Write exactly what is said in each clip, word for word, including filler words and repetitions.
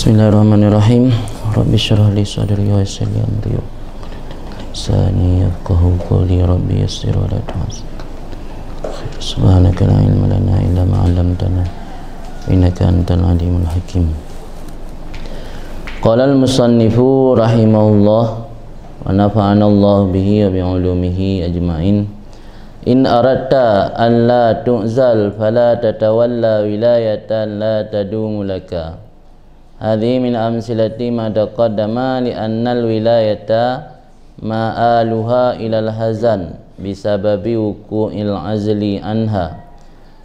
Bismillahirrahmanirrahim. Rabbi syrah li sadri wa yassir li amri. Lisani yafqahu qawli. Rabbi yassir wa la tu'assir. Subhanaka la ilma lana illa ma 'allamtana. Innaka antal alimul hakim. Qala al-musannifu rahimahullah wa nafa'ana Allah bihi wa bi ulumihi ajma'in. In aradta an la tu'zal fala tatawalla wilayatan la tadumu laka. Hadhihi min amsilati ma taqaddama li annal wilayata ma'aluha ilal hazan bisababi wuqu'il azli anha.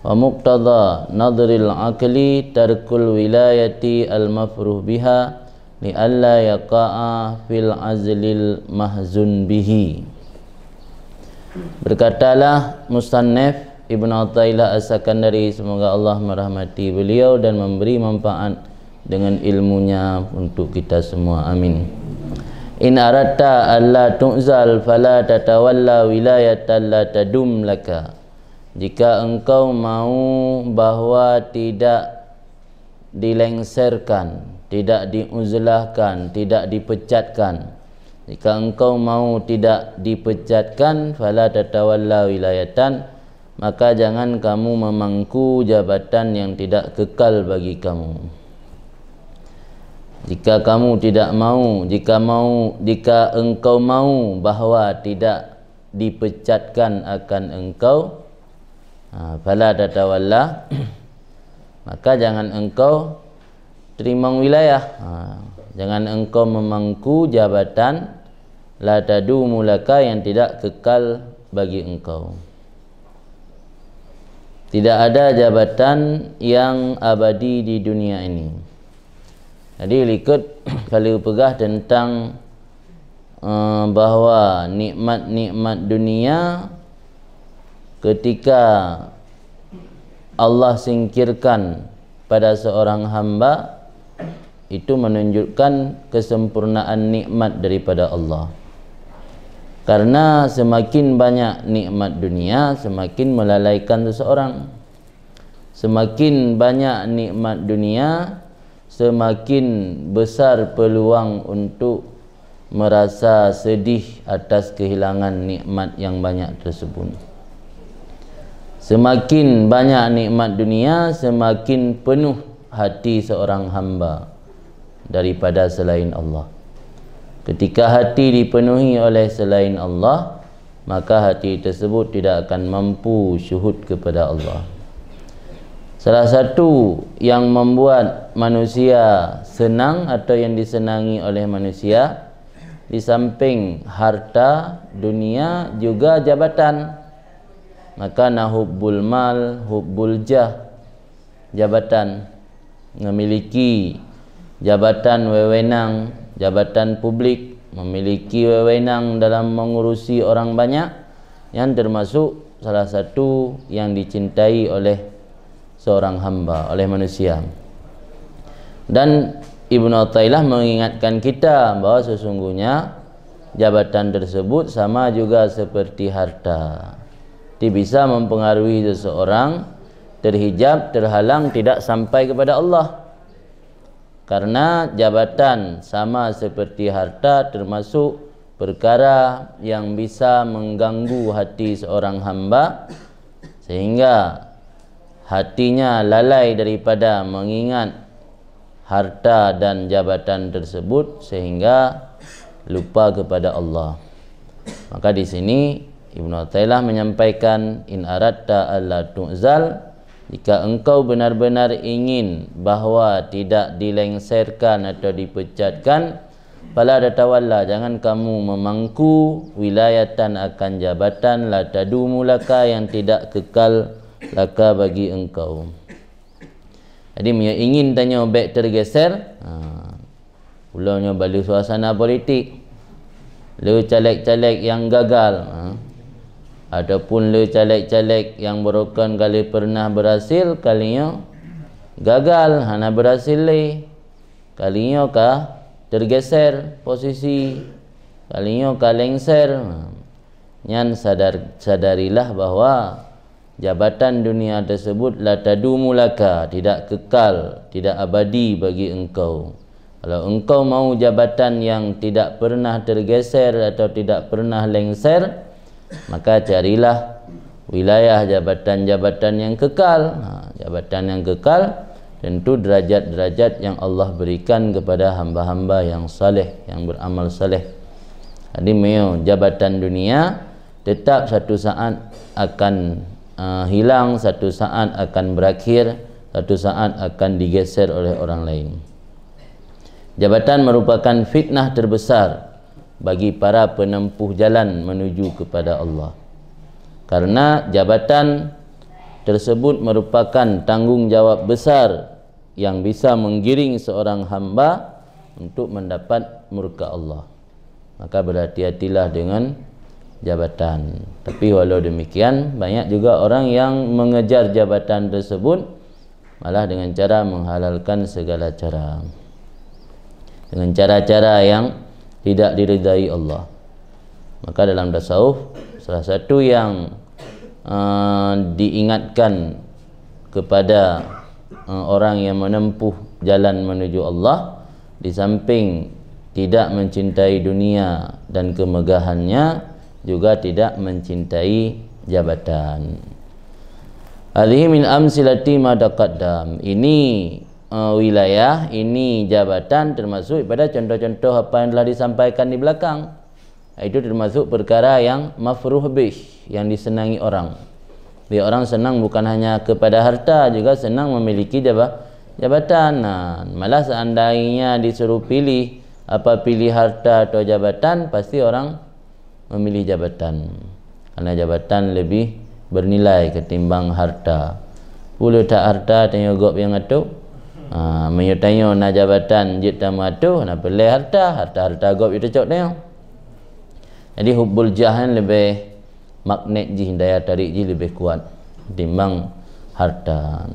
Wa muqtada nadril aqli tarkul wilayati al mafruh biha li alla yaqa'a fil azlil mahzun bihi. Berkatalah musannif Ibnu Athaillah As-Sakandari, semoga Allah merahmati beliau dan memberi manfaat dengan ilmunya untuk kita semua. Amin. In aradta alla tu'zal fala tatawalla wilayatan la tadum laka. Jika engkau mau bahwa tidak dilengserkan, tidak diuzlahkan, tidak dipecatkan. Jika engkau mau tidak dipecatkan, fala tatawalla wilayatan, maka jangan kamu memangku jabatan yang tidak kekal bagi kamu. Jika kamu tidak mau, jika mau, jika engkau mau bahwa tidak dipecatkan akan engkau, ha, fala tatawalla, maka jangan engkau teurimong wilayah, ha, jangan engkau memangku jabatan, la tadumu laka, yang tidak kekal bagi engkau. Tidak ada jabatan yang abadi di dunia ini. Jadi, likot ka lheueh peugah tentang, eh, bahwa nikmat-nikmat dunia ketika Allah singkirkan pada seorang hamba, itu menunjukkan kesempurnaan nikmat daripada Allah. Karena semakin banyak nikmat dunia, semakin melalaikan seseorang. Semakin banyak nikmat dunia, semakin besar peluang untuk merasa sedih atas kehilangan nikmat yang banyak tersebut. Semakin banyak nikmat dunia, semakin penuh hati seorang hamba daripada selain Allah. Ketika hati dipenuhi oleh selain Allah, maka hati tersebut tidak akan mampu syuhud kepada Allah. Salah satu yang membuat manusia senang atau yang disenangi oleh manusia, di samping harta, dunia, juga jabatan. Maka na hubbul mal, hubbul jah, jabatan, memiliki jabatan wewenang, jabatan publik, memiliki wewenang dalam mengurusi orang banyak, yang termasuk salah satu yang dicintai oleh seorang hamba, oleh manusia. Dan Ibnu Athaillah mengingatkan kita bahwa sesungguhnya jabatan tersebut sama juga seperti harta. Dia bisa mempengaruhi seseorang terhijab, terhalang, tidak sampai kepada Allah. Karena jabatan sama seperti harta termasuk perkara yang bisa mengganggu hati seorang hamba, sehingga hatinya lalai daripada mengingat harta dan jabatan tersebut, sehingga lupa kepada Allah. Maka di sini Ibnu Athaillah menyampaikan, "In aradta alla tu'zal," jika engkau benar-benar ingin bahwa tidak dilengserkan atau dipecatkan, "fala tatawalla," jangan kamu memangku, "wilayatan," akan jabatan, "la tadumu laka," yang tidak kekal laka bagi engkau. Jadi, meunyoe ingin tanyoe bék tergeser, ha, ulôn nyoe bak le suasana politik, le caleg-caleg nyang gagal, ha, ataupun le caleg-caleg nyang barokon ka le pernah berhasil, kali nyoe gagal, hana berhasil lé. Kali nyoe ka tergeser posisi, kali nyoe ka lengser. Ha, nyan sadar-, sadarilah bahwa jabatan dunia tersebut la tadumu laka, tidak kekal, tidak abadi bagi engkau. Kalau engkau mau jabatan yang tidak pernah tergeser atau tidak pernah lengser, maka carilah wilayah jabatan-jabatan yang kekal. Ha, jabatan yang kekal, tentu derajat-derajat yang Allah berikan kepada hamba-hamba yang saleh, yang beramal saleh. Jadi, meunyoe jabatan dunia, tetap satu saat akan, eh, hilang, satu saat akan berakhir, satu saat akan digeser oleh orang lain. Jabatan merupakan fitnah terbesar bagi para penempuh jalan menuju kepada Allah. Karena jabatan tersebut merupakan tanggung jawab besar yang bisa menggiring seorang hamba untuk mendapat murka Allah. Maka, berhati-hatilah dengan jabatan. Tapi walau demikian, banyak juga orang yang mengejar jabatan tersebut malah dengan cara menghalalkan segala cara, dengan cara-cara yang tidak diridai Allah. Maka, dalam tasawuf, salah satu yang, eh, diingatkan kepada, eh, orang yang menempuh jalan menuju Allah, di samping tidak mencintai dunia dan kemegahannya, juga tidak mencintai jabatan. Hadhihi min amsilati ma taqaddam. Ini, eh, wilayah, ini jabatan termasuk pada contoh-contoh apa yang telah disampaikan di belakang. Itu termasuk perkara yang mafruh bih, yang disenangi orang. Jadi, orang senang bukan hanya kepada harta, juga senang memiliki jaba-, jabatan. Nah, malah seandainya disuruh pilih, apa pilih harta atau jabatan, pasti orang memilih jabatan. Karena jabatan lebih bernilai ketimbang harta. Peue le that harta, tanyoe gob nyang atur. Ha, meunyoe tanyoe na jabatan jeuet tameuatur, na peureulée harta, harta-harta gob jiteucok tanyoe. Jadi, hubbul jah nyan leubeh, magnet jih, daya tarik jih leubeh kuat timbang harta.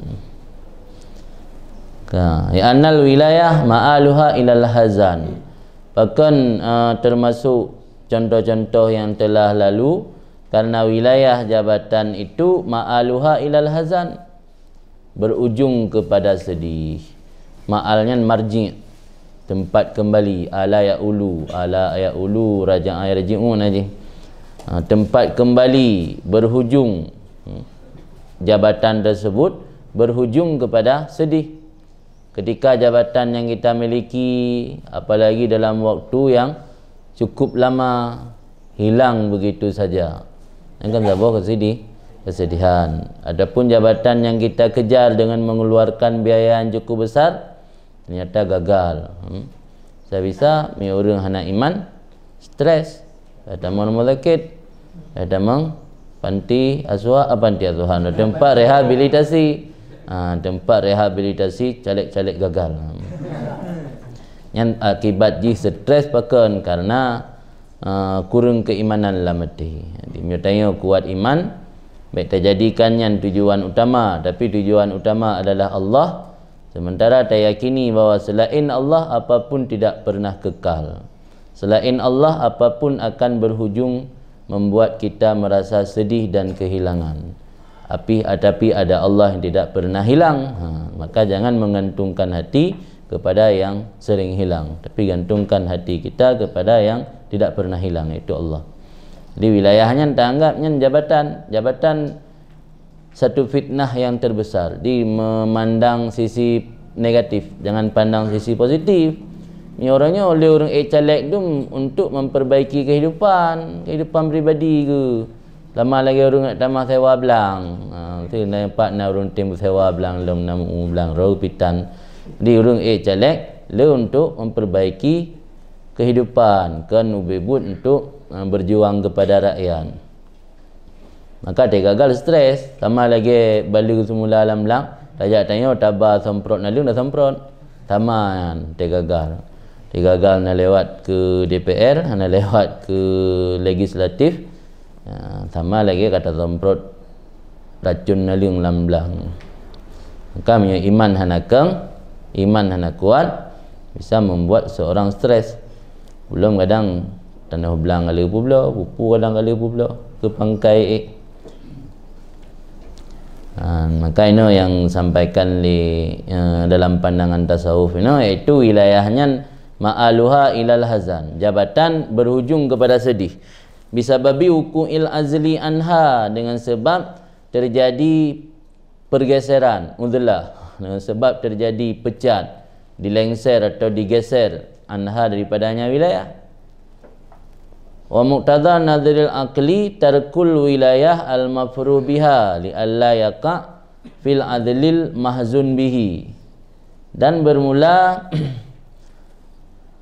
Ka, ya annal wilayah ma'aluha ilal hazan. Pakon, eh, termasuk contoh-contoh yang telah lalu, karena wilayah jabatan itu ma'aluha ilal hazan, berujung kepada sedih. Ma'al nyan marji', tempat kembali. Ala ya'ulu, ala ya'ulu, raja'a yarji'u, nah jih. Ha, tempat kembali, berhujung, hmm, jabatan tersebut berhujung kepada sedih. Ketika jabatan yang kita miliki, apalagi dalam waktu yang cukup lama, hilang begitu saja, nyan kan saboh kesedih-, kesedihan. Adapun jabatan yang kita kejar dengan mengeluarkan biaya yang cukup besar, ternyata gagal. Hmm. Bisa-bisa, meunyoe ureuëng hana iman, stres. Ka tamong rumah sakit, ka tamong panti asuhan, ah, panti asuhan, tempat rehabilitasi. Ah, tempat rehabilitasi caleg-caleg gagal. Nyan akibat jih stres pakon, karena, ah, kureueng keimanan lam até. Jadi, meunyoe tanyoe kuat iman, bék tajadikan nyan tujuan utama, tapi tujuan utama adalah Allah. Sementara tayakini bahwa selain Allah, apapun tidak pernah kekal. Selain Allah, apapun akan berhujung membuat kita merasa sedih dan kehilangan. Tapi, tapi ada Allah yang tidak pernah hilang. Ha, maka jangan menggantungkan hati kepada yang sering hilang, tapi gantungkan hati kita kepada yang tidak pernah hilang, yaitu Allah. Jadi, wilayah nyan taanggap nyan jabatan, jabatan satu fitnah yang terbesar, di memandang sisi negatif, jangan pandang sisi positif. Nyoe uroe nyoe lé ureuëng ék caleg dum untuk memperbaiki kehidupan, kehidupan pribadi geuh. Lama lagée ureuëng nak tamah sewa blang. Ha, tu nampak na ureuëng tem sewa blang lom, na meu blang rau pitan. Di ureuëng ék caleg lé untuk memperbaiki kehidupan, kon ubé buet untuk, ha, berjuang kepada rakyat. Maka teugagal stres, sama lagée baleue seumula lam blang, tajak tanyoe taba semprot naleueng dah semprot. Sama nyan teugagal. Teugagal na lewat keu D P R, na lewat keu legislatif. Ya, sama lagée ka tasemprot racun naleueng lam blang. Maka meunyoe iman hana keng, iman hana kuat, bisa membuat seorang stres. Ulôn kadang tanoh blang ka lheueh peubloe, pupu kadang ka lheueh peubloe, keu pangkai ék. Ha, maka inoe nyang sampaikan lé, eh, dalam pandangan tasawuf inoe, yaitu wilayah nyan ma'aluha ilal hazan, jabatan berujung kepada sedih. Bisababi wuqu'il azli anha, dengan sebab terjadi pergeseran, uzlah, dengan sebab terjadi pecat, dilengser atau digeser, anha, daripadanya wilayah. Wa muqtadha nadhril aqli tarkul wilayah al-mafruh biha li alla yaqa fil adlil mahzun bihi. Dan bermula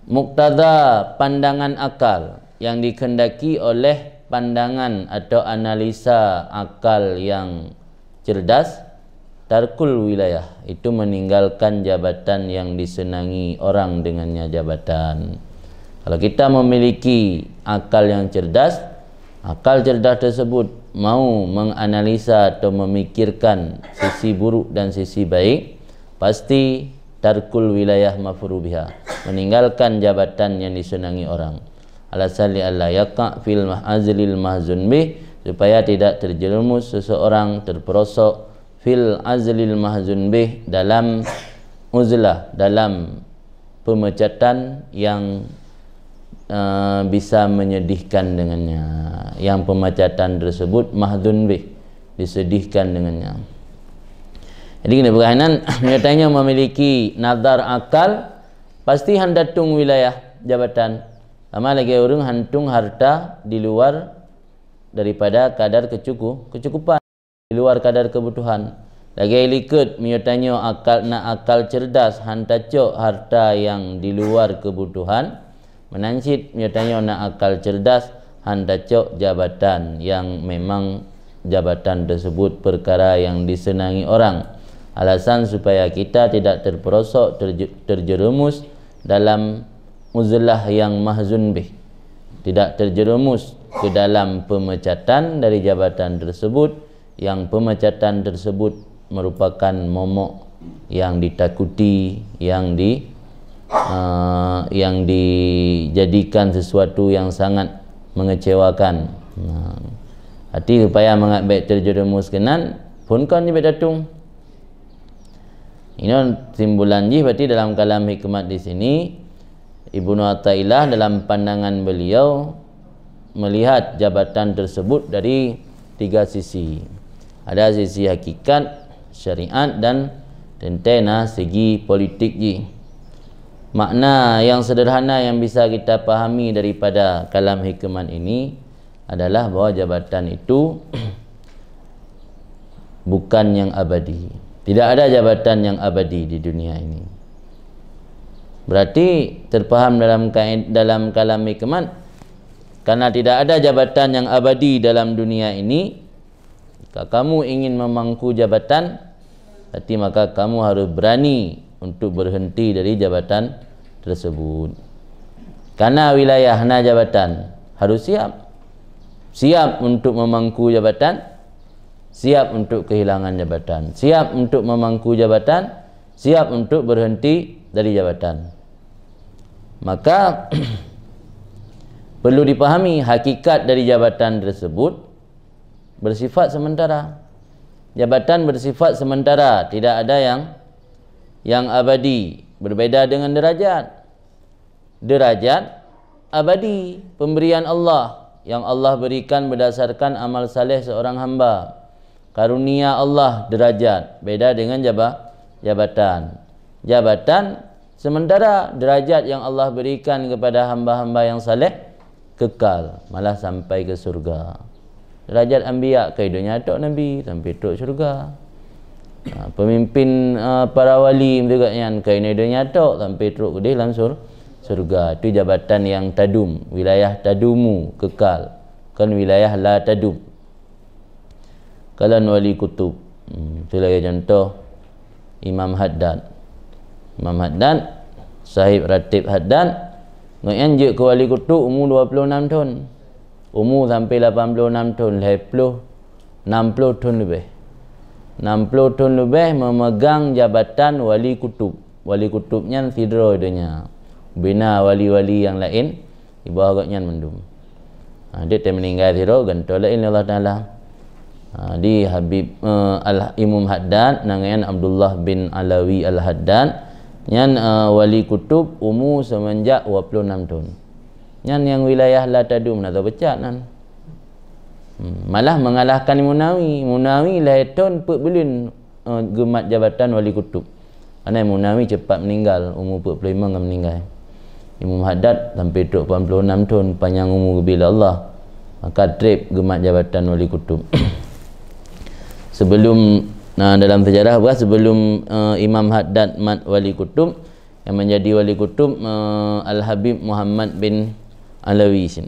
muktada pandangan akal yang dikehendaki oleh pandangan atau analisa akal yang cerdas, tarkul wilayah, itu meninggalkan jabatan yang disenangi orang dengannya jabatan. Kalau kita memiliki akal yang cerdas, akal cerdas tersebut mau menganalisa atau memikirkan sisi buruk dan sisi baik, pasti tarkul wilayah mafruh biha, meninggalkan jabatan yang disenangi orang. Alasan li alla yaqa fil mah-, azlil mahzun bih, supaya tidak terjerumus seseorang, terperosok, fil azlil mahzun bih, dalam uzlah, dalam pemecatan yang, eh, bisa menyedihkan dengannya, yang pemecatan tersebut mahzun bih, disedihkan dengannya. Jadi keuneuk peugah inan, meunyoe tanyoe memiliki nazar akal, pasti han tatung wilayah jabatan. Sama lagée ureuëng han tatung harta di luar daripada kadar kecuku-, kecukupan, di luar kadar kebutuhan. Lagée likot, meunyoe tanyoe akal, na akal cerdas, han tacok harta yang di luar kebutuhan, meunan cit meunyoe tanyoe na akal cerdas, han tacok jabatan yang memang jabatan tersebut perkara yang disenangi orang. Alasan supaya kita tidak terperosok, terje-, terjerumus dalam uzlah yang mahzun bih. Tidak terjerumus ke dalam pemecatan dari jabatan tersebut, yang pemecatan tersebut merupakan momok yang ditakuti, yang di, eh, yang dijadikan sesuatu yang sangat mengecewakan. Nah, hati supaya mangat bék terjerumus keunan, phon kon jih bék tatung. Inoe simbolan jih, berarti dalam kalam hikmat di sini, Ibnu Athaillah dalam pandangan beliau melihat jabatan tersebut dari tiga sisi. Ada sisi hakikat, syariat, dan teuntée na segi politik jih. Makna yang sederhana yang bisa kita pahami daripada kalam hikmat ini adalah bahwa jabatan itu bukan yang abadi. Tidak ada jabatan yang abadi di dunia ini. Berarti terpaham dalam kaid-, dalam kalam hikmat, karena tidak ada jabatan yang abadi dalam dunia ini, jika kamu ingin memangku jabatan, berarti maka kamu harus berani untuk berhenti dari jabatan tersebut. Karena wilayah na jabatan, harus siap. Siap untuk memangku jabatan, siap untuk kehilangan jabatan, siap untuk memangku jabatan, siap untuk berhenti dari jabatan. Maka, perlu dipahami hakikat dari jabatan tersebut bersifat sementara. Jabatan bersifat sementara, tidak ada yang, yang abadi, berbeda dengan derajat. Derajat abadi, pemberian Allah yang Allah berikan berdasarkan amal saleh seorang hamba. Karunia Allah derajat, beda dengan jaba-, jabatan. Jabatan sementara, derajat yang Allah berikan kepada hamba-hamba yang saleh kekal, malah sampai ke surga. Derajat anbiya, keu donya tok nabi, sampai trok syurga. Ha, pemimpin, eh, para wali juga nyan, keu donya tok, sampai trok keudeh lam sur-, surga. Itu jabatan yang tadum, wilayah tadumu, kekal. Kon wilayah la tadum. Kalon Wali Kutub. Hmm, itu lagi contoh Imam Haddad. Imam Haddad, Sahib Ratib Haddad, ngon nyan jeuet keu Wali Kutub umu dua puluh enam thon. Umu sampai lapan puluh enam thon, lhée ploh, enam ploh thon leubeh. Enam ploh thon leubeh memegang jabatan Wali Kutub. Wali Kutub nyan sidroe donya. Bina wali-wali nyang laén, di bawah gobnyan mandum. Ha, dia teuh meuninggai sidroe, gantoe laén lé Allah Taala. Ha, di Habib, eh, Al-, Imam Haddad, nan nyan Abdullah bin Alawi Al-Haddad, nyan, eh, wali kutub umu seumenjak dua puluh enam thon. Nyan nyang wilayah la tadum na teupecat nan. Hmm, malah mengalahkan Imam Nawawi. Imam Nawawi lhèe thon peuet buleuen, eh, geumat jabatan wali kutub. Karena Imam Nawawi cepat meninggal, umur empat puluh lima ka meninggal. Imam Haddad sampai trok lapan puluh enam thon, panjang umur geubri lé Allah. Maka trép geumat jabatan wali kutub. Sebelum, nah, dalam sejarah bah, sebelum, eh, Imam Haddad mat wali kutub, yang menjadi wali kutub, eh, Al-Habib Muhammad bin Alawi sin.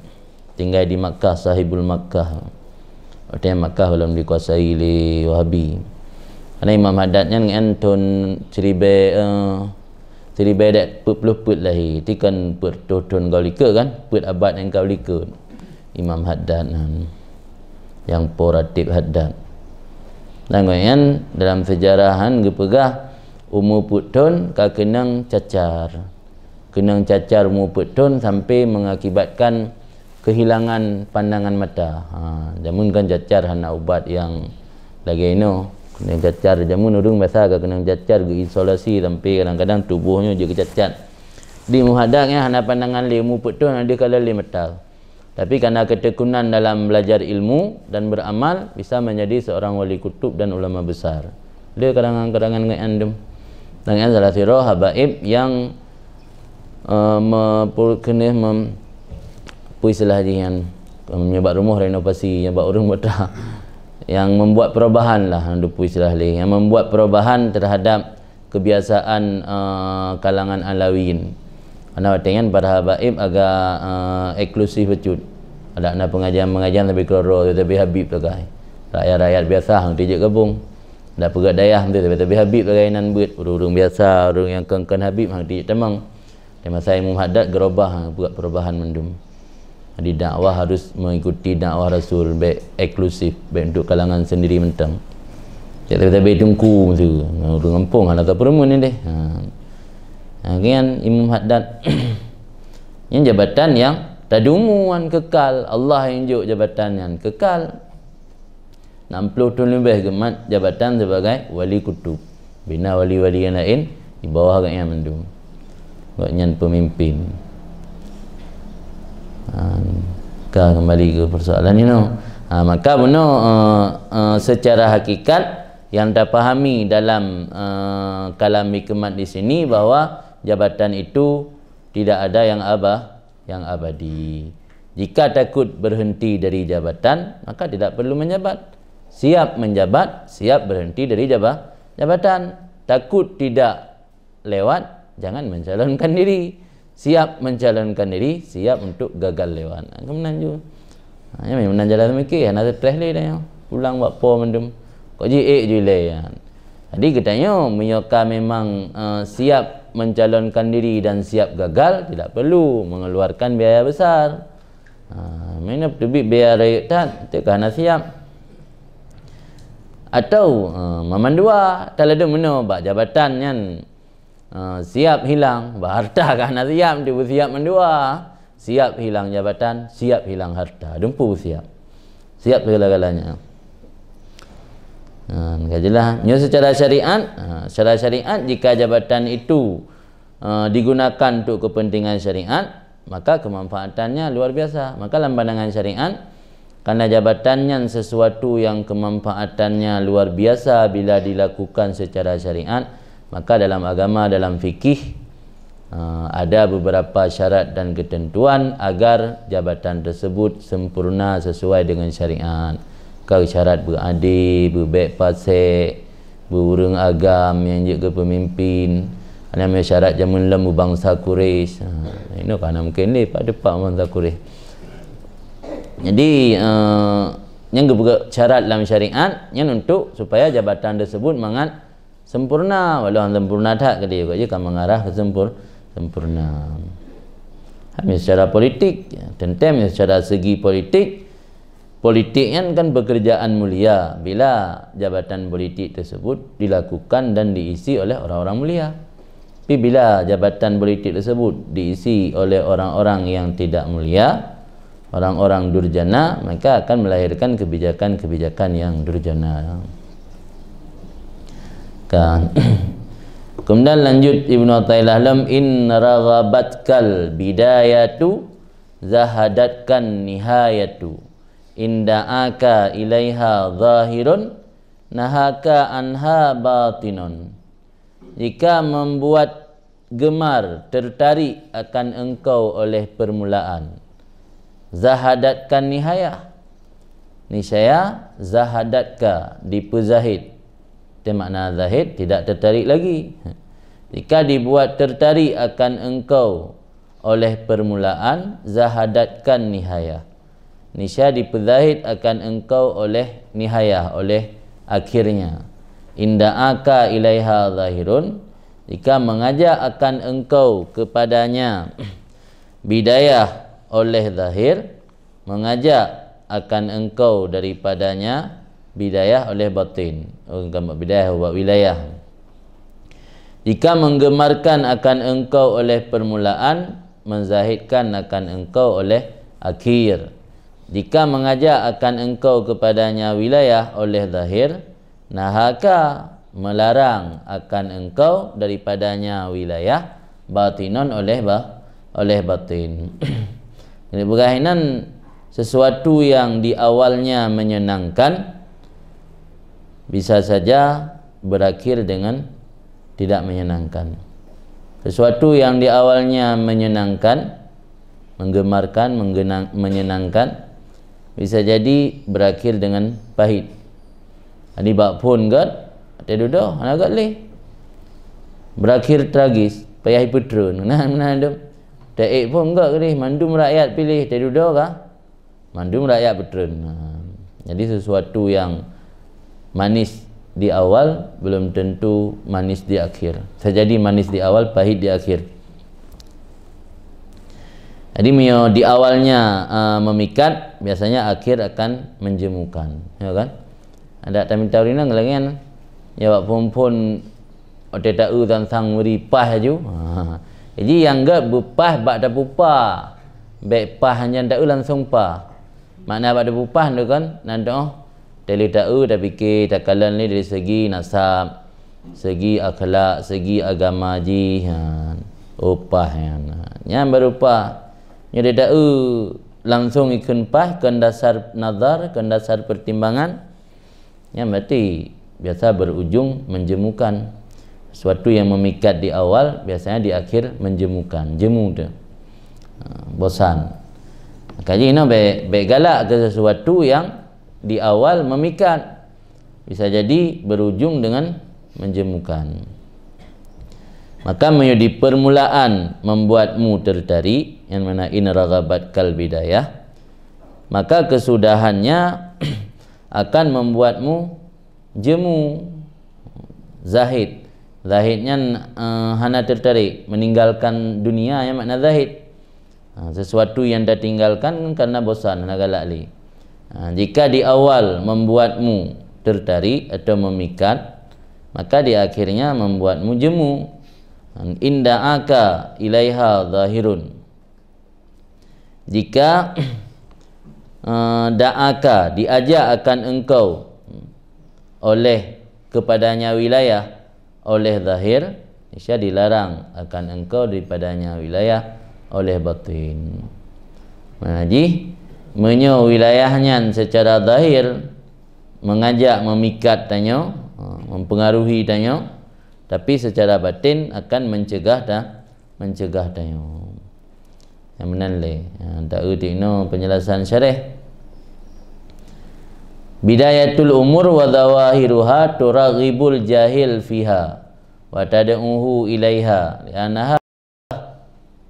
Tinggai di Makkah, Sahibul Makkah. Watèe Makkah belum dikuasai lé Wahabi. Karena Imam Haddad nyan, nyan thon siribèe, eh, siribèe dek peuet puluh peuet lahé. Ti kan peuet reutôh thon ka likot kan? Peuet abad nyang ka likot. Imam Haddad nyan. Nyang po Ratib Haddad. Dan ngon nyan dalam sejarah han geupeugah umu peuet thon ka keunong cacar. Keunong cacar umu peuet thon sampai mengakibatkan kehilangan pandangan mata. Ha, jameun kan cacar hana ubat nyang lagèe inoe. Keunong cacar jameun ureueng biasa ka keunong cacar geuisolasi sampai kadang-kadang tuboh nyoe jeuet geucacat. Di Imam Haddad nyan hana pandangan lé, umu peuet thon hana deuh kalon lé mata. Tapi karena ketekunan dalam belajar ilmu dan beramal, bisa menjadi seorang wali kutub dan ulama besar. Lé karangan-karangan ngon nyan dum. Dan nyan salah sidroe habaib nyang, eh, me-, pu-, keuneuk mem-, peue istilah jih nyan, meunyoe bak rumoh renovasi, nyoe bak ureueng buta. Yang membuat perubahan lah, nyan peue istilah lé. Yang membuat perubahan terhadap kebiasaan, eh, kalangan Alawiyin. Karena watèe nyan para habaib agak, eh, eksklusif bacut. Adak na pengajian-pengajian tapi keudroe, tapi Habib sagai. Rakyat-rakyat biasa han tijeuet gabong. Adak peugöt dayah meuti tapi, tapi Habib sagai nan beuet. Ureueng-ureueng biasa, ureueng nyang kon-kon Habib han tijeuet tamong. Di masa Imam Haddad geurobah, buat perubahan mandum. Jadi dakwah harus mengikuti dakwah Rasul, bèk eksklusif, bèk untuk kalangan sendiri mantong. Cak tabi-tabi teungku tu, ureueng gampông hana tapeureumeun deh. Ha. Ha, kan Imam Haddad. Nyan jabatan nyang tadumu, nyan kekal. Allah nyang jok jabatan nyan kekal. Enam puluh thon leubeh geumat jabatan sebagai wali kutub. Bina wali-wali nyang laén di bawah gobnyan mandum. Gobnyan pemimpin. Ha, ka kembali ke persoalan inoe. Ha, maka bunoe, eh, eh, secara hakikat yang tapahami dalam, eh, kalam hikmat di sini bahwa jabatan itu tidak ada yang abah, yang abadi. Jika takut berhenti dari jabatan, maka tidak perlu menjabat. Siap menjabat, siap berhenti dari jaba-, jabatan. Takut tidak lewat, jangan mencalonkan diri. Siap mencalonkan diri, siap untuk gagal lewat. Ha, keunan ju. Ha, nyan meunan jalan mikir, hana stres lé dah nyoe. Pulang bak po mandum. Kok jiék ju ilèe nyan. Jadi geutanyoe meunyoe ka memang, eh, siap mencalonkan diri dan siap gagal, tidak perlu mengeluarkan biaya besar. Ha, meunan teubiet biaya rayeuk that, teuka hana siap. Atau, eh, mamandua, taladum meunoe bak jabatan nyan, eh, siap hilang, bak harta ka hana siap, tibu siap mandua. Siap hilang jabatan, siap hilang harta. Dumpu siap. Siap segala-galanya. Ha, ka jelas. Nyoe secara syariat, ha, secara syariat jika jabatan itu, eh, digunakan untuk kepentingan syariat, maka kemanfaatannya luar biasa. Maka lam pandangan syariat, karena jabatan nyan sesuatu yang kemanfaatannya luar biasa bila dilakukan secara syariat, maka dalam agama, dalam fikih, eh, ada beberapa syarat dan ketentuan agar jabatan tersebut sempurna sesuai dengan syariat. Ka syarat beuadé, beubèk pasék, beu ureueng agam nyang jeuet keu peumimpin. Hana meusyarat jameun lom beu bansa Quraisy. Ha, inoe ka hana mungken lé, pat teupat bansa Quraisy. Jadi, eh, nyang geupeugah syarat lam syariat nyan untuk supaya jabatan tersebut mangat sempurna. Walau sempurna that keudéh, ka mengarah ke sempur-, sempurna. Habis secara politik, ya, teuntèe secara segi politik, politik nyan kan pekerjaan mulia bila jabatan politik tersebut dilakukan dan diisi oleh orang-orang mulia. Tapi bila jabatan politik tersebut diisi oleh orang-orang yang tidak mulia, orang-orang durjana, maka akan melahirkan kebijakan-kebijakan yang durjana. Ka. Kemudian lanjut Ibnu Athaillah lom, "In raghabatkal bidayatu zahadatkan nihayatu. Inda'aka ilaiha zahirun nahaka anha batinun." Jika membuat gemar, tertarik akan engkau oleh permulaan, zahadatkan nihayah. Niscaya zahadatka, dipeuzahid. Itu makna zahid, tidak tertarik lagi. Jika dibuat tertarik akan engkau oleh permulaan, zahadatkan nihayah. Niscaya dipeuzahid akan engkau oleh nihayah, oleh akhirnya. Inda'aka ilaiha zahirun, jika mengajak akan engkau kepadanya bidayah oleh zahir, mengajak akan engkau daripadanya bidayah oleh batin. Oh, bukan bidayah, buat wilayah. Jika menggemarkan akan engkau oleh permulaan, menzahidkan akan engkau oleh akhir. Jika mengajak akan engkau kepadanya wilayah oleh zahir, nahaka, melarang akan engkau daripadanya wilayah, batinon, oleh ba-, oleh batin. Jadi, peugah inan sesuatu yang di awalnya menyenangkan, bisa saja berakhir dengan tidak menyenangkan. Sesuatu yang di awalnya menyenangkan, menggemarkan, menggenang-, menyenangkan, bisa jadi berakhir dengan pahit. Jadi bak phon gét, teududoe, hana gét lé. Berakhir tragis, payah ipeutreun. Nah, meunan dum. Taék phon gét lé, mandum rakyat piléh, teududoe ka. Mandum rakyat peutreun. Ha. Jadi sesuatu yang manis di awal belum tentu manis di akhir. Bisa jadi manis di awal, pahit di akhir. Jadi meunyoe di awalnya, uh, memikat, biasanya akhir akan menjemukan. Ya kan? Adak taminta ureueng inong lagée nyan. Ya, bak phon-phon watée taeu tang sang meuri paih laju. Ha. Jadi nyang gét beupah bak tapeupa. Bék paih nyan taeu langsong pa. Makna bak tapeupa nyoe kan, nan teuh. Taeu, tapike, takalon lé dari segi nasab, segi akhlak, segi agama jih. Ha. Oh, paih nyan. Nyan baru paih. Nyoe taeu langsong ikheun paih, kon dasar nazar, kon dasar pertimbangan. Nyan berarti biasa berujung menjemukan. Sesuatu yang memikat di awal, biasanya di akhir menjemukan. Jemu tu. Ha, bosan. Kaji inoe bék, bék galak ke sesuatu yang di awal memikat. Bisa jadi berujung dengan menjemukan. Maka meunyoe di permulaan membuatmu tertarik, yang mana in raghabat kal bidayah, maka kesudahannya akan membuatmu jemu, zahid. Zahid nyan, eh, hana tertarik, meninggalkan dunia, nyang makna zahid. Ha, sesuatu yang tatinggalkan karena bosan, hana galak lé. Ha, jika di awal membuatmu tertarik atau memikat, maka di akhirnya membuatmu jemu. Inda'aka ilaiha zahirun. Jika, eh, da'aka, diajak akan engkau oleh kepadanya wilayah, oleh zahir, niscaya dilarang akan engkau daripadanya wilayah oleh batin. Nah, jih, meunyoe wilayah nyan secara zahir mengajak, memikat tanyoe, ha, mempengaruhi tanyoe, tapi secara batin akan mencegah ta-, mencegah tanyoe. Nyang meunan lé. Ha, taeu tinoe penjelasan syarah. Bidayatul umur wa zawahiruha turaghibul jahil fiha wa tad'uhu ilaiha li'annaha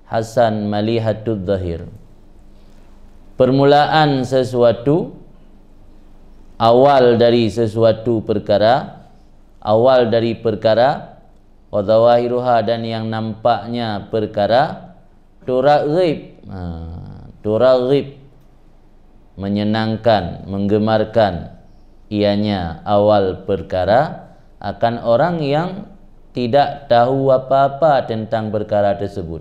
hasan malihatud zahir. Permulaan sesuatu, awal dari sesuatu perkara, awal dari perkara, wa zawahiruha, dan yang nampaknya perkara, turaghib, ha, turaghib, menyenangkan, menggemarkan, ianya awal perkara akan orang yang tidak tahu apa-apa tentang perkara tersebut,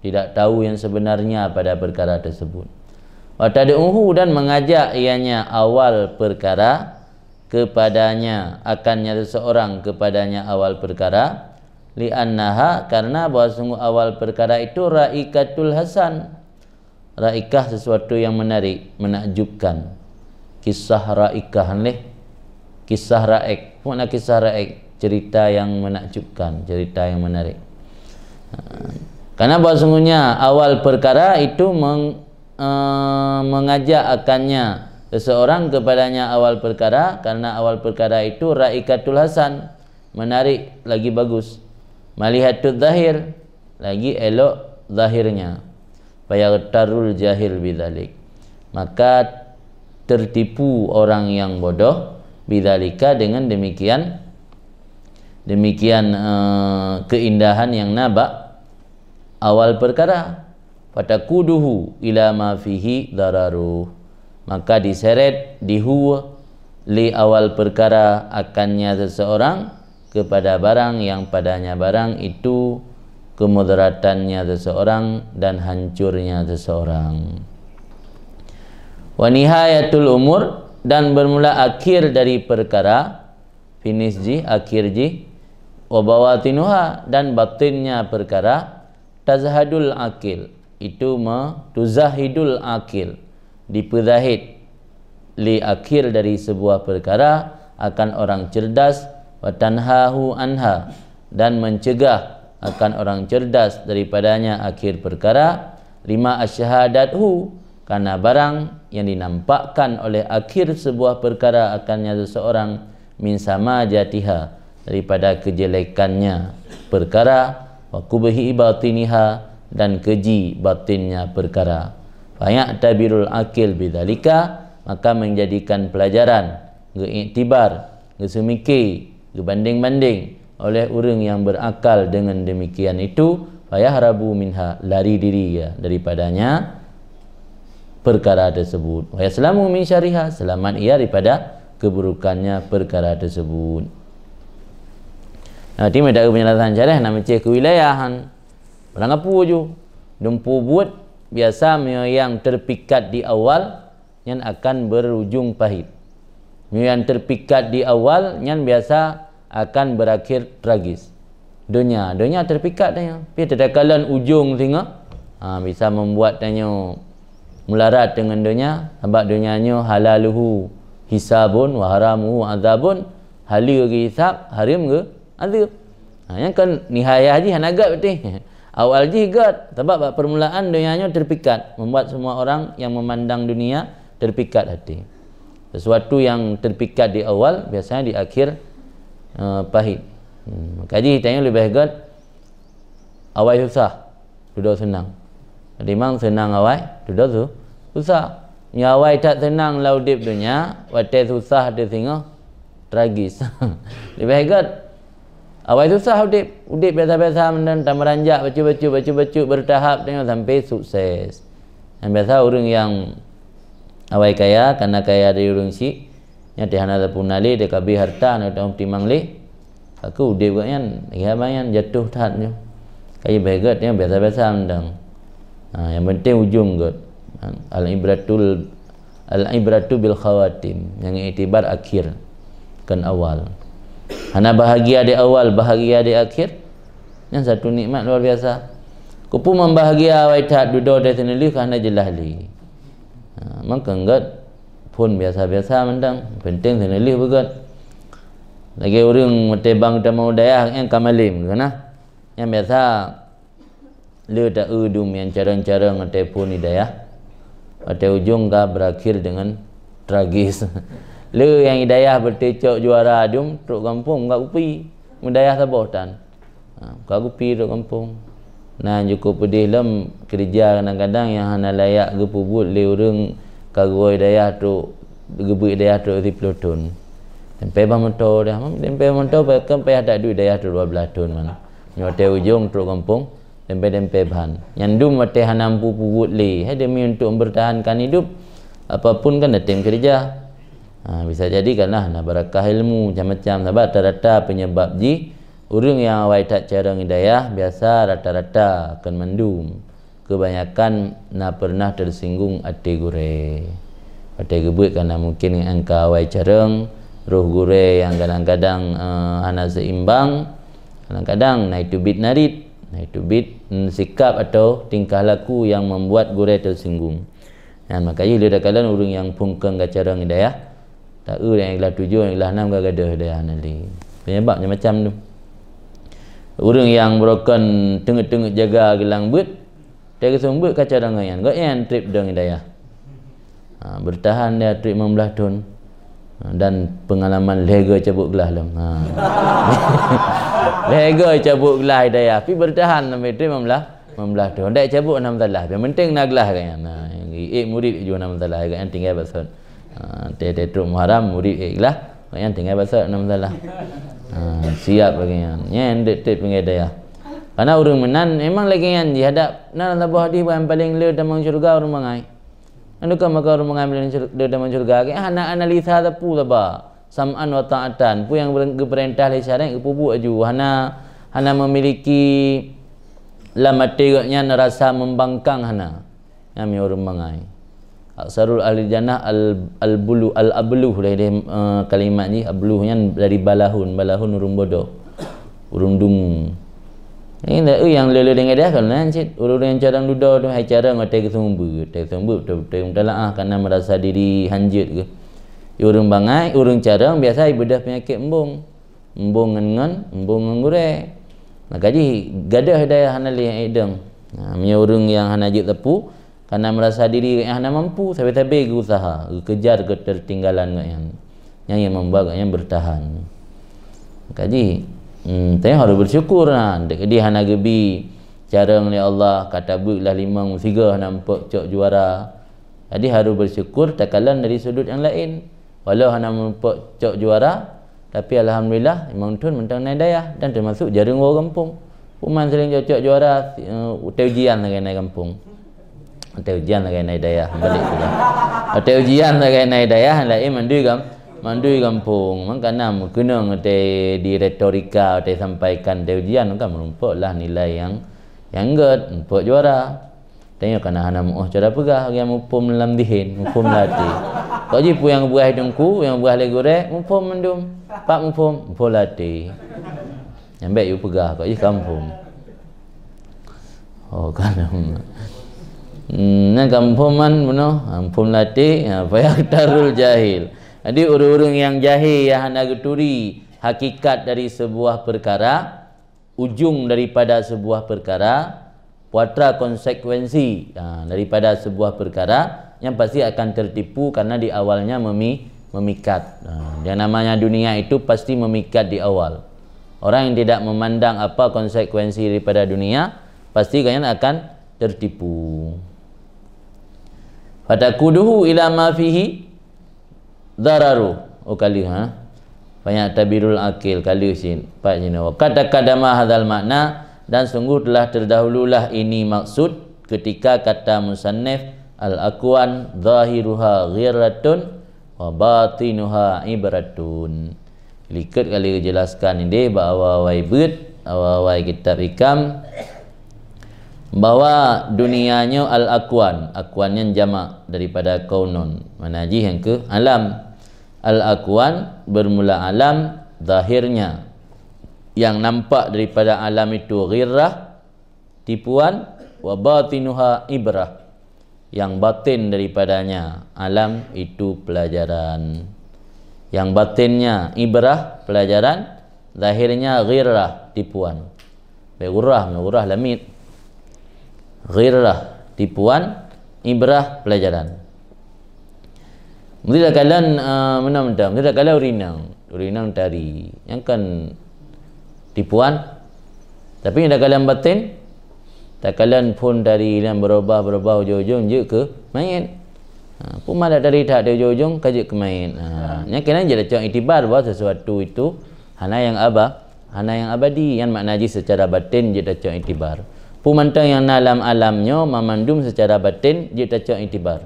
tidak tahu yang sebenarnya pada perkara tersebut. Wa tad'uhu, dan mengajak ianya awal perkara kepadanya, akannya seseorang kepadanya awal perkara, li'annaha, karena bahwa sungguh awal perkara itu raikatul hasan. Raikah sesuatu yang menarik, menakjubkan. Kisah raikah leh. Kisah raik. Apa makna kisah raik? Cerita yang menakjubkan, cerita yang menarik. Ha. Karena bahwa sungguhnya awal perkara itu meng-, eh, mengajak akannya seseorang kepadanya awal perkara, karena awal perkara itu raikatul hasan, menarik, lagi bagus. Malihatul zahir, lagi elok zahirnya. Fayaghtarul jahil bidzalik. Maka tertipu orang yang bodoh bidzalika, dengan demikian, demikian, eh, keindahan yang na bak awal perkara. Fataquduhu ila ma fihi dararuh. Maka diseret, dihu lé awal perkara akannya seseorang kepada barang yang padanya barang itu kemudaratannya seseorang dan hancurnya seseorang. Wa nihayatul umur, dan bermula akhir dari perkara, finish jih, akhir jih, wa bawatinuha, dan batinnya perkara, tazhadul akil, itu me-, tuzahidul akil, dipeuzahid lé akhir dari sebuah perkara akan orang cerdas, wa tanhahu anha, dan mencegah akan orang cerdas daripadanya akhir perkara, lima asyahadathu, karena barang yang dinampakkan oleh akhir sebuah perkara akannya seseorang, min samajatiha, daripada kejelekannya perkara, wa qubhi batiniha, dan keji batinnya perkara. Faya'tabirul akil bidzalika, maka menjadikan pelajaran, geuiktibar, geuseumike, geubandeng-bandeng oleh ureuëng yang berakal dengan demikian itu, fayahrabu minha, lari diri ia daripadanya perkara tersebut. Wa yaslamu min syarriha, selamat ia daripada keburukannya perkara tersebut. Nah, ti meudaru penjelasan syarah nak meucéh keu wilayahan. Barang apa ju? Dumpu buet biasa meunyoe nyang terpikat di awal, nyan akan berujung pahit. Meunyoe nyang terpikat di awal, nyan biasa akan berakhir tragis. Donya, donya terpikat tanyoe. Tapi takalon ujong singoh, ha, bisa membuat tanyoe melarat dengan donya, sabab donya nyoe halaluhu hisabun wa haramuhu azabun, haleue geuhisab, hareuem geuazeueb. Ha, nyan kan nihayah jih hana gét berarti. Awal jih gét, sabab bak permulaan donya nyoe terpikat, membuat semua orang yang memandang dunia terpikat hati. Sesuatu yang terpikat di awal, biasanya di akhir, eh, pahit. Hmm, maka jih tanyoe leubeh gét awai susah, dudoe seunang. Timbang seunang awai, dudoe su-, susah. Meunyoe awai that seunang lam udeb donya, watée susah teuh singoh, tragis. Leubeh gét. Awai susah udeb, udeb biasa-biasa mantong, tameuranjak bacut-bacut, bacut-bacut, bertahap tanyoe sampai sukses. Nyang biasa ureuëng nyang awai kaya, kana kaya dari ureuëng syik, nyan teuh hana tapuna lé, teuh ka abéh hareuta, hana tapeutimang lé. Ka keuh udeb gobnyan, lagée haba nyan jatoh that nyoe. Ka leubeh gét nyoe biasa-biasa mantong. Ha, nyang penting ujong gét. Al-ibratul, al-ibratu bil khawatim. Nyang iktibar akhir, kon awal. Hana bahagia di awal, bahagia di akhir. Nyan satu nikmat luar biasa. Keupeue membahagia awai that dudoe teuh seuneulheueh ka hana jeulaih lé. Ha, maka gét phon biasa-biasa mantong, penting seuneulheueh beugét. Lagée ureuëng meutebang tamong dayah nyang ka malem, keuh na. Nyang biasa le ta-eu dum nyang carong-carong watée phon di dayah. Watée ujong ka berakhir dengan tragis. Le nyang di dayah beuteucok juara dum trok gampông ka kupi. Meudayah saboh tan. Ha, ka kupi trok gampông. Nah, cukup peudeh lom keureuja kadang-kadang nyang hana layak geupeubuet lé ureuëng ka geuwoe dayah trok, geubeuet dayah trok siploh thon. Tempe bah moto dah, tempe moto bahkan payah that duek dayah trok dua blaih thon mana. Nyoe watée ujong trok gampông, tempe-tempe ban. Nyan dum watée hana mampu peubuet lé, hai demi untuk mempertahankan hidup, apapun kan dateng keureuja. Ha, bisa jadi karena hana barakah ilmu, macam-macam. Sabab rata-rata penyebab jih, ureuëng nyang awai that carong hidayah, biasa rata-rata kon mandum. Keubanyakan na peureunah teusinggung até gurée. Watée geubeuet kana mungken ngon ka awai careueng, roh gurée nyang kadang-kadang, eh, hana seimbang, kadang-kadang na iteubiet narit, na iteubiet, mm, sikap atau tingkah laku nyang membuat gurée teusinggung. Nyan maka jih lé takalon ureuëng nyang phungkeung ka careueng hidayah, ta-eu nyang glah tujoh, nyang glah nam ka gadôh hidayah hana lé. Penyebab macam-macam tu. Ureuëng nyang beurokon teungeut-teungeut jaga geulang beuet, watée geuseumeubeuet ka careueng ngon nyan, gobnyan treb dong hidayah. Ha, beurtahan dia treb limong blaih thon. Ha, dan peungalaman lhée goe cabot glah lom. Ha. Lhée goe cabot glah hidayah, pi beurtahan sampai treb limong blaih, limong blaih thon. Dak cabot hana masalah, yang penting na glah gobnyan. Ha, ék murit ju hana masalah, gobnyan tinggai bak sot. Ha, teuh-teuh trok Muharram, murit ék glah, gobnyan tinggai bak sot hana masalah. Ha, siap lagée nyan. Nyan dek treb limong hidayah. Karena ureuëng meunan memang lagée nyan jih, adak na lam saboh hadis, "Nyang paleng le tamong syeuruga ureuëng bangai." Nyan ka maka ureuëng bangai paleng syeur-, le tamong syeuruga, gobnyan hana analisa sapeue saba. Sam'an wa ta'atan, peue nyang geupeurintah lé syariat geupeubuet aju, hana, hana memiliki lam até gobnyan rasa membangkang, hana. Nyan ureuëng bangai. Aksarul ahli jannah al-, al-bulu-, al-abluh lé deh, eh, kalimat jih, abluh nyan dari balahun, balahun ureuëng bodoh. Ureuëng dungu. Ini dah, eh, nyang le-le deungon hidayah kan nyan cit. Ureuëng-ureuëng nyang careueng dudoe tu hai careueng watée geuseumeubeuet, watée geuseumeubeuet beutôi-beutôi meutalaah karena merasa diri hanjeuet geuh. Ureuëng bangai, ureuëng careueng biasa ibeudôh peunyakét embong. Embong ngon, ngon, embong ngon gurée. Maka jih gadôh hidayah hana lé nyang ék dong. Nah, meunyoe ureuëng nyang hana jeuet sapeue, karena merasa diri nyang hana mampu, sabe-sabe geuusaha, geukejar keutertinggalan gobnyan. Nyan nyang membuat gobnyan beurtahan. Maka jih, hmm, tanyoe harôh beusyukur, nah, dek di hana geubi careueng lé Allah, ka tabeuet glah limong sigoe hana muphom cok juara. Jadi harôh beusyukur takalon dari sudut nyang laén. Walau hana muphom cok juara, tapi alhamdulillah, limong thon mantong na hidayah dan teumasuk jareueng woe gampông. Peue man seuleueng cok juara, eh, watée ujian lagée na i gampông. Watée ujian lagée na hidayah, balik tu dah. Watée ujian lagée na hidayah, laén mandum gam-, mandum gampông. Maka na meukeunong watée di retorika, watée sampaikan watée ujian, kan meurumpok lah nilai nyang, nyang gét, muphom juara. Tanyoe kana hana meuoh cara peugah, nyang muphom lam dihen, muphom lam até. Kok jih peue nyang geupeugah teungku, nyang geupeugah lé gurée, muphom mandum. Pat muphom, muphom lam até. Nyang bék yue peugah, kok jih ka muphom. Oh, kana. Hmm, nyan ka muphom man bunoe, ha, muphom lam até, ha, fayaktarul jahil. Jadi ureuëng-ureuëng nyang jahé nyang hana geuturi hakikat dari sebuah peukara, ujong daripada sebuah peukara, putra konsekuensi, ha, daripada sebuah peukara, nyan pasti akan tertipu karena di awalnya memi-, memikat. Ha, yang namanya dunia itu pasti memikat di awal. Orang yang tidak memandang apa konsekuensi daripada dunia, pasti gobnyan akan tertipu. Fatakuduhu ila ma fihi dararu. Oh, ka lheueh, ha? Faya'tabirul aqil, ka lheueh cit, pat jinoe. Wa qad taqaddama hadzal ma'na, dan sungguh telah terdahululah ini maksud ketika kata musannif, "Al-akwan zahiruha ghirratun wa batinuha ibratun." Likot ka lheueh geujelaskan idéh bak awai-awai beuet, awai-awai kitab hikam, bahwa dunia nyoe al-akwan, akwan nyan jamak daripada kaunun, makna jih nyang keuh alam. Al-akwan, bermula alam, zahirnya, yang nampak daripada alam itu ghirrah, tipuan, wa batinuha ibrah, yang batin daripadanya alam itu pelajaran. Yang batinnya ibrah, pelajaran, zahirnya ghirrah, tipuan. Baik, ghurrah, ghurrah lamiet. Ghirrah, tipuan, ibrah, pelajaran. Meusti takalon, eh, meunan mantong, meusti takalon ureueng inong, ureueng inong tari. Nyan kan tipuan. Tapi nyang takalon batin, takalon phon tari nyan beurubah-beurubah ujong-ujong jeuet keu manyét. Ha, peue malah tari that di ujong-ujong ka jeuet keu manyét. Ha, nyan keunan jeuet tacok iktibar bahwa sesuatu itu hana nyang aba-, hana nyang abadi, nyan makna jih seucara batin jeuet tacok iktibar. Peue mantong nyang na lam alam nyoe, mamandum seucara batin jeuet tacok iktibar.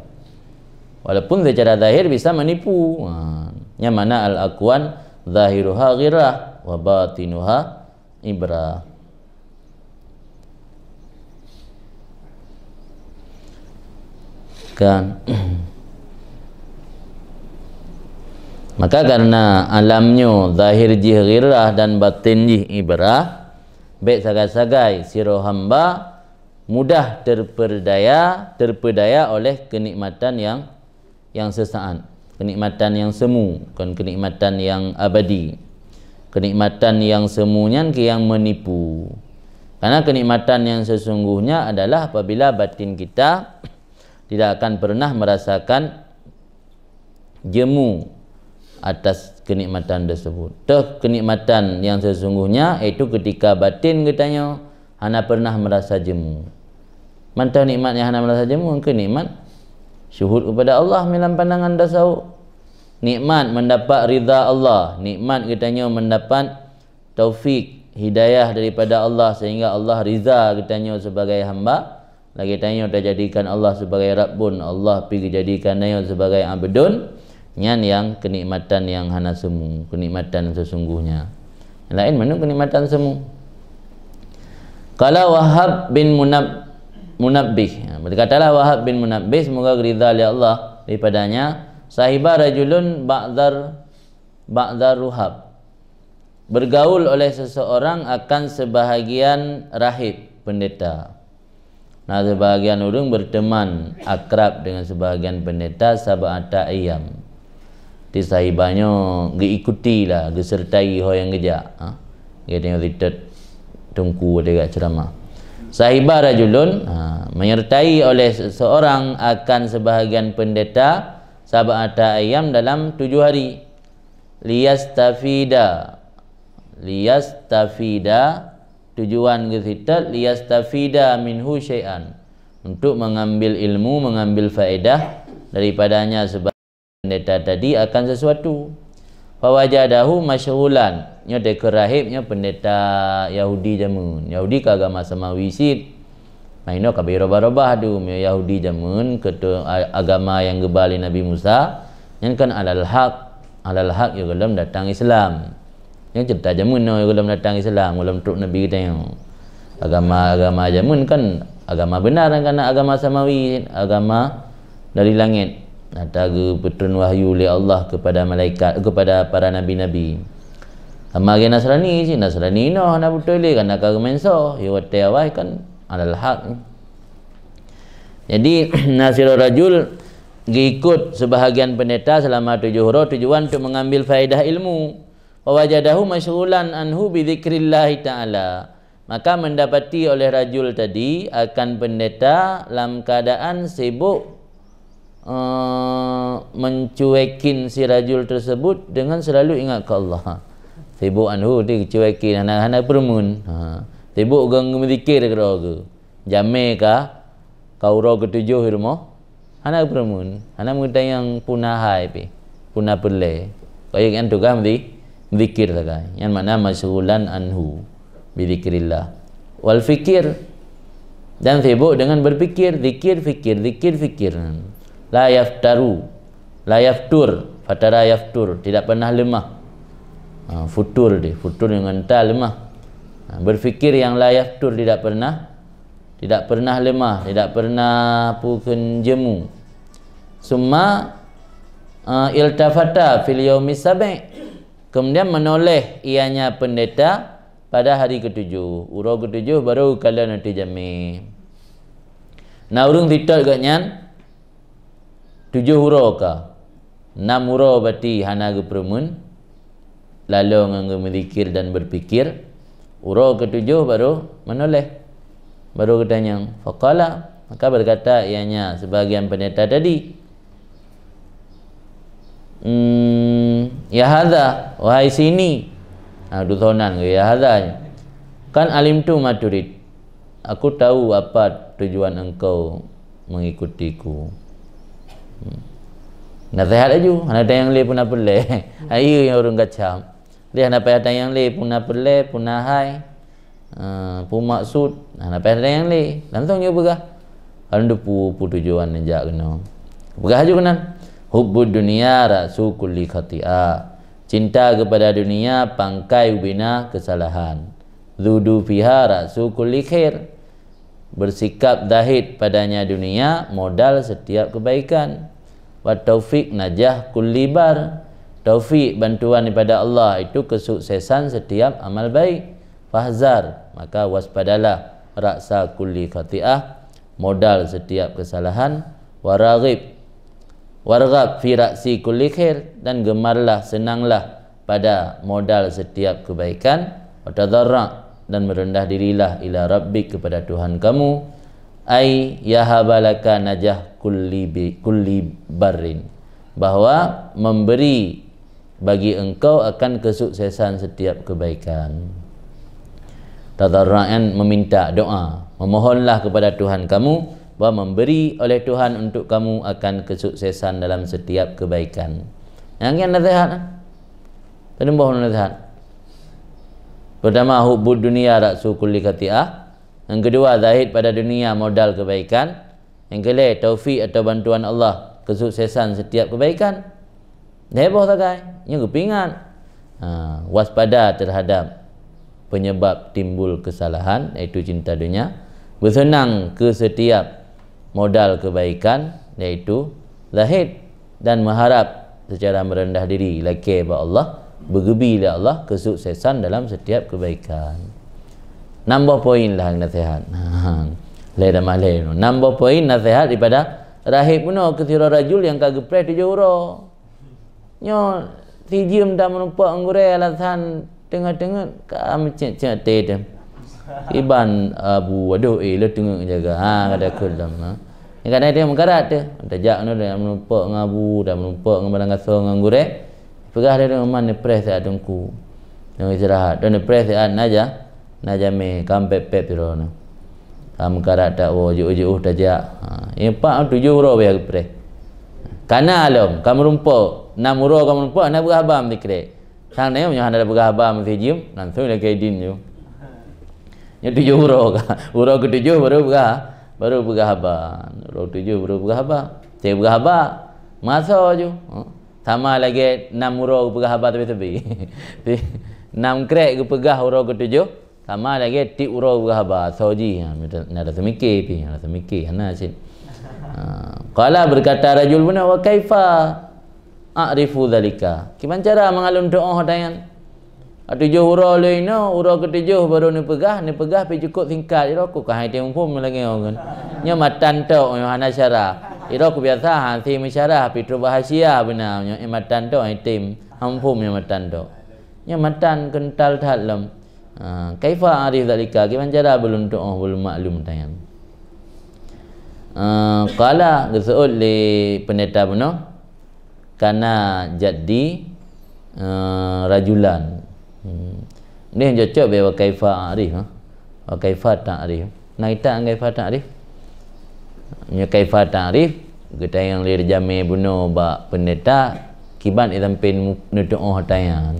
Walaupun seucara zahir bisa menipu. Ha, nyan makna al-akwan zahiruha ghirrah wa batinuha ibrah. Kan? Maka karena alam nyoe zahir jih ghirrah dan batin jih ibrah, bék sagai-sagai sidroe hamba mudah terperdaya, terpedaya oleh kenikmatan yang, yang sesaat, kenikmatan yang semu, bukan kenikmatan yang abadi. Kenikmatan yang semu nyan keu nyang menipu. Karena kenikmatan yang sesungguhnya adalah apabila batin kita tidak akan pernah merasakan jemu atas kenikmatan tersebut. Toh kenikmatan yang sesungguhnya, yaitu ketika batin geutanyoe hana pernah merasa jemu. Mantong nikmat nyang hana merasa jemu, keu nikmat syuhud kepada Allah dalam pandangan tasawuf. Nikmat mendapat ridha Allah, nikmat geutanyoe mendapat taufik, hidayah daripada Allah sehingga Allah ridha geutanyoe sebagai hamba. Lagée tanyoe tajadikan Allah sebagai Rabbun, Allah pi geujadikan tanyoe sebagai Abdun, nyan nyang kenikmatan nyang hana semu, kenikmatan sesungguhnya. Laén mandum kenikmatan semu. Qala Wahab bin Munab-, Munabbih. Ya, berkatalah Wahab bin Munabbih, semoga ridha lé Allah daripadanya, sahiba rajulun ba'dar, ba'dar ruhab. Bergaul oleh seseorang akan sebahagian rahib, pendeta. Nah, sebahagian ureuëng berteman akrab dengan sebahagian pendeta sab'ata ayyam. Di sahiba nyoe geuikuti lah, geusertai ho nyang geujak. Ha? Geutanyoe sitot teungku teuga ceramah. Sahiba rajulun, ha, menyertai oleh seseorang akan sebahagian pendeta sab'ata ayyam dalam tujuh hari. Liyastafida. Liyastafida, tujuan geusitot liyastafida minhu syai'an, untuk mengambil ilmu, mengambil faedah daripadanya sebab pendeta tadi akan sesuatu. Fawajadahu masyghulan. Nyoe teuka rahib nyoe pendeta Yahudi jameun. Yahudi ka agama samawi cit. Nah, inoe ka beurobah-robah tu, meunyoe Yahudi jameun keu agama nyang geuba lé Nabi Musa, nyan kan alal haq, alal haq ya golom datang Islam. Nyan ceurita jameun nyoe golom datang Islam, golom trok Nabi geutanyoe. Agama-agama jameun kan agama benar, kan agama samawi, agama dari langit. Nyata geupeutrön wahyu lé Allah kepada malaikat, kepada para nabi-nabi. Sama lagée Nasrani, si Nasrani noh hana beutôi lé, karena ka geumenso, ya watée awai kan alal haq. Jadi, na sidroe rajul geuikot sebahagian pendeta selama tujuh uroe tujuan untuk mengambil faedah ilmu. Wa wajadahu masyghulan anhu bi dzikrillahi ta'ala. Maka mendapati oleh rajul tadi akan pendeta lam keadaan sibuk, eh, mencuekin si rajul tersebut dengan selalu ingat ke Allah. Sibuk anhu dicuekin, hana, hana peureumeun. Ha. Sibuk gong meuzikir keudroe geuh. Jamé ka, ka uroe keutujoh di rumoh, hana peureumeun, hana meutanyong peue na hai pih, peue na peureulée. Kayée nyan tugaih meuzi-, meuzikir sagai. Nyan makna masyghulan anhu bi dzikrillah. Wal fikir, dan sibuk dengan berpikir, zikir, fikir, zikir, fikir. La yaftaru, la yaftur, fatara yaftur, tidak pernah lemah. Ha, futur deh, futur dengan ta lemah. Ha, berfikir yang la yaftur tidak pernah, tidak pernah lemah, tidak pernah pukon jemu. Summa, eh, iltafata fil yaumis sabi'. Kemudian menoleh ianya pendeta pada hari ketujuh. Uroe keutujoh baru kalon ateueh jamé. Na ureuëng sitot gobnyan tujoh uroe ka. Nam uroe bati hana geupeureumeun, lalo ngon geumeuzikir dan berpikir. Uroe keutujoh baru menoleh, baru geutanyong. Faqala, maka berkata ianya sebahagian pendeta tadi, Hmm, ya hadza, wahai si ini. Ha, dusonan ke ya hadza. Kan alimtu ma turid. Aku tahu apa tujuan engkau mengikutiku. Hmm. Nasihat laju, hana tanyong lé peue na peureulée. Ayo nyang ureuëng kacam. Dia hana payah tanyong lé peue na peureulée, peue na hai. Ah, peue maksud? Nah, hana payah tanyong lé. Langsung jeuet peugah. Hana peue, peue tujuan neujak keunoe. Peugah laju keunan. Hubbud dunya ra'su kulli khati'ah. Cinta kepada dunia pangkai ubena kesalahan. Zuhdu fiha ra'su kulli khair. Bersikap zahid padanya dunia modal setiap kebaikan. Wa taufik najah kulli bar. Taufik, bantuan daripada Allah, itu kesuksesan setiap amal baik. Fahzar, maka waspadalah, ra'sa kulli khati'ah, modal setiap kesalahan. Waraghib, warghab fi ra'si kulli khair, dan gemarlah, senanglah pada modal setiap kebaikan. Wa tadarra, dan merendah dirilah, ila rabbik, kepada Tuhan kamu. Ay yahabalaka najah kulli bi-, kulli barrin, bahwa memberi bagi engkau akan kesuksesan setiap kebaikan. Tadarru'an, meminta doa, memohonlah kepada Tuhan kamu bahwa memberi oleh Tuhan untuk kamu akan kesuksesan dalam setiap kebaikan. Nyang nyan nasihat. Teurimong nasihat. Pertama, hubbud dunia ra'su kulli khati'ah. Yang kedua, zahid pada dunia modal kebaikan. Nyang keulhèe, taufik atau bantuan Allah, kesuksesan setiap kebaikan. Heboh sagai, nyoe geupeuingat. Ha, waspada terhadap penyebab timbul kesalahan, yaitu cinta dunia. Bersenang ke setiap modal kebaikan, yaitu zahid. Dan meuharab secara meureundah diri lakèe bak Allah, beugeubi lé Allah keusuksesan dalam setiap keubaikan. Nam boh poin lah nasihat. Lhèe tamah lhèe. Nam boh poin nasihat daripada rahib bunoe keu sidroe rajul nyang ka geupreh tujoh uroe. Nyoe si jeuem tameurumpok ngon gurèe alasan teungeut-teungeut ka meucék-cék até teuh. Iban Abu, "Waduh, eh, lôn teungeut jaga." Ha, ka takheun lom, ha. Nyang kadang dia meukarat teuh. Tajak nyoe dah meurumpok ngon Abu, dah meurumpok ngon barang gasoe ngon gurèe. Peugah dia, "Man neupreh siat Teungku." Nyang istirahat. Dah neupreh siat na ja, na jamé, ka pép-pép sidroe nyoe. Ka meukarat that woe, jiôh-jiôh tajak. Ha, nyoe pat tujoh uroe baya geupreh. Kana lom, ka meurumpok. Nam uroe ka meurumpok, hana peugah haba meusikrek. Sang nyoe meunyoe hana peugah haba meusi jeuem, langsung ilakèe idin nyoe. Nyoe tujoh uroe ka. Uroe keutujoh baru peugah, baru peugah haba. Uroe keutujoh baru peugah haba. Cit peugah haba, meuasoe ju. Ha. Sama lagèe nam uroe geupeugah haba teubé-teubé. Nam krek geupeugah uroe keutujoh, sama lagèe tiep uroe geupeugah haba, asoe jih. Ha, na rasa miké pih, na rasa miké, hana cit. Ha. Qala, berkata rajul bunoe, "Wa kaifa a'rifu dzalika?" Kiban cara mangat lôn tu'oh ata nyan? Tujoh uroe lôn inoe, uroe keutujoh baru neupeugah, neupeugah pih cukôp singkat. Sidroe ku ka han tém muphom lagèe nyoe kan. Nyoe matan tok, nyoe hana syarah. Sidroe ku biasa han tém meusyarah, pih trôk bahsia beuna. Nyoe, eh, matan tok, han tém. Han muphom nyoe matan tok. Nyoe matan keuntal that lom. Ha, kaifa a'rif dzalika? Kiban cara beu lôn tu'oh, beu lôn maklum ata nyan? Eh, qala, geuseuôt lé peundeta bunoe. Kana jaddi, eh, rajulan. Hmm. Nyoe cocok bèk wa kaifa a'rif, ha? Wa kaifa ta'rif. Na kitab kaifa ta'rif? Nyoe kaifa ta'rif, geutanyong lé jamé bunoe bak peundeta, kiban sampé neutu'oh ata nyan.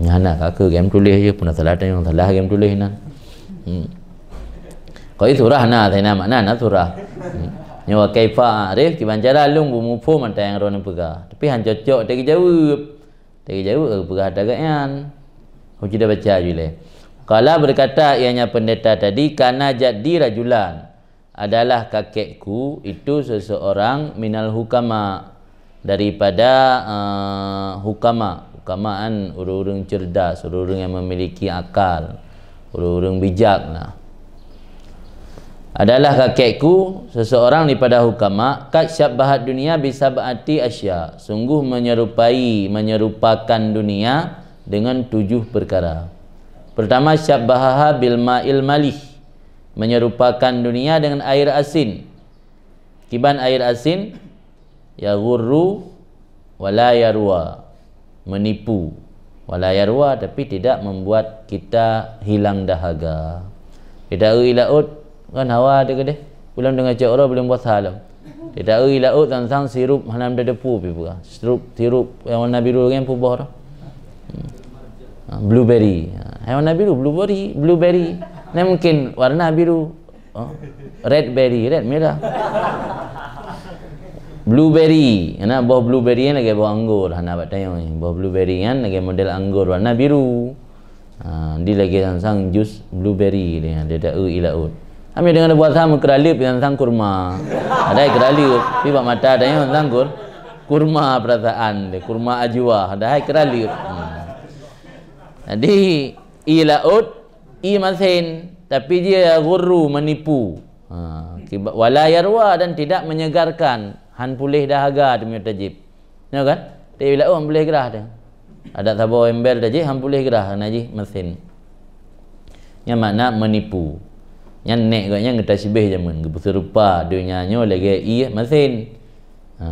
Nyan hana ka keu gém tuléh je, puna salah tanyong, salah gém tuléh nan. Hmm. Kok i surah na, tanya makna na surah. Hmm. Nyoe wa kaifa a'rif, kiban cara lôn beumuphom ata nyang droeneuh peugah. Tapi han cocok teugeujaweueb. Teugeujaweueb peugah ata gét nyan. Hana baca ju lé. Qala, berkata ianya pendeta tadi, kana jaddi rajulan. Adalah kakekku itu seseorang minal hukama, daripada, eh, hukama. Hukama kan ureuëng-ureuëng cerdas, ureuëng-ureuëng yang memiliki akal, ureuëng-ureuëng bijak lah. Adalah kakekku seseorang daripada hukama, qad syabbahat dunia bi sab'ati asya, sungguh menyerupai, menyerupakan dunia dengan tujuh perkara. Pertama, syabbahaha bil ma'il malih, menyerupakan dunia dengan air asin. Kiban air asin, yaghurru wa la yarwa, menipu, wa la yarwa, tapi tidak membuat kita hilang dahaga. Kita eu i laôt, kan hawa teuh keudeh. Ulôn deungoe cok uroe, ulôn puasa lom. Kita eu i laôt, sang-sang sirup hana meuteupeu pih peugah. Sirup, sirup nyang warna biru nyan peuboh tu. Hmm. Ha, blueberry. Ha, hai warna biru, blueberry, blueberry. Nah, mungkin warna biru. Oh, red berry, red merah. Blueberry, na boh blueberry nyan lagèe boh anggur, hana bak tayong ni. Boh blueberry nyan lagèe model anggur warna biru. Ha, di lagèe sang-sang jus blueberry dia, dia dak eu i laôt. Hami dengan buat sama keuraleueb yang sang kurma. Ada keuraleueb, tapi bak mata ada yang sang kur-, kurma perasaan dia, kurma ajwa, ada hai keuraleueb. Hmm. Jadi, i laôt, i masen, tapi dia ghurru, menipu. Ha, kiba-, wala yarwa, dan tidak menyegarkan, han puléh dahaga tu meunyoe tajép. Nyo kan? Tapi laôt han puléh grah tu. Adak saboh ember tajép han puléh grah, na jih masen. Nyan makna menipu. Nyan nèk geuh nyan geutasybih jameun, geupeuserupa donya nyoe lagèe ié masen. Ha,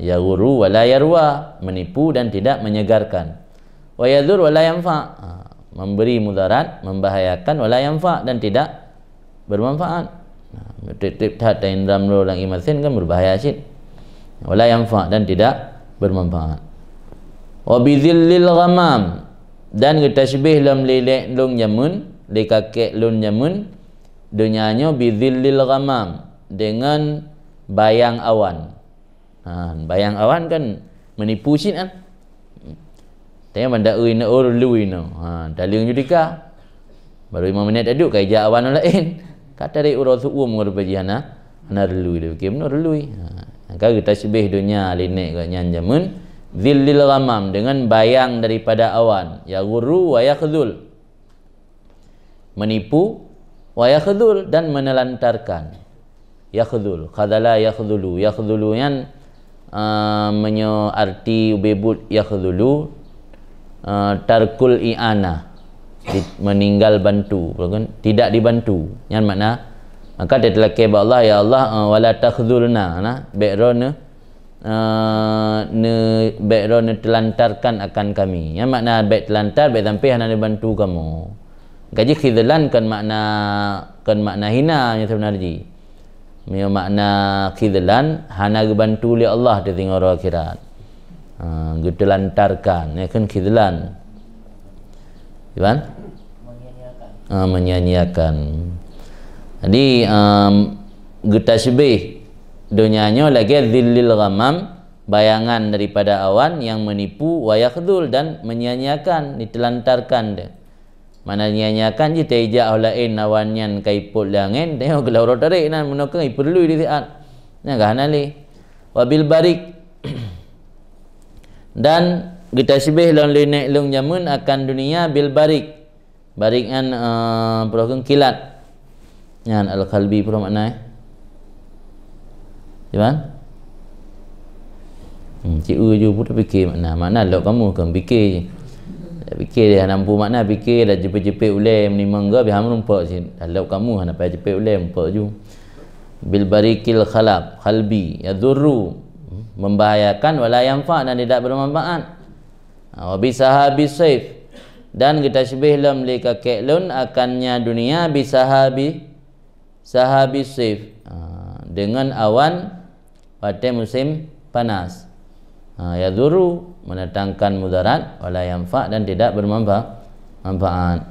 yaghurru wala yarwa, menipu dan tidak menyegarkan. Wa yadhur wala yanfa, ha, memberi mudarat, membahayakan, wala yanfa, dan tidak bermanfaat. Nah, tiep-tiep that taindram lo lam ié masen kan berbahaya cit. Wala yanfa, dan tidak bermanfaat. Wa bizillil ghamam, dan geutasybih lom lé nèk lôn jameun, lé kakek lôn jameun, donya nyoe bizillil ghamam, dengan bayang awan. Ha, bayang awan kan menipu cit kan. Tanya banda ui na ur lui na. Ha, taleueng judika. Baru lima minit taduk kai jak awan laén. Ka tarék uroe su'um ngon rupa jih hana, hana reului lé. Oke, beuna reului. Ha, ka geutasybih donya lé nèk geuh nyan jameun zillil ghamam, dengan bayang daripada awan. Yaghurru wa yakhzul. Menipu, wa yakhdhul, dan menelantarkan. Yakhdhul, khadhala yakhdhulu. Yakhdhulu nyan, eh, meunyoe arti ubé buet yakhdhulu, eh, tarkul i'anah, di-, meninggal bantu, bukan? Tidak dibantu. Nyan makna, maka dia teulakée bak Allah, "Ya Allah, eh, wala takhdhulna," nah, bèk droeneuh eh, ne-, bèk droe neuteulantarkan akan kami. Nyan makna bèk teulantar, bèk sampé hana neubantu kamoe. Gaji khidhlan kon makna, kon makna hina nyoe sebenar jih. Meunyoe makna khidhlan, hana geubantu lé Allah di singoh uroe akhirat. Ha, geuteulantarkan, nyan kheun khidhlan. Iban? Ah, menyia-nyiakan. Jadi, em, geutasybih donya nyoe lagée zillil ghamam, bayangan daripada awan nyang menipu, wa yakhdhul, dan menyia-nyiakan, diteulantarkan dia. Makna nia-niakan jih taijak ho laén awan nyan ka ipot lé angén, tanyoe keulah uroe tarek nan meunoe keuh ipeureulee di siat. Nyan ka hana lé. Wabil barik. Dan geutasybeh lom lé nèk lôn jameun akan dunia bil barik. Barik nyan, eh, peue kheun kilat. Nyan al-qalbi peue makna, eh? Cuman? Hmm, ci eu ju peue pike makna. Makna lok kamoe kheun pike je. Pike deh hana mampu makna, pike dah jepit-jepit ulèe meulimong go bih meurumpok cit. Dah lok kamoe hana payah jepit ulèe mumpok ju. Bil barikil khalab, khalbi, yadurru, membahayakan, wala yanfa, dan tidak bermanfaat. Ha, wa bisahabi saif, dan geutasybeh lom lé kakek lôn akan nya dunia bisahabi, sahabi saif, ha, dengan awan watée musim panas. Ha, yadhuru, mendatangkan mudarat, wala yanfa, dan tidak bermanfa-, manfaat.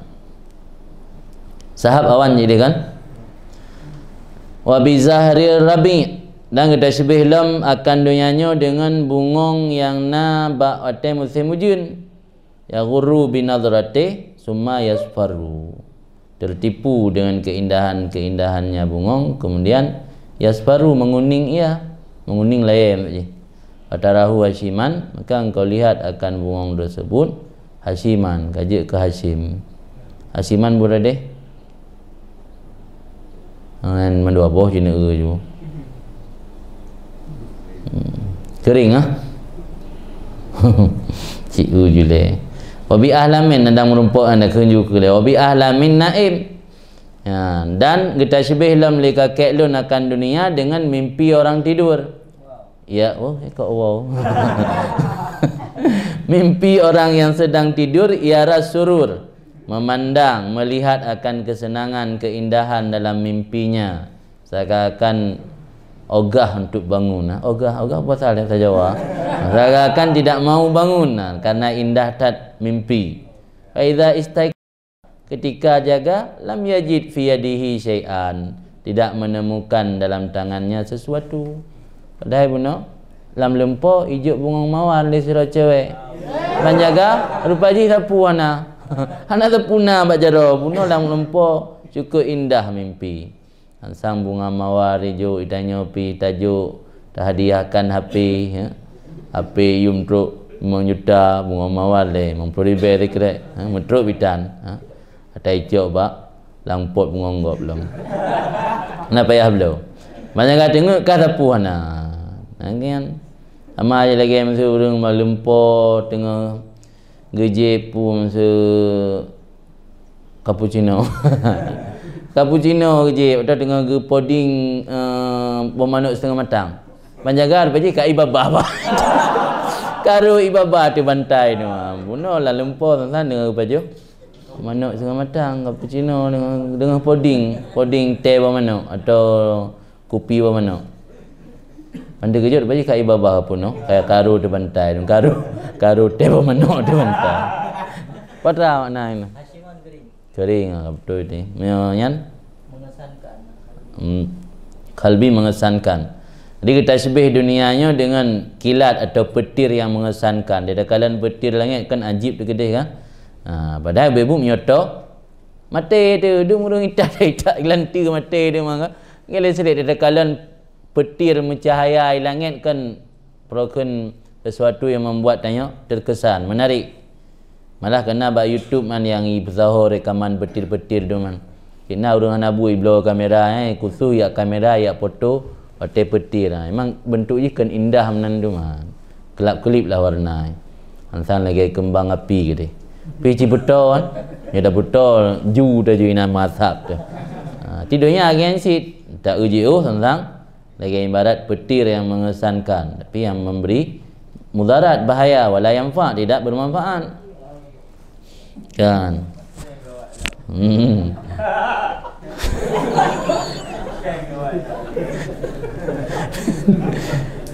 Sahab awan jadi kan? Wa bizahrir rabi, dan geutasybeh lom akan dunia nyoe dengan bungong nyang na bak watée musim ujeuen. Yaghurru binadrati summa yasfarru. Tertipu dengan keindahan-keindahannya bungong, kemudian yasfarru, menguning ia, menguning layèe mak jih. Fatarahu hasyiman, maka engkau lihat akan bungong tersebut hasyiman, ka jeuet keu hasyim. Hasyiman buradeh? Nyan mandua boh jineuk eu ju. Hmm. Kering ah. Ci eu ju lé. Wa bi ahlamin, nadang meurumpok anda kheun ju keu lé. Wa bi ahlamin naim. Ya, dan geutasybeh lom lé kakek lôn akan dunia dengan mimpi orang tidur. Ya, oh, eh, kok wow. Mimpi orang yang sedang tidur, yara surur, memandang, melihat akan kesenangan, keindahan dalam mimpinya, seakan-akan ogah untuk bangun. Nah, ogah, ogah bahasa Jawa. Seakan-akan tidak mau bangun, nah, karena indah that mimpi. Fa idza istaiqadha, ketika jaga, lam yajid fi yadihi syai'an, tidak menemukan dalam tangannya sesuatu. Padahai bunoe lam lumpoe ijok bungong mawar lé sidroe cewek. Ban jaga, rupa jih sapeue hana. Hana teupuna bak jaroe, bunoe lam lumpoe, cukup indah mimpi. Sang bunga mawar ijok, itanyoe pih tajok, tahadiahkan H P, ya. H P yum trok limong juta, bunga mawar lé, limong ploh ribèe sikrek, ha, meutrok bitan, ha. Ata icok bak lam pot bungong gob lom. Na payah bloe. Banyak ka teungeut ka sapeue hana. Nah, kan. Sama aja lagèe miseue ureueng bak lumpoe teungoh geujép peue miseue cappuccino. Cappuccino geujép atau teungoh geupoding, eh, boh manok setengah matang. Ban jaga rupajih ka ié babah, bah. Ka rhot ié babah teuh bantai tu. Bunoe lam lumpoe san-san deungoh geupajoh. Manok setengah matang, cappuccino deungoh, deungoh poding, poding teh bak manok atau kupi bak manok. Ban teukeujot bak jih ka ié babah pun, no? Kaya ka rhot teuh bantai, ka rhot, ka rhot teh bak manok teuh bantai. Peue treuk makna nyan? Keuring, ah, beutôi teuh. Meunyoe nyan? Hmm, qalbi mengesankan. Jadi, geutasybih dunia nyoe dengan kilat atau petir yang mengesankan. Di takalon petir langét kan ajib teuh keudeh kan? Ha, padahai bak buet nyoe tho maté teuh, dum ureueng itat-itat geulanteue maté teuh maka. Ngon lé sirek di takalon petir meucahaya di langét kan, peue kheun, sesuatu yang membuat tanyoe terkesan, menarik. Malah kana bak YouTube man nyang ipeusaho rekaman petir-petir tu man. Cit na ureueng hana bui bloe kamera, eh, khusus jak kamera, jak foto watèe petir. Ha, memang bentuk jih kan indah meunan tu man. Kelap-kelip lah warna. Ansang lagèe keumbang api keudeh. Pi ci beutôi kan? Nyoe dah beutôi, ju dah ju inan meuasap teuh. Ha, ti donya nyan cit, tak eu jiôh teuntang lagèe ibarat petir yang mengesankan, tapi yang memberi mudarat, bahaya, wala yanfa, tidak bermanfaat. Kan? Hmm.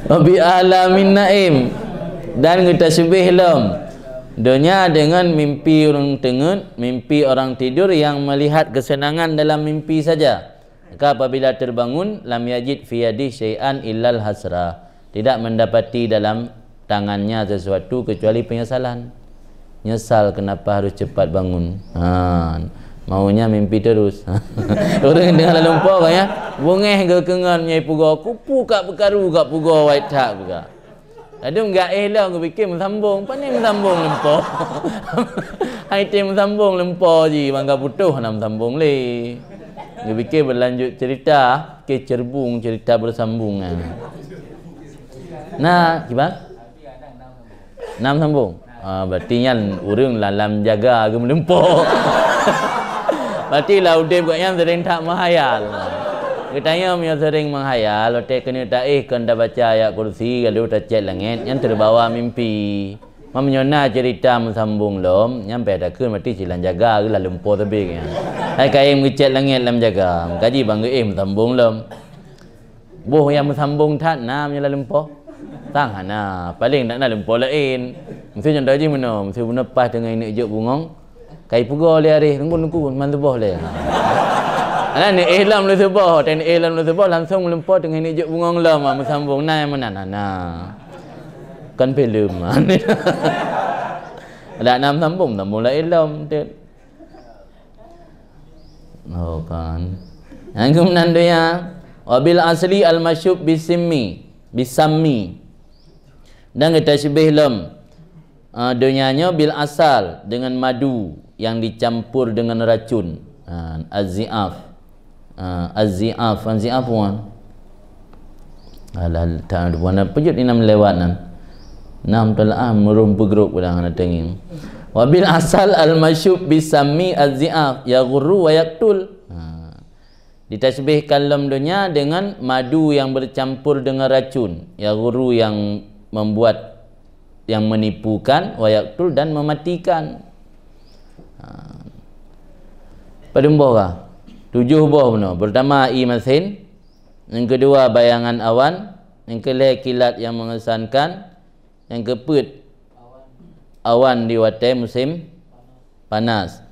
Wa bi a'la min na'im. Dan geutasybih lom donya dengan mimpi ureueng teungeut, mimpi orang tidur yang melihat kesenangan dalam mimpi saja. Maka apabila terbangun, lam yajid fi yadih syai'an illal hasra. Tidak mendapati dalam tangannya sesuatu kecuali penyesalan. Nyesal kenapa harus cepat bangun. Ha, maunya mimpi terus. Ureueng deungon lam lumpoe kan ya, beungéh geukeungon nyai pugoe, kupu ka peukaru ka pugoe wai that buka. Ladôm geuéh lom geupike meusambong, pane meusambong lumpoe. Hai teuh meusambong lumpoe jih, ban ka putôh hana meusambong lé. Geupike berlanjut cerita, ke cerbung cerita bersambung kan. Nah, kiban? Nam sambung. Ah, berarti nyan ureueng lam jaga geumeulumpoe. Berarti lam udép gobnyan sering that meuhayal. Geutanyoe meunyoe sering meuhayal, watèe keuneuk taéh kon tabaca ayat kursi, lalu tacèt langét, nyan teubawa mimpi. Meunyoe na cerita meusambung lom, nyan payah takheun berarti cit lam jaga geuh lam lumpoe teubiet nyan. Hai kayém geucèt langét lam jaga, meukaji ban geuéh meusambung lom. Boh nyang meusambong that na meunyoe lam lumpoe? Sang hana, paleng na, na lumpoe laén. Miseue contoh jih meunoe, miseue bunoe paih teungoh ineuk jok bungong, ka ipeugoe lé aréh, teungku-teungku, man seuboh lé. Hana neuéh lom lé seuboh, watèe neuéh lom lé seuboh, langsong lumpoe teungoh ineuk jok bungong lom, meusambong, na nyang meunan, hana. Kon filem. Dak na meusambong, meusambong laén lom, teuh. Oh, kan. Nyang keumeunan donya, wa bil asli al masyub bisimmi, bisammi. Dan geutasybih lom, ah, donya nyoe bil asal, dengan madu yang dicampur dengan racun. Ah, az-zi'af. Ah, az-zi'af, az-zi'af wan. Alah, tak ada warna pejut ni nam lewat nan. Nam telah meurum peugrop ulang na tengin. Wa bil asal al masyub bisami az-zi'af yaghurru wa yaqtul. Ha. Ditasbihkan lom donya dengan madu yang bercampur dengan racun, yaghurru yang membuat, yang menipukan, wa yaqtul dan mematikan. Ha. Padum boh kah? Tujoh boh bunoe. Pertama, ie masin. Nyang keudua, bayangan awan. Nyang keulhèe, kilat nyang mengesankan. Nyang keupeuet, awan di watèe musém panas.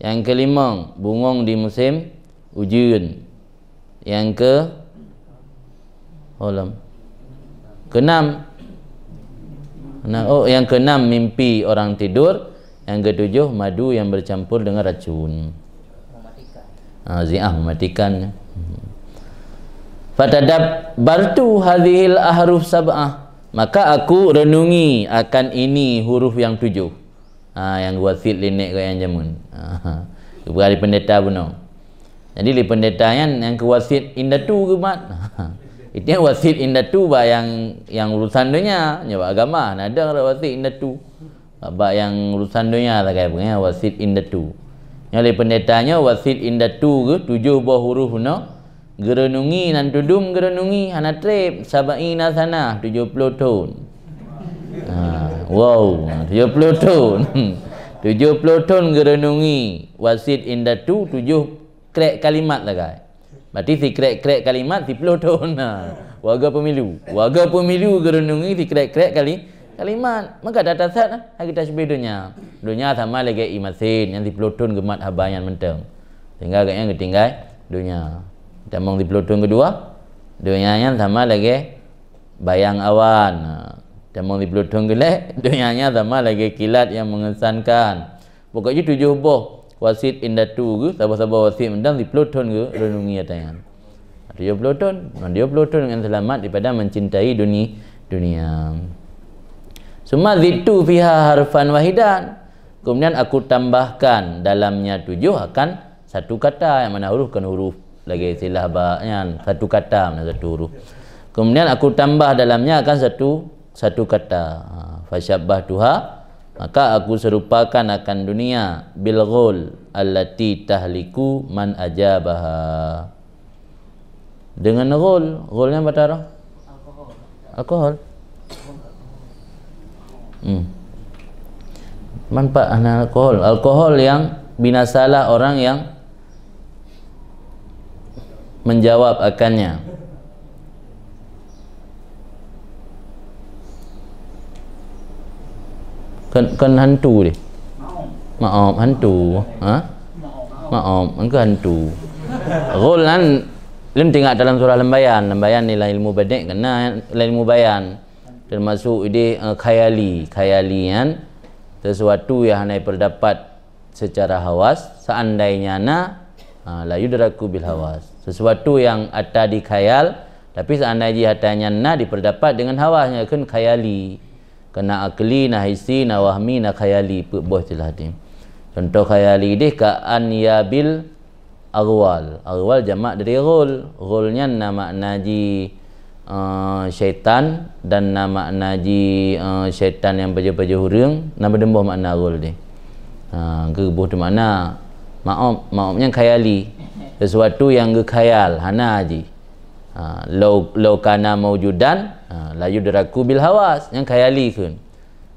Nyang keulimong, bungong di musém ujeuen. Nyang ke, oh, lom. Keunam. Nah, oh, nyang keunam, mimpi orang tidur. Yang ketujuh, madu yang bercampur dengan racun. Ha, zi'ah mematikan. Fatadabbartu hadhil ahruf sab'ah. Maka aku renungi akan ini huruf yang tujuh. Ha, nyang geuwasiet lé nèk geuh nyang jameun. Ha, geupeugah lé peundeta bunoe. Jadi lé peundeta nyan nyang keu wasiet indatu geumat. Itu nyang wasiet indatu bak nyang, nyang urusan donya, nyoe bak agama, hana dong wasiet indatu. Bak nyang urusan donya sagai peue nyan wasiet indatu. Nyoe lé peundeta nyoe wasiet indatu geuh tujoh boh huruf bunoe, geureunungi nan tudum geureunungi hana treb, sab'ina sanah, tujoh ploh thon. Ha, wow, tujoh ploh thon. Tujoh ploh thon geureunungi wasiet indatu tujoh krek kalimat sagai. Berarti sikrek-krek kalimat siploh thon. Ha. Warga pemilu. Warga pemilu geureunungi sikrek-krek kali-, kalimat. Maka that-that that, ha, geutasybeh donya. Donya sama lagèe ie masin nyang siploh thon geumat haba nyan mantong. Sehingga gobnyan geutinggai donya. Tamong siploh thon keudua, donya nyan sama lagèe bayang awan. Ha. Tamong siploh thon keulhèe, donya nyan sama lagèe kilat nyang mengesankan. Pokok jih tujoh boh wasiet indatu geuh, saboh-saboh wasiet mantong siploh thon geureunungi ata nyan. Tujoh ploh thon, tujoh ploh thon ngon seulamat daripada mencintai duni-, dunia. Summa zidtu fiha harfan wahidan. Kemudian aku tambahkan dalamnya tujoh akan satu kata, nyang mana huruf kan huruf lagèe istilah ba nyan, satu kata mana satu huruf. Kemudian aku tambah dalamnya akan satu satu kata. Ha, fasyabbahtuha, maka aku serupakan akan dunia, bil ghul allati tahliku man ajabaha. Dengan ghul, ghul nyan bak taro? Alkohol. Hmm. Manfaat hana alkohol. Alkohol yang binasalah orang yang menjawab akannya. Kan, kan hantu deh. Maaf, hantu. Ha? Maaf, engkau hantu. Ghul nyan lôn teuingat dalam surah Lambayan. Lambayan ni lah ilmu badek kena lah ilmu bayan. Termasuk ideh, eh, khayali. Khayali nyan sesuatu yang hana diperdapat secara hawas, seandainya na, ha, la yudraku bil hawas. Sesuatu yang ata di khayal, tapi seandai jih ata nyan na diperdapat dengan hawas, nyan kheun khayali. Kena akli, na hissi, na wahmi, na khayali, peuet boh istilah teuh. Contoh khayali deh ka an ya bil aghwal. Aghwal jamak dari ghul. Ghul nyan na makna jih eh, syaitan dan na makna jih, eh, syaitan nyang pajoh-pajoh ureueng, na meudumbôh makna ghul deh. Ha, geuboh teuh makna maop, maop nyan khayali. Sesuatu nyang geukhayal, hana jih. Ha, lau, lau kana maujudan, ha, la yudraku bil hawas, nyan khayali kheun.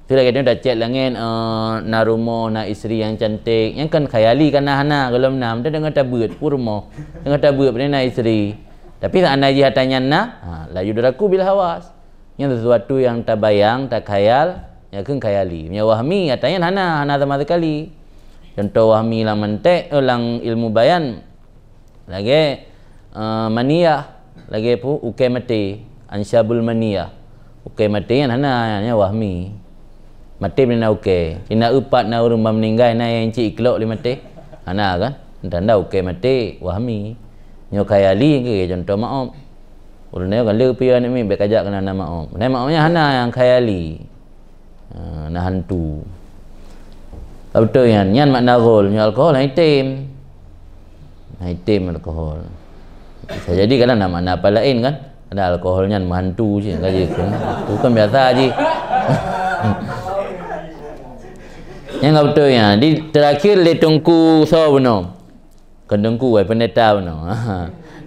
Sira gata tacek langét, eh, na rumoh, na istri nyang cantik, nyan kan khayali kana hana, gohlom na, meunan deungon tabeuet, peue rumoh, deungon tabeuet, padahai na istri. Tapi seandai jih ata nyan na, ha, la yudraku bil hawas. Nyan sesuatu nyang tabayang, takhayal, nyan kheun khayali. Meunyo wahmi, ata nyan hana, hana sama sekali. Contoh wahmi lam mantek, eh, lam ilmu bayan, lagèe, eh, maniyah, lagèe peue, ukèe maté, ansyabul maniyah. Ukèe maté nyan hana, nyan wahmi. Maté bak na ukèe. Di na upat na ureueng ban meuninggai, na nyang cit iklok lé maté. Hana kan? Tanda ukèe maté, wahmi. Nyoe khayali keu contoh maop. Ureueng nyoe kan le piôh aneuk miet, bèk kajak keunan na maop. Na maop nyan hana nyang khayali. Ha, na hantu. Beutôi nyan, nyan makna ghul, nyoe alkohol hana item. Hana item alkohol. Bisa jadi kadang na makna apa laén kan? Ada alkohol nyan meuhantu cit, kan jih kan. Tu kan biasa jih. Nyan ka beutôi nyan. Di terakhir lé Teungku soe bunoe? Kon Teungku, eh, pendeta bunoe.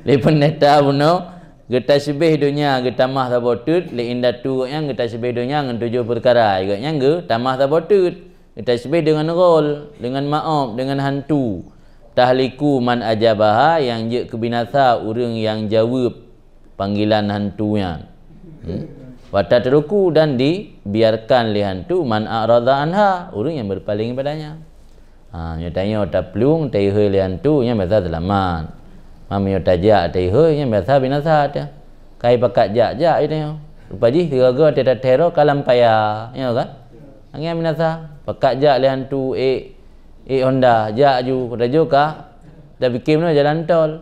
Lé pendeta bunoe, geutasybeh donya geutamah saboh teut, lé indatu gobnyan geutasybeh donya ngon tujoh peukara, gobnyan geutamah saboh teut. Geutasybeh deungon ghul, deungon maop, deungon hantu. Tahliku man ajabaha, nyang jeuet keu binasa ureueng nyang jaweueb panggilan hantu nyan. Hmm? Wa tatruku, dan dibiarkan lé hantu, man a'rada anha, ureueng nyang berpaling padanya. Ha, nyoe tanyoe taplueng, taihôi lé hantu, nyan biasa seulamat. Ma meunyoe tajak taihôi, nyan biasa binasa teuh. Kai pakat jak-jak tanyoe. Rupa jih sigoe-goe teuh tathèe droe ka lam paya, nyoe kan? Angén binasa. Pakat jak lé hantu ék, ék Honda, jak ju, tajo ka, tapike meunoe jalan tol.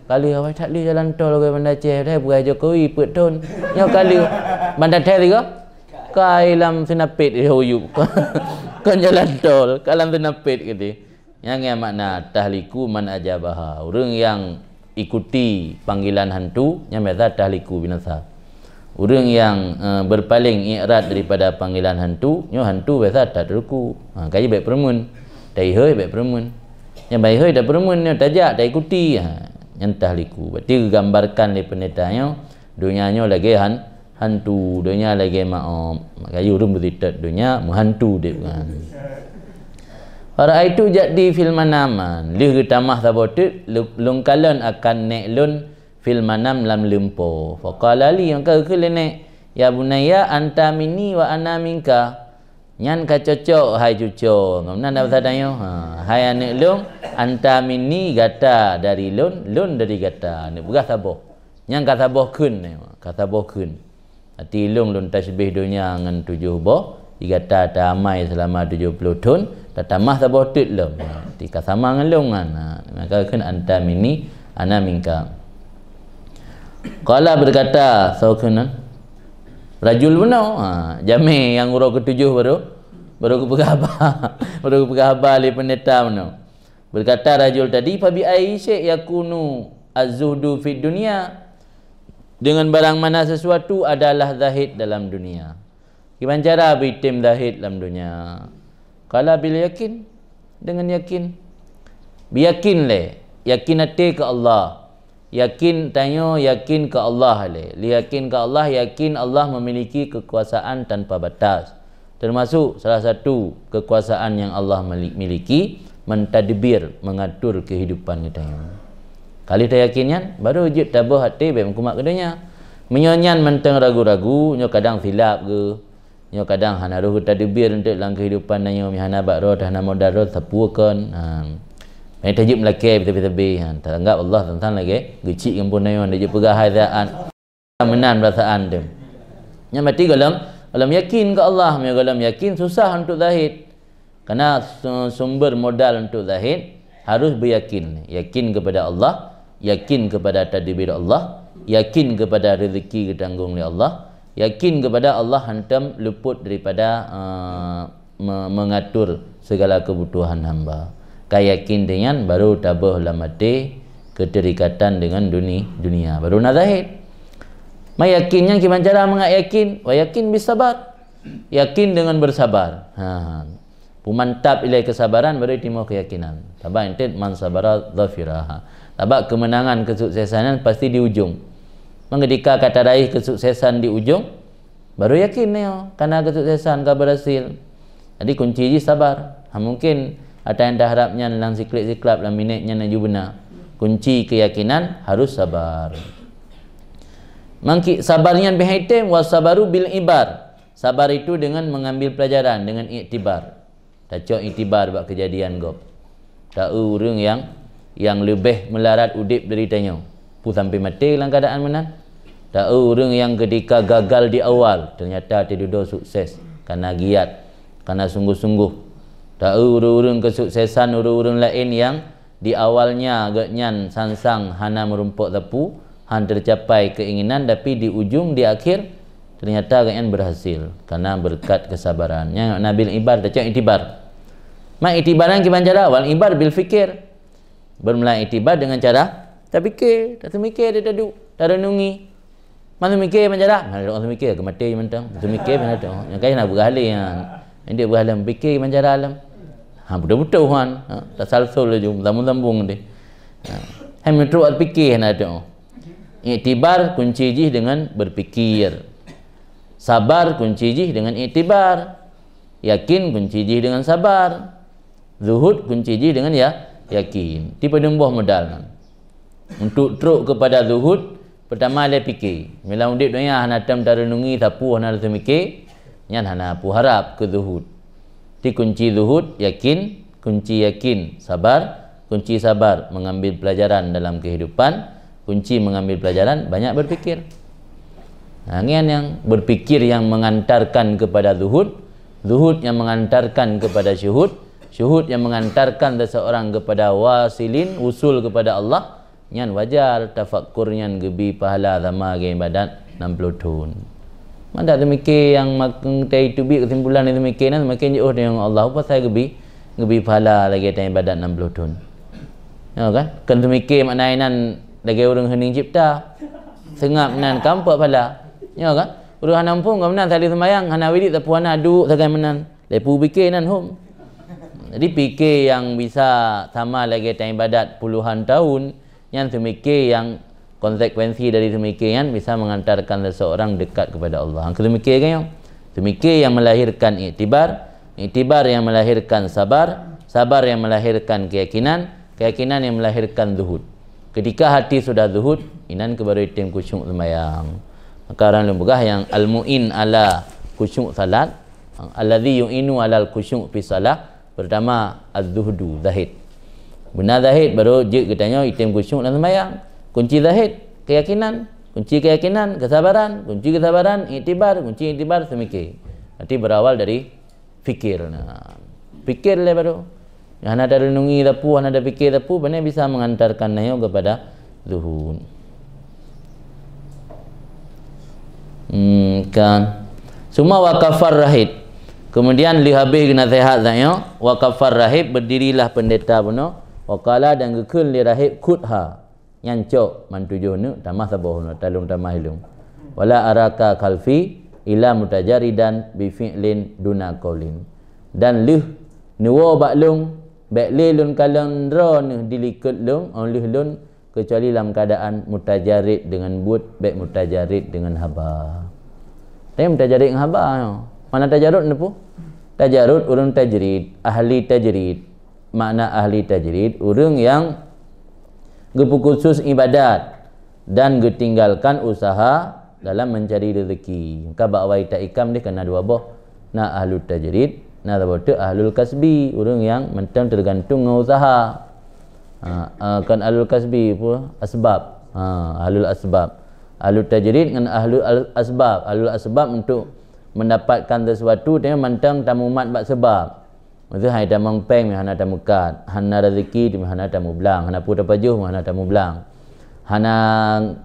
Ka lheueh awai that lheueh jalan tol, awai Banda Aceh, dai peugah Jokowi peuet thon. Nyoe ka lheueh, Banda Aceh tiga. Kai lam seunapét, eh, uyup. Kon jalan tol, ka lam seunapét geude. Nyang, nyang makna tahliku man ajabaha. Ureuëng nyang ikuti panggilan hantu, nyan biasa tahliku, binasa. Ureuëng nyang, eh, berpaling, i'rad daripada panggilan hantu, nyoe hantu biasa tatruku. Ha, kaji baik peureumeun. Taihôi baik peureumeun. Nyang baihôi tapeureumeun nyoe tajak, taikuti. Ha, nyan tahliku. Berarti geugambarkan lé peundeta nyoe, donya nyoe lagée han-, hantu, donya lagée maob. Makajih ureuëng beutitôt donya meuhantu udeb kan. Fara'aitu jaddi fil manam, lheueh geutamah saboh teuk, lôn kalon akan nék lôn fil manam lam leumpo. Faqala li, maka geukheun lé nék, "Ya bunayya, anta minni wa ana minka." Nyan ka cocok, hai cuco. Ngon meunan dah bahasa tanyoe. Ha, hai aneuëk lôn, anta minni, gata dari lôn, lôn dari gata. Neupeugah saboh. Nyan ka saboh kheun, ka saboh kheun. Arti lôn, lôn tasbih donya ngon tujoh boh, di gata taamai seulama tujoh ploh thon, tatamah saboh teuk lom. Arti ka sama ngon lôn nyan. Ha, maka kheun anta minni, ana minka. Qala, berkata, soe kheun nyan? Rajul bunoe. Ha, jamé nyang uroe keutujoh baru, baru geupeugah haba. Baru geupeugah haba lé peundeta bunoe. Berkata rajul tadi, "Fa bi ayyi syai' yakunu az-zuhdu fid dunya?" Dengan barang mana sesuatu adalah zahid dalam dunia? Kiban cara beuitem zahid lam dunia? Qala bil yakin, dengan yakin. Biyakin lé, yakin até keu Allah. Yakin tanyoe yakin keu Allah lé. Lé yakin keu Allah, yakin Allah memiliki kekuasaan tanpa batas. Termasuk salah satu kekuasaan yang Allah mili-, miliki, mentadbir, mengatur kehidupan geutanyoe. Ka lheueh tayakin nyan, baru jeuet taböh até bék meukumat keu donya. Meunyoe nyan mantong ragu-ragu, nyoe kadang silap geuh, nyoe kadang hana roh geutadbir eunteuk lam kehidupan tanyoe, meuhana bak droe, hana modal droe, sapeue kon. Ha. Meuhai tajeuet meulakée sabe-sabe, ha, taanggap Allah teuntang lagée geuchik gampông tanyoe, tajeuet peugah hai saát. Meunan peurasaan teuh. Nyan berarti gohlom, gohlom yakin keu Allah. Meunyoe gohlom yakin, susah untuk zahid. Karena su-, sumber modal untuk zahid harus beuyakin. Yakin kepada Allah, yakin kepada tadbir Allah, yakin kepada rezeki geutanggong lé Allah, yakin kepada Allah hantom luput daripada, eh, me-, mengatur segala kebutuhan hamba. Ka yakin deunyan baru taböh lam até keuterikatan dengan duni-, dunia. Baru na zahid. Ma yakin nyan kiban cara mangat yakin? Wa yakin bisabar. Yakin dengan bersabar. Ha. Peumantap ilée kesabaran baru timoh keyakinan. Sabab entet man sabara zafiraha. Sabab kemenangan, kesuksesan nyan pasti di ujong. Meuketika ka taraih kesuksesan di ujong, baru yakin nyoe kana kesuksesan ka berhasil. Jadi kunci jih sabar. Ha, mungkin ata nyang taharab nyan lam siklik-siklab lam minét nyan laju beuna. Kunci keyakinan harus sabar. Mangki sabar nyan beuhaitem, wa sabaru bil ibar. Sabar itu dengan mengambil pelajaran, dengan iktibar. Tacok iktibar bak keujadian gob. Ta-eu ureuëng nyang, nyang leubeh meularat udeb dari tanyoe, peue sampai maté lam keuadaan meunan. Ta-eu ureuëng nyang keudika gagal di awal, teunyata tidudoe sukses, kana giat, kana sunggoh-sunggoh. Ta-eu ureuëng-ureuëng keusuksesan ureuëng-ureuëng laén nyang di awalnya gobnyan sang-sang hana meurumpok sapeue, han teucapai keuinginan, tapi di ujong, di akhir, teunyata gobnyan beurhasil, kana beureukat keusabaran. Nyan nabil ibar, tacok iktibar. Ma iktibar nyan kiban cara? Wal ibar bil fikir. Beurmula iktibar dengan cara tapike, tateumiké, tataduek, tareunungi. Mantong miké bancara, nah, mantong miké, geumaté mantong. Mantong miké, mantong. Nyang kaya na beugah lé, ha. Indak beugah lé, miké bancara lom. Ha, beutôi-beutôi, han. Ha, tasalsul laju, sambung-sambung deh. Ha. Hai meutrok piké hana teuh. Iktibar kunci jih dengan berpikir. Sabar kunci jih dengan iktibar. Yakin kunci jih dengan sabar. Zuhud kunci jih dengan ya, yakin. Tipe dum boh modal nyan. Untuk trok kepada zuhud, pertama lé piké. Mila udeb donya hana tem tareunungi sapeue hana rasa miké, nyan hana peue harab keu zuhud. Ti kunci zuhud, yakin, kunci yakin, sabar, kunci sabar, mengambil pelajaran dalam kehidupan, kunci mengambil pelajaran, banyak berpikir. Nah, nyan yang berpikir yang mengantarkan kepada zuhud, Zuhud yang mengantarkan kepada syuhud, syuhud yang mengantarkan seseorang kepada wasilin, usul kepada Allah, nyan wajar tafakkur nyan geubi pahala sama lagèe ibadat enam puluh thon. Mandak teumike nyang makeuntei teubiet keusimpulan teumike nyan semakin jiôh deungon Allah, pasai geubi, geubi pahala lagèe tan ibadat enam puluh thon. Ya kan? Kan teumike makna inan lagèe ureueng heuning cipta. Seungab nan kampok pahala. Ya kan? Ureueng hana muphom ka meunan, sabe seumayang hana wirit sapeue hana duek sagai meunan. Lé pu pike nan hom. Jadi pike nyang bisa sama lagèe tan ibadat puluhan tahun, nyan seumike nyang konsekuensi dari seumike nyan bisa mengantarkan seseorang dekat kepada Allah. Seumike kan nyoe. Seumike yang melahirkan iktibar, iktibar yang melahirkan sabar, sabar yang melahirkan keyakinan, keyakinan yang melahirkan zuhud. Ketika hati sudah zuhud, inan keuh baru item khusyuk seumayang. Maka ureueng lôn peugah nyang al-mu'in ala khusyuk salat, alladzi yu'inu alal khusyuk fi salah, pertama az-zuhdu, zahid. Beuna zahid baru jeuet geutanyoe item khusyuk lam seumayang. Kunci zahid, keyakinan. Kunci keyakinan, kesabaran. Kunci kesabaran, iktibar. Kunci iktibar, seumike. Berarti berawal dari fikir. Nah, fikir lé baru. Hana tarenungi sapeue, hana tapike sapeue, pane bisa mengantarkan nyoe kepada zuhud. Hmm, kan. Suma wa kafar rahid. Kemudian lheueh habéh geunasehat tanyoe, wa kafar rahib, berdirilah pendeta bunoe, wa qala, dan geukheun lé rahib, khudha. Nyan cok, man tujoh neuk, tamah saboh unoe, talông tamah ilông. Wala araka khalfi illa mutajarridan bi fi'lin duna qaulin. Dan lheueh neuwoe bak lôn, bèk lé lôn kalon droeneuh dilikot lôn, 'oh lheueh lôn, keucuali lam keuadaan mutajarrid deungon buet, bèk mutajarrid deungon haba. Tapi mutajarrid ngon haba nyoe. Mana tajarrud neupeu? Tajarrud ureueng tajrid, ahli tajrid. Makna ahli tajrid, ureueng nyang geupeukusus ibadat dan geutinggalkan usaha dalam mencari rezeki. Maka bak awai ta ikam deh kana dua boh. Na ahlu tajrid, na saboh teuk ahlul kasbi, ureueng nyang mantong tergantung ngon usaha. Ha, ah, kon ahlul kasbi pun asbab. Ha, ahlul asbab. Ahlu tajrid ngon ahlul al-, asbab. Ahlul asbab untuk mendapatkan sesuatu, dia mantong tamumat bak sebab. Maksud hai tamong péng, hana tameukat, hana rezeki, hana tamublang, hana peue tapajoh, hana tamublang, hana,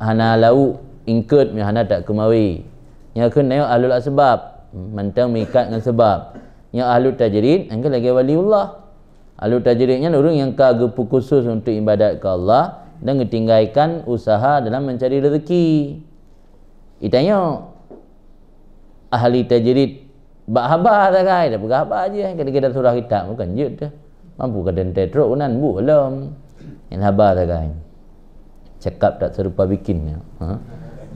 hana lauk ingkot, hana takeumawi. Nyan keuh nyoe ahlul asbab, mantong meuikat ngon sebab. Nyoe ahlut tajrid, nyan keuh lagèe waliullah. Ahlut tajrid nyan ureueng nyang ka geupeukusus untuk ibadat keu Allah dan geutinggalkan usaha dalam mencari rezeki. Itanyoe ahli tajrid bak haba sagai, dah peugah haba jih, kira-kira surah kitab bukan jeuet dah. Mampu ka teuntèe trok nan bu lom. Nyan haba sagai. Cakap tak serupa bikin. Ha?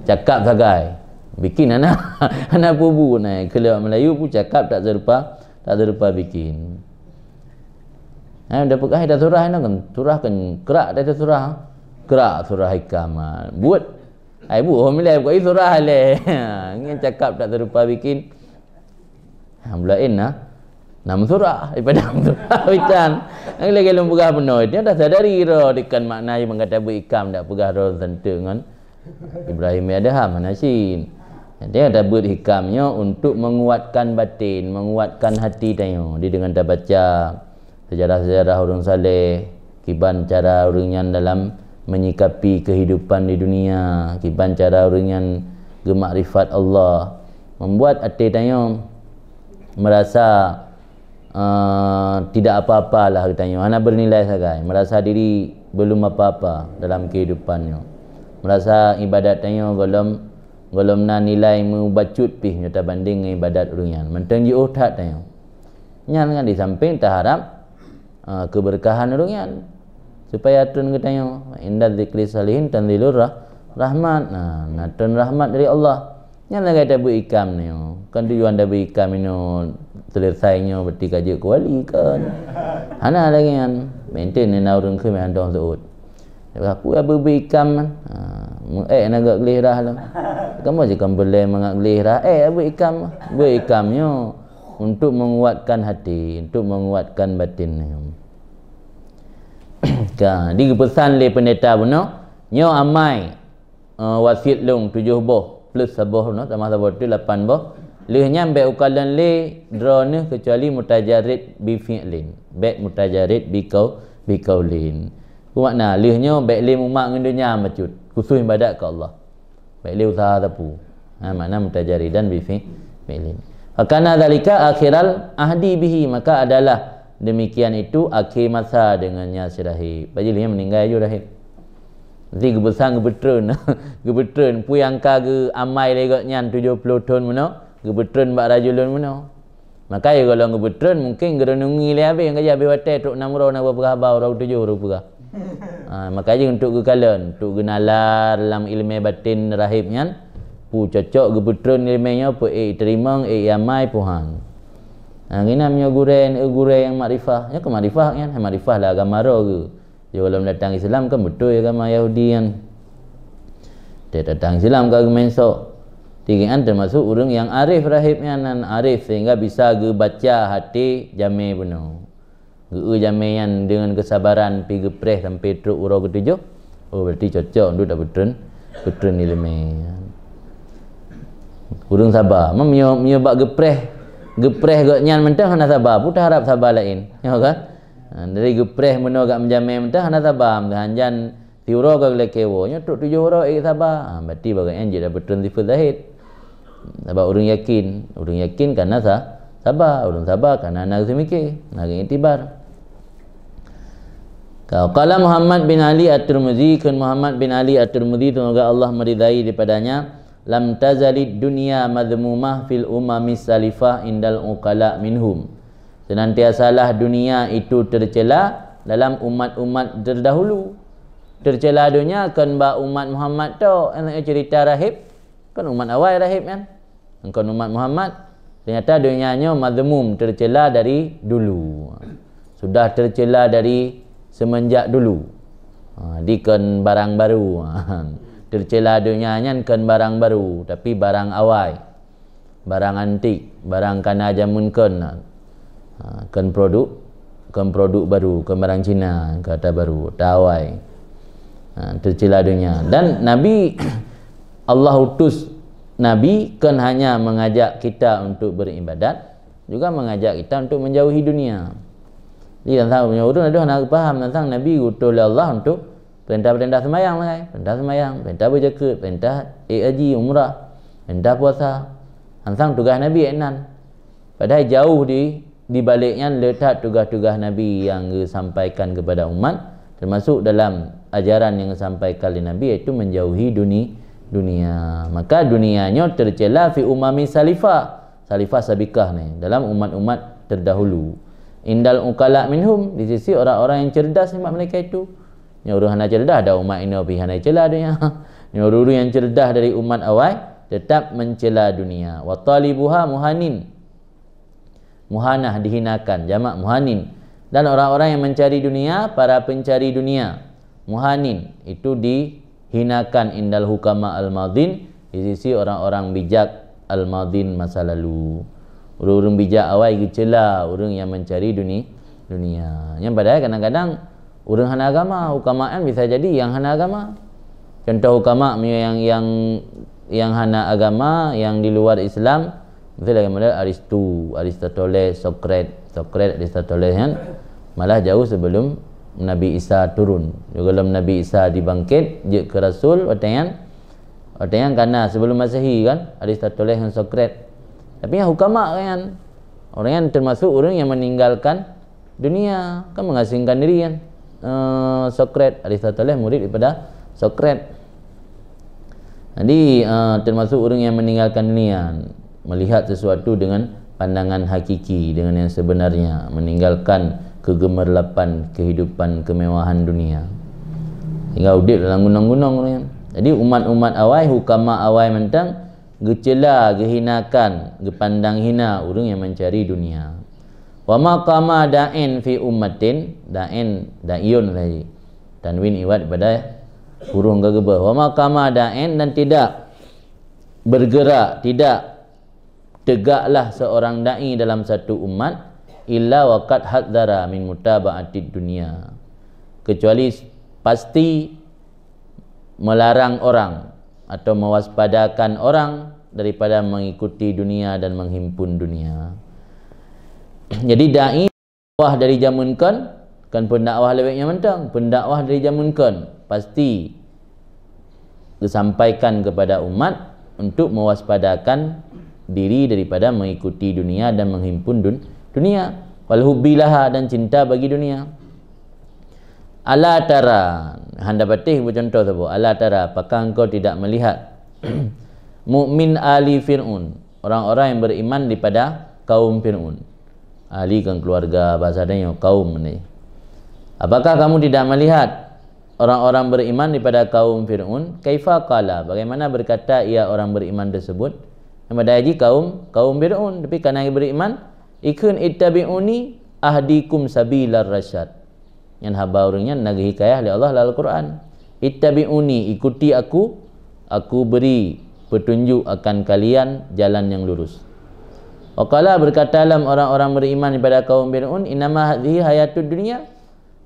Cakap sagai. Bikin hana, hana pubu na. Kalau Melayu pun cakap tak serupa, tak serupa bikin. Ha, dah peugah dah surah nan kan. Surah kan kerak dah surah. Kerak surah hikam. Ha. Buet Ai bu, oh, milai buka surah leh. Ngan cakap tak serupa bikin. Ha, bulain nah. Nam surah daripada surah bitan. Ngan lagi lom peugah bunoe. Dia dah sadari roh dekan makna yang mengata bu ikam dak peugah roh sentuk ngon Ibrahim Adham Hanasin. Dia dah buat hikamnya untuk menguatkan batin, menguatkan hati tanyoe. Di dengan tabaca sejarah-sejarah ureuëng saleh, kiban cara ureuëng nyan dalam menyikapi kehidupan di dunia, kiban cara ureuëng nyan geumakrifat Allah, membuat até tanyoe merasa, eh, tidak apa-apa lah geutanyoe, hana bernilai sagai, merasa diri belum apa-apa dalam kehidupan nyoe. Merasa ibadat tanyoe golom, golom na nilai meubacut pih nyoe tabanding ngon ibadat ureuëng nyan. Mantong jiôh that tanyoe. Nyan kan di samping taharap, ah, keberkahan ureuëng nyan. Supaya treun geutanyoe, "Inda dzikri shalihin tanzilur rah-, rahmat." Nah, na treun rahmat dari Allah. Nyan lagée tabeuet ikam nyoe. Kan tujuan tabeuet ikam inoe selesai nyoe berarti ka jeuet keu wali kan. Hana lagée nyan. Meuntén na ureuëng keu meuhantong seuôt. Aku ya beubi ikam, ha, meuék na gak gleh rah lom. Kamu je kan boleh mangat gleh rah, eh, beubi ikam, beubi ikam nyoe untuk menguatkan hati, untuk menguatkan batin nyoe. Ka, di pesan lé pendeta bunoe, nyoe amai, eh, wasiet lôn tujoh boh plus saboh bunoe, sama saboh tu lapan boh. Lheueh nyan bék ukalon lé droeneuh keucuali mutajarrid bi fi'lin, bék mutajarrid bi qau-, bi qaulin. Peue makna lheueh nyoe bék lé mumat ngon donya bacut, khusus ibadat keu Allah. Bék lé useuha sapeue. Ha, makna mutajarridan bi fi-, fi'lin. Fa kana dzalika akhiral ahdi bihi, maka adalah demikian itu akhé masa deungon nyan si Rahib. Bak jih lheueh nyan meuninggai ju Rahib. Jadi geupeusan geupeutreun, geupeutreun peue nyang ka geuamai lé gobnyan tujoh ploh thon meunoe, geupeutreun bak rajulun meunoe. Maka ya gohlom geupeutreun mungken geureunungi lé abéh, nyang ka jih abéh watée trok nam uroe na peugah haba uroe tujoh uroe peugah. Ha, maka jih untuk geukalon, untuk geunalar lam ileumé batin Rahib nyan, peue cocok geupeutreun ileumé nyoe, peue ék teurimong, ék amai, peue han. Ha, nginan meunyoe gurée, eh, gurée nyang makrifah, nyoe keu makrifah nyan, hai makrifah lah agama roh geuh. Jih gohlom datang Islam kan beutôi agama Yahudi nyan. Teuh datang Islam ka geumensok. Tiga nyan termasuk ureuëng nyang arif Rahib nyan, nan arif sehingga bisa geubaca hati jamé bunoe. Geu-eu jamé nyan deungon keusabaran pi geupreh sampai trok uroe keutujoh. Oh, berarti cocok untuk dapeutreun, peutreun ileumé. Ureuëng saba. Meunyoe, meunyoe bak geupreh, geupreh gobnyan mantong hana saba, peue taharab saba laén. Ya kan? Ha, dari geupreh meunoe gak meujamé mantong hana saba, meuhanjan siuroe ka geulakée woe, nyoe trok tujoh uroe ék saba. Ha, berarti bak gobnyan jeuet dapeutreun sifeuet zahid. Sabab ureuëng yakin, ureuëng yakin kana sa-, saba, ureuëng saba kana na geuseumiké, na geuiktibar. Ka-, qala Muhammad bin Ali At-Tirmizi, kheun Muhammad bin Ali At-Tirmizi, semoga Allah meridai daripadanya, "Lam tazalid dunya madhmumah fil umami salifah indal uqala minhum." Senantiasalah dunia itu tercela dalam umat-umat terdahulu. Tercela dunia kon bak umat Muhammad tok, eh, cerita Rahib, kon umat awai Rahib nyan. Kon umat Muhammad, ternyata dunia nyoe madhmum, tercela dari dulu. Sudah tercela dari semenjak dulu. Ha, di kon barang baru. Tercela dunia nyan kon barang baru, tapi barang awai. Barang antik, barang kana jameun kon. Ha, kon produk, kon produk baru, kon barang Cina, kata baru, tawai. Ha, tercela dunia. Dan Nabi, Allah utus Nabi kon hanya mengajak kita untuk beribadat, juga mengajak kita untuk menjauhi dunia. Jadi, tentang ureuëng ladôm hana paham tentang Nabi diutus oleh Allah untuk perintah-perintah sembahyang, kan? Perintah sembahyang, perintah berzakat, perintah ék haji, umrah, perintah puasa. Tentang tugas Nabi nan. Padahai jauh di, di balik nyan letak tugas-tugas Nabi yang disampaikan kepada umat, termasuk dalam ajaran yang disampaikan oleh Nabi, iaitu menjauhi duni-, dunia. Maka dunia nyoe tercela fi umami salifah, salifah sabiqah ni, dalam umat-umat terdahulu. Indal uqala minhum, di sisi orang-orang yang cerdas nibak mereka itu. Nyoe ureuëng hana cerdas, ada umat inoe pih hana cela dunia. Nyoe ureuëng yang cerdas dari umat awai tetap mencela dunia. Wa talibuha muhanin. Muhanah, dihinakan, jamak muhanin. Dan orang-orang yang mencari dunia, para pencari dunia, muhanin, itu dihinakan indal hukama al-madin, di sisi orang-orang bijak al-madin, masa lalu. Ureuëng-ureuëng bijak awai geucela ureuëng yang mencari duni-, dunia. Nyang padahai kadang-kadang ureuëng hana agama, hukama kan bisa jadi yang hana agama. Contoh hukama yang, yang, yang hana agama, yang di luar Islam, misal lagée model Aristu, Aristoteles, Socrates, Socrates, Aristoteles kan, malah jauh sebelum Nabi Isa turun. Sebelum Nabi Isa dibangkit, jeuet keu rasul, watée nyan, watée nyan kana sebelum Masehi kan, Aristoteles ngon Socrates. Tapi nyan hukama kan. Orang nyan termasuk ureuëng yang meninggalkan dunia, kan mengasingkan diri kan. Eh, Socrates, Aristoteles murid daripada Socrates. Jadi, eh, termasuk ureuëng yang meninggalkan dunia, melihat sesuatu dengan pandangan hakiki, dengan yang sebenarnya, meninggalkan kegemerlapan kehidupan kemewahan dunia. Sehingga udeb dalam gunong-gunong ureuëng nyan. Jadi, umat-umat awai, hukama awai mantong geucela, geuhinakan, geupandang hina ureuëng yang mencari dunia. Wa ma qama da'in fi ummatin, da'in, da'iyun lagi. Tanwin iwat pada huruf geugeubah. Wa ma qama da'in, dan tidak bergerak, tidak tegaklah seorang dai dalam satu umat, illa waqad hadzara min mutaba'atid dunia. Kecuali pasti melarang orang atau mewaspadakan orang daripada mengikuti dunia dan menghimpun dunia. Jadi dai dakwah dari jameun kon, kon pendakwah lewat nyang mantong, pendakwah dari jameun kon pasti disampaikan kepada umat untuk mewaspadakan diri daripada mengikuti dunia dan menghimpun dun-, dunia. Wal hubbi laha, dan cinta bagi dunia. Ala tara, hana patéh beucontoh saboh. Ala tara, apakah engkau tidak melihat mukmin ali Fir'aun, orang-orang yang beriman daripada kaum Fir'aun. Ali kan keluarga, bahasa tanyoe kaum ni. Apakah kamu tidak melihat orang-orang beriman daripada kaum Fir'aun? Kaifa qala, bagaimana berkata ia orang beriman tersebut? Yang pada haji kaum, kaum Fir'aun, tapi karena beriman, ikheun ittabi'uni ahdikum sabilar rasyad. Nyan haba ureuëng nyan na geuhikayah lé Allah lam Al-Quran. Ittabi'uni, ikuti aku, aku beri petunjuk akan kalian jalan yang lurus. Wa qala, berkatalah orang-orang beriman daripada kaum Fir'aun, innama hadhihi hayatud dunya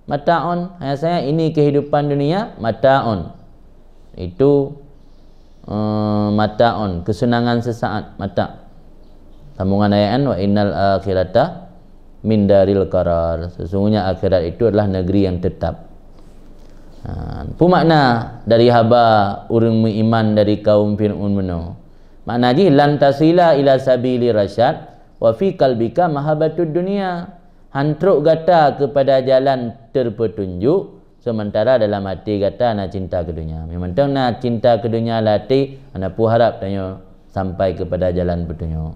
mata'un, hanya saja ini kehidupan dunia, mata'un. Itu eh, mata'un, kesenangan sesaat, mata'. Sambungan ayat kan, wa innal akhirata min daril qarar. Sesungguhnya akhirat itu adalah negeri yang tetap. Ha, apa makna dari haba ureuëng meuiman dari kaum Fir'aun meunoe? Makna jih, lan tasila ila sabili rasyad wa fi qalbika mahabatud dunya. Han trok gata kepada jalan terpetunjuk, sementara dalam hati gata na cinta keu dunia. Memang na cinta keu dunia lam hati, hana peue harab tanyoe sampai kepada jalan petunjuk.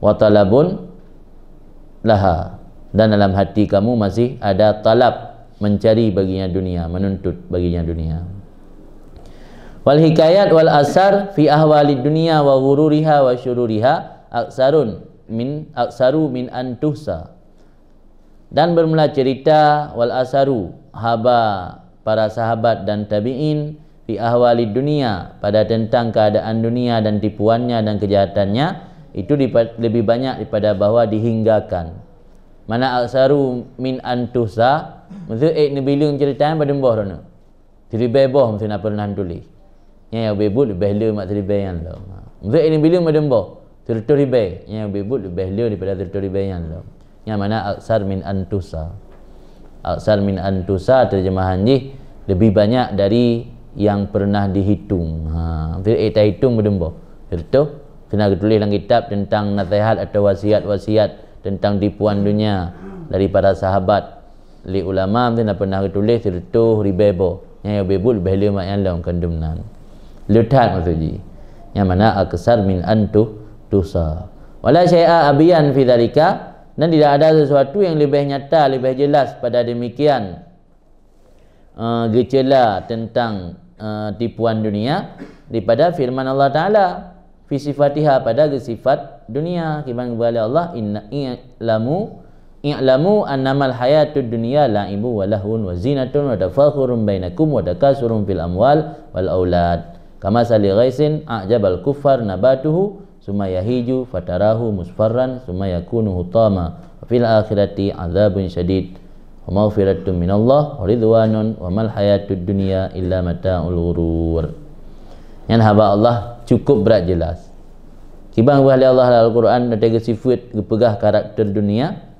Wa talabun laha, dan dalam hati kamu masih ada talab, mencari baginya dunia, menuntut baginya dunia. Wal hikayat wal asar fi ahwalid dunya wa ghururiha wa syururiha aksarun min, aksaru min an tuhsa. Dan bermula cerita wal asaru, haba para sahabat dan tabi'in, fi ahwalid dunia, pada tentang keadaan dunia dan tipuannya dan kejahatannya, itu dipa-, lebih banyak daripada bahwa dihinggakan. Mana aksaru min an tuhsa, maksud eh neubileueng cerita nyan padum boh droeneuh. Siribée boh meusti na peureunah tuléh. Nyang ubé buet leubeh le mat siribée nyan lom. Meusti ini bileueng madum boh, sireutoh ribée. Nyang ubé buet leubeh le daripada sireutoh ribée nyan lom. Nyang mana aksar min an tuhsa. Aksar min an tuhsa terjemahan jih lebih banyak dari yang pernah dihitung. Ha, meusti eh tahitung madum boh. Sireutoh, keunan geutuléh lam kitab tentang nasihat atau wasiat-wasiat tentang tipuan dunia dari para sahabat. Lé ulama meusti na pernah geutuléh sireutoh ribée boh. Nyang ubé buet leubeh le mat nyan lom kandum nan. Le that maksud jih. Nyang mana aksar min an tu-, tuhsa. Wala syai'a abyan fi dzalika, dan tidak ada sesuatu yang lebih nyata, lebih jelas pada demikian, eh, geucela tentang, eh, tipuan dunia daripada firman Allah Taala. Fi sifatiha, pada geusifat dunia, kiban geuba lé Allah, inna, i'lamu, i'lamu annamal hayatud dunya la'ibu wa lahun wa zinatun wa tafakhurun bainakum wa takasurun fil amwal wal aulad. Kamasali ghaisin a'jabal kuffar nabatuhu summa yahiju fatarahu musfarran summa yakunu hutama wa fil akhirati adzabun syadid wa maghfiratun minallah wa ridwanun wa mal hayatud dunya illa mata'ul ghurur. Nyan haba Allah cukup brat jelas. Kiban geuba lé Allah dalam Al-Quran, dan teugeusifuet geupeugah karakter dunia.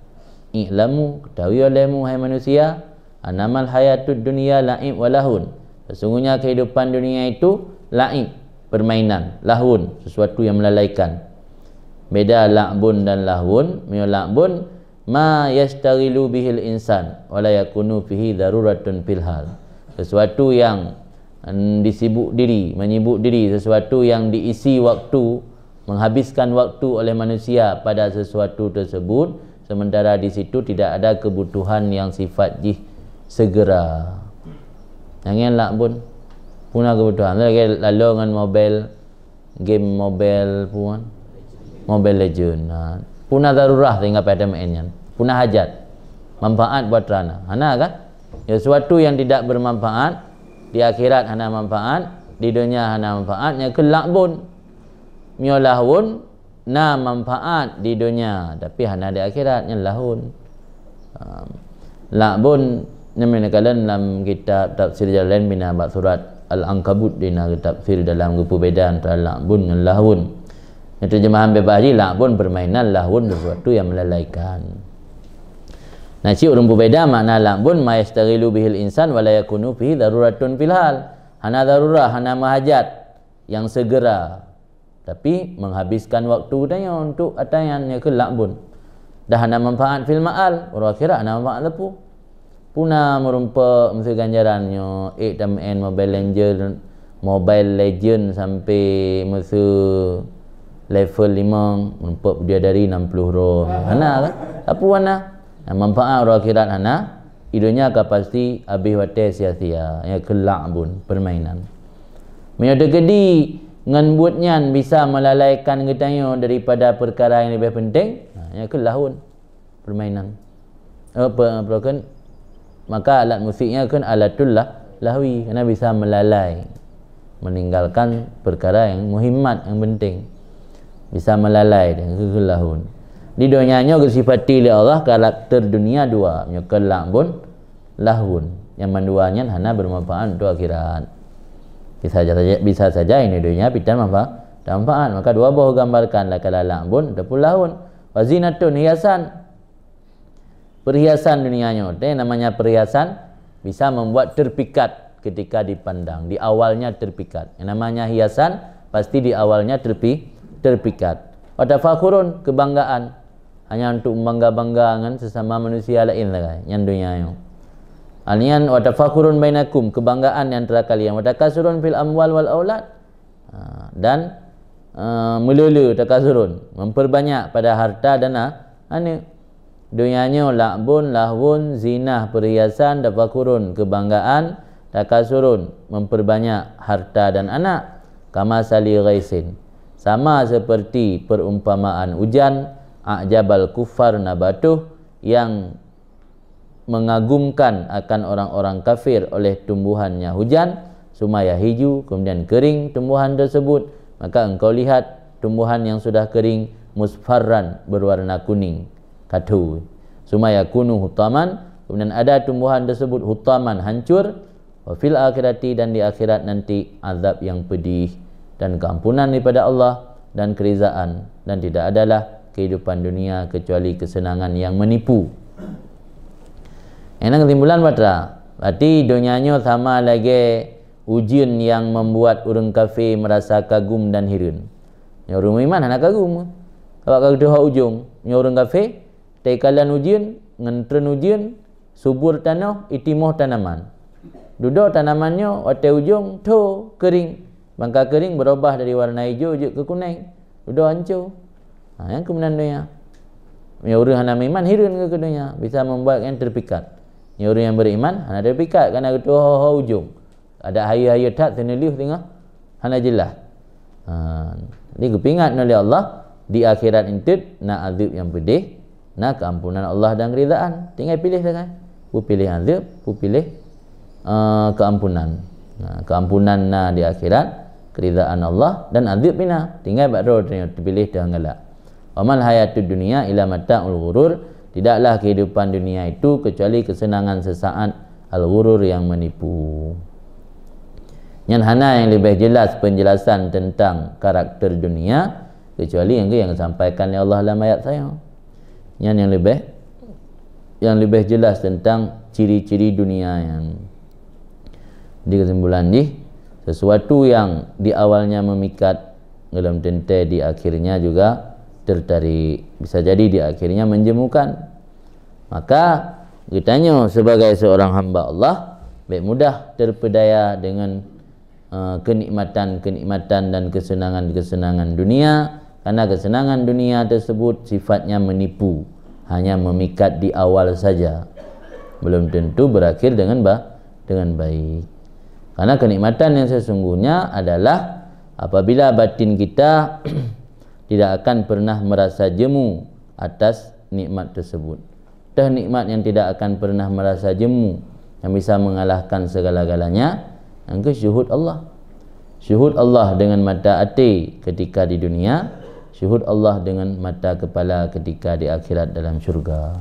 I'lamu, ketahui olehmu, hai manusia, annamal hayatud dunya la'ib wa lahun. Sesungguhnya kehidupan dunia itu la'ib, permainan, lahun, sesuatu yang melalaikan. Beda la'bun dan lahun, meunyoe la'bun, ma yashtaghilu bihil insan, wa la yakunu fihi daruratun fil hal. Sesuatu yang, mm, disibuk diri, menyibuk diri, sesuatu yang diisi waktu, menghabiskan waktu oleh manusia pada sesuatu tersebut, sementara di situ tidak ada kebutuhan yang sifat jih segera. Nyang nyan la'bun. Peue na kebutuhan. Lagée lalu ngon mobile, game mobile pun. Mobile Legend. Ha. Peue na darurah sehingga pada main nyan. Peue na hajat. Manfaat buat rana. Hana kan? Ya, sesuatu yang tidak bermanfaat, di akhirat hana manfaat, di dunia hana manfaat, nyan keuh la'bun. Meunyoe lahun, na manfaat di dunia, tapi hana di akhirat, nyan lahun. Ha. La'bun, nyan meunan kalon lam kitab Tafsir Jalalain bina bak surat Al-Ankabut di na geutafsir dalam geupeubeda antara la'bun ngon lahwun. Nyan terjemahan bebas jih, la'bun permainan, lahwun sesuatu yang melalaikan. Nah, cit ureuëng peubeda makna la'bun, ma yashtaghilu bihil insan wa la yakunu fihi daruratun fil hal. Hana darurah, hana meuhajat yang segera, tapi menghabiskan waktu geutanyoe untuk ata nyan, nyan keuh la'bun. Dah hana manfaat fil ma'al, uroe akhirat hana manfaat teupeu. Puna meurumpok meusu ganjaran nyoe, ék tameu'en Mobile Legend, Mobile Legend sampai meusu level lima, meurumpok bidadari enam puluh droe. Hana kan? Apa hana? Nah, manfaat uroe akhirat hana, di donya ka pasti habéh watée sia-sia. Nyan keuh la'bun, permainan. Meunyoe teukeudi ngon buet nyan bisa meulalaikan geutanyoe daripada peukara nyang leubeh penting, ha, nyan keuh lahwun, permainan. Eh, pe-, apa kheun? Maka alat musik nyan kheun alatul lah-, lahwi, karena bisa melalai, meninggalkan perkara yang muhimmat, yang penting. Bisa melalai, nyan keuh lahwun. Di donya nyoe geusifati lé Allah karakter dunia dua, nyoe keuh la'bun, lahwun. Nyang mandua nyan hana bermanfaat untuk akhirat. Bisa saja, bisa saja ini dunia pih tan manfa-, tan manfaat. Maka dua boh gambarkan, lakala la'bun ataupun lahwun. Wa zinatun, hiasan. Perhiasan dunia nyoe, teh, namanya perhiasan bisa membuat terpikat ketika dipandang. Di awalnya terpikat. Yang namanya hiasan pasti di awalnya terpi-, terpikat. Wa tafakhurun, kebanggaan. Hanya untuk membangga-bangga ngon sesama manusia laén sagai, nyan donya nyoe. Anian wa tafakhurun bainakum, kebanggaan di antara kalian. Wa takasurun fil amwal wal aulad. Ha, dan, eh, meulele, takasurun, memperbanyak pada harta dan a-, aneuk. Donya nyoe la'bun, lahwun, zinah, perhiasan, tafakhurun, kebanggaan, takasurun, memperbanyak harta dan anak. Kama sali ghaisin, sama seperti perumpamaan ujan, a'jabal kuffar nabatuh, yang mengagumkan akan orang-orang kafir oleh tumbuhannya hujan, summa yahiju, kemudian kering tumbuhan tersebut, maka engkau lihat tumbuhan yang sudah kering, musfarran, berwarna kuning, kathu. Summa yakunu hutaman, kemudian ada tumbuhan tersebut hutaman, hancur, wa fil akhirati, dan di akhirat nanti azab yang pedih, dan keampunan daripada Allah, dan kerizaan, dan tidak adalah kehidupan dunia kecuali kesenangan yang menipu. Nyan kesimpulan batra, berarti donya nyoe sama lagée ujeuen nyang membuat ureuëng kafé merasa kagum dan hireuen. Nyoe ureuëng meuiman hana kagum. Awak ka geutuho ujong, nyoe ureuëng kafé, teukalan ujeuen, ngon treun ujeuen, subur tanoh, itimoh tanaman. Dudoe tanaman nyoe watée ujong tho keuring. Bangka keuring beurubah dari warna ijo jeuet keu kuneng. Dudoe hanco. Ha, nyan keuh meunan donya. Meunyoe ureuëng hana meuiman, hireuen keu donya, bisa membuat nyan terpikat. Meunyoe ureuëng nyang beriman hana terpikat, karena geutuho ho ujong. Ada hayeue-hayeue that, seuneulheueh teungoh hana jeulaih. Ha, jadi geupeuingat lé Allah, di akhirat eunteuk na azeueb nyang peudeh, na keampunan Allah dan keridaan. Tinggai piléh sagai. Peue piléh azeueb, peue piléh, eh, keampunan. Nah, keampunan na di akhirat, keridaan Allah dan azeueb pih na. Tinggai bak droe teupiléh teuh galak. Wa mal hayatud dunya illa mata'ul ghurur, tidaklah kehidupan dunia itu kecuali kesenangan sesaat, al-ghurur, yang menipu. Nyan hana nyang leubeh jeulaih penjelasan tentang karakter dunia kecuali nyang, nyang geusampaikan lé Allah lam ayat sayoe. Nyan nyang leubeh, nyang leubeh jeulaih tentang ciri-ciri dunia nyan. Di kesimpulan jih, sesuatu yang di awalnya memikat, belum tentu di akhirnya juga tertarik. Bisa jadi di akhirnya menjemukan. Maka, geutanyoe sebagai seorang hamba Allah, bék mudah terpedaya dengan, eh, kenikmatan-kenikmatan dan kesenangan-kesenangan dunia, karena kesenangan dunia tersebut sifatnya menipu, hanya memikat di awal saja, belum tentu berakhir dengan ba-, dengan baik. Karena kenikmatan yang sesungguhnya adalah apabila batin kita tidak akan pernah merasa jemu atas nikmat tersebut. Teuh nikmat yang tidak akan pernah merasa jemu, yang bisa mengalahkan segala-galanya, nyan keuh syuhud Allah. Syuhud Allah dengan mata até ketika di dunia, syuhud Allah dengan mata kepala ketika di akhirat dalam syurga.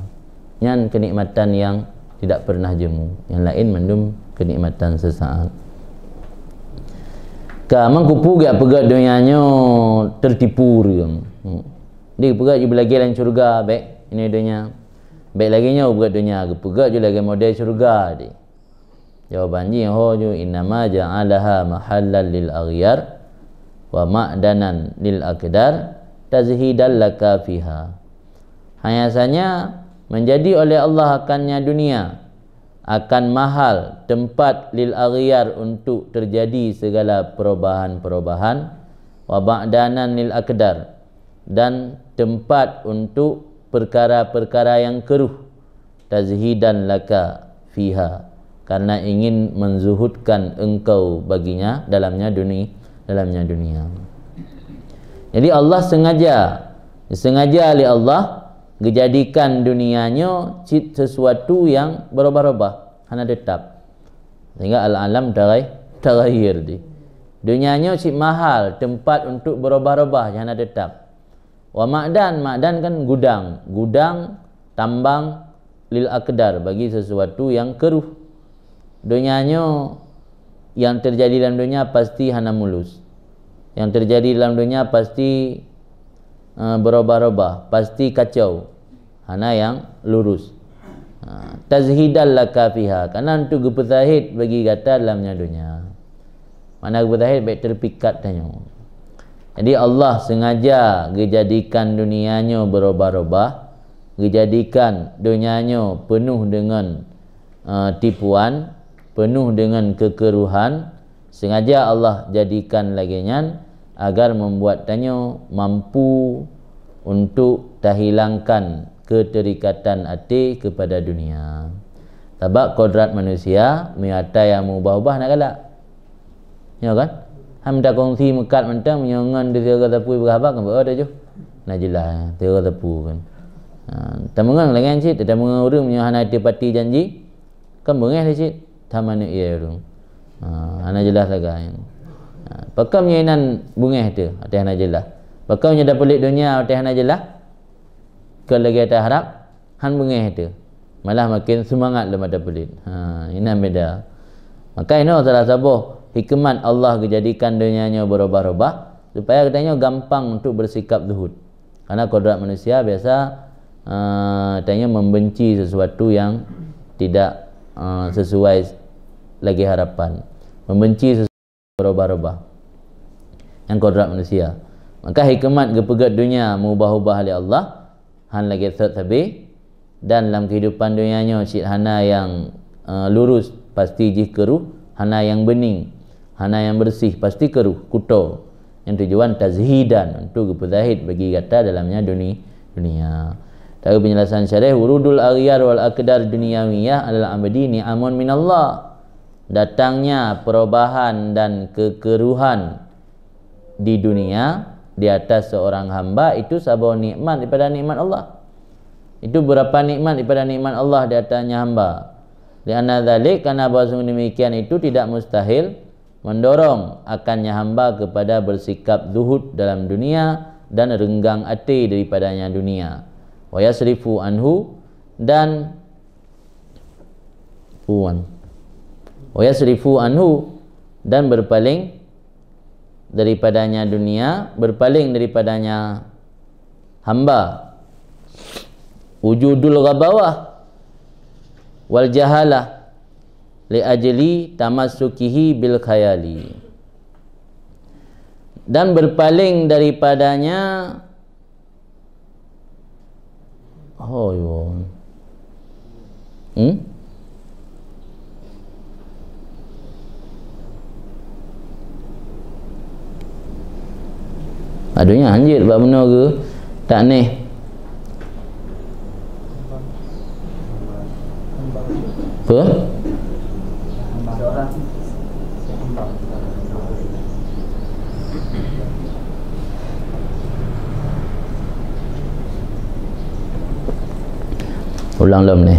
Nyan kenikmatan yang tidak pernah jemu, yang laén mandum kenikmatan sesaat. Ka meukupu geupeugah donya nyoe teutipu ureuëng. Hmm. Di peugah ju lagée lam syurga, bék ini donya. Bék lagée nyoe peugah donya, geupeugah ju lagée model syurga di. Jawaban jih ho ju, "Innama ja'alaha mahallan lil aghyar wa ma'danan lil aqdar tazhidan laka fiha." Hanya saja menjadi oleh Allah akannya dunia, akan mahal tempat lil aghyar untuk terjadi segala perubahan-perubahan, wa ma'danan lil aqdar, dan tempat untuk perkara-perkara yang keruh, tazhidan laka fiha, karena ingin menzuhudkan engkau baginya dalamnya duni-, dalamnya dunia. Jadi Allah sengaja, sengaja oleh Allah gejadikan dunia nyoe cit sesuatu yang berubah-ubah, hana tetap. Sehingga al-alam tagai-, tagayyir di. Dunia nyoe cit mahal, tempat untuk berubah-ubah, hana tetap. Wa ma'dan, ma'dan kan gudang, gudang tambang lil aqdar, bagi sesuatu yang keruh. Donya nyoe, yang terjadi dalam donya pasti hana mulus. Yang terjadi dalam donya pasti, eh, berubah-ubah, pasti kacau. Hana yang lurus. Ha, tazhidan laka fiha, karena untuk geupeuzahid bagi gata dalam nya donya. Mana geupeuzahid, bék terpikat tanyoe. Jadi Allah sengaja gejadikan dunia nyoe berubah-ubah, gejadikan donya nyoe penuh dengan, eh, tipuan, penuh dengan kekeruhan, sengaja Allah jadikan lagée nyan agar membuat tanyoe mampu untuk tahilangkan keterikatan até kepada dunia. Sabab kodrat manusia, meunyoe ata nyang meubah-ubah nak galak. Ya kan? Hana takongsi meukat mantong, meunyoe ngon di sigoe sapeue beurhabat kan, oh, dah jauh. Nah, jeulaih, sigoe sapeue kan. Ha, tameungon lagée nyan cit, tameungon ureuëng meunyoe hana teupati janji, kan beungéh lé cit, tameungon ié ureuëng. Ha, hana jeulaih sagai. Ha, pakon meunyoe inan beungéh teuh, watée hana jeulaih. Pakon meunyoe tapeulet donya, watée hana jeulaih. Kon lagée taharab, han beungéh teuh. Malah makin seumangat lom ata peulét. Ha, inan beda. Maka inoe salah saboh hikmat Allah geujadikan donya nyoe beurubah-rubah, supaya geutanyoe gampang untuk bersikap zuhud. Karena kodrat manusia biasa, eh, tanyoe membenci sesuatu yang tidak, eh, sesuai lagée harapan. Membenci sesuatu berubah-ubah. Nyang kodrat manusia. Maka hikmat geupeugét donya meubah-ubah lé Allah, han lagée sot sabe, dan lam kehidupan donya nyoe cit hana nyang, eh, lurus, pasti jih keuruh, hana nyang beuning, hana nyang beureuséh, pasti keuruh, kuto. Nyang tujuan tazhidan, untuk geupeuzahid bagi gata dalamnya duni-, dunia. Tapi penjelasan syarah, wurudul aghyar wal aqdar dunyawiyah alal abdi ni'amun minallah. Datangnya perubahan dan kekeuruhan di dunia di atas seorang hamba itu saboh nikmat daripada nikmat Allah. Itu beurapa nikmat daripada nikmat Allah di atasnya hamba. Lianna dzalik, karena bahwa sungguh demikian itu tidak mustahil mendorong akannya hamba kepada bersikap zuhud dalam dunia dan renggang até daripadanya dunia. Wa yasrifu anhu, dan puan. Wa yasrifu anhu, dan berpaling daripadanya dunia, berpaling daripadanya hamba. Wujudul ghabawah wal jahalah li ajli tamassukihi bil khayali. Dan berpaling daripadanya Hoi, wong. Hmm? Adonya hanjeuet bak bunoe geuh tak neh. Apa? Ulang lom ni.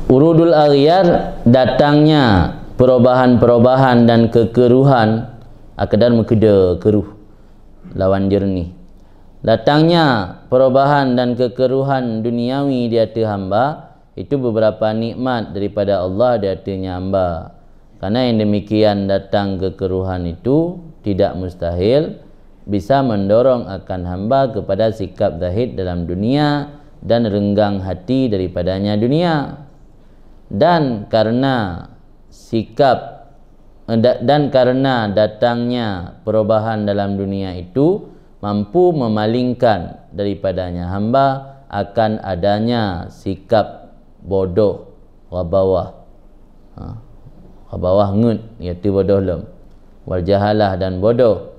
Urudul aghyar, datangnya perubahan-perubahan dan kekeuruhan, aqdar meukeudeh keuruh lawan jeureunih. Datangnya perubahan dan kekeuruhan duniawi di ateueh hamba, itu beberapa nikmat daripada Allah di ateueh hamba. Karena yang demikian datang kekeuruhan itu, tidak mustahil, bisa mendorong akan hamba kepada sikap zahid dalam dunia dan renggang hati daripadanya dunia. Dan karena sikap, eh, da-, dan karena datangnya perubahan dalam dunia itu mampu memalingkan daripadanya hamba akan adanya sikap bodoh, ghabawah. Ha, ghabawah ngeut, iaitu bodoh lom. Wal jahalah dan bodoh.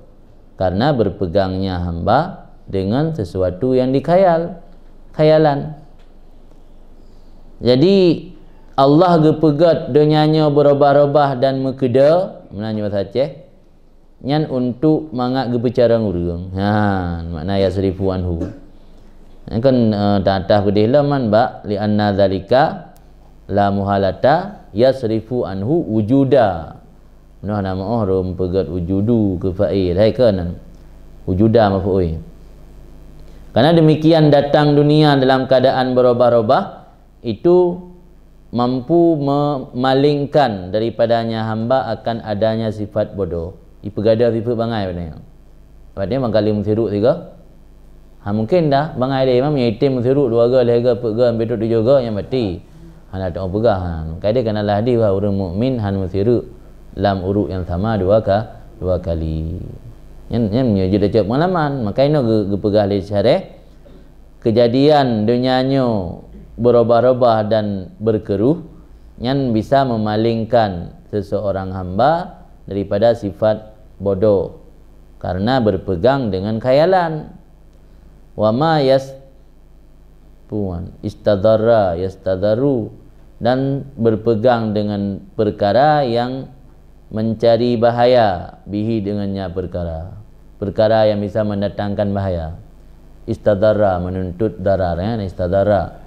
Karena berpegangnya hamba dengan sesuatu yang dikhayal, khayalan. Jadi, Allah geupeugét donya nyoe beurobah-robah dan meukeudè, meunan nyoe bahasa Aceh, nyan untuk mangat geupeucarông ureuëng. Ha, makna yasrifu anhu. Nyan kan, eh, tatah peudeh lom man bak, "Li anna dzalika la muhalata yasrifu anhu wujuda." Meunoe hana meuoh rom peugét wujudu keu fa'il. Hai keunan. Wujuda maf'ul. Karena demikian datang dunia dalam keadaan berubah-ubah, itu mampu memalingkan daripadanya hamba akan adanya sifat bodoh. Ipeugadôh sifat bangai pada nyan. Berarti mangkali meusiruk sigoe. Ha, mungkin dah, bangai deh, imam nyang item meusiruk dua goe, lhée goe, peuet goe, sampai trok tujoh goe, nyan mati. Hana teupeugah, ha. Maka deh kana lah hadis, wahai ureuëng mukmin, han meusiruk lam uruk nyang sama dua ka-, dua kali. Nyan, nyan meunyoe jeuet tacok pengalaman. Maka inoe geu-, geupeugah lé syareh, kejadian donya nyoe berubah-ubah dan berkeruh, nyan bisa memalingkan seseorang hamba daripada sifat bodoh karena berpegang dengan khayalan. Wa ma yas-, puan, istadharra, yastadharru, dan berpegang dengan perkara yang mencari bahaya bihi dengannya perkara. Perkara yang bisa mendatangkan bahaya. Istadharra, menuntut darar, ya, istadharra.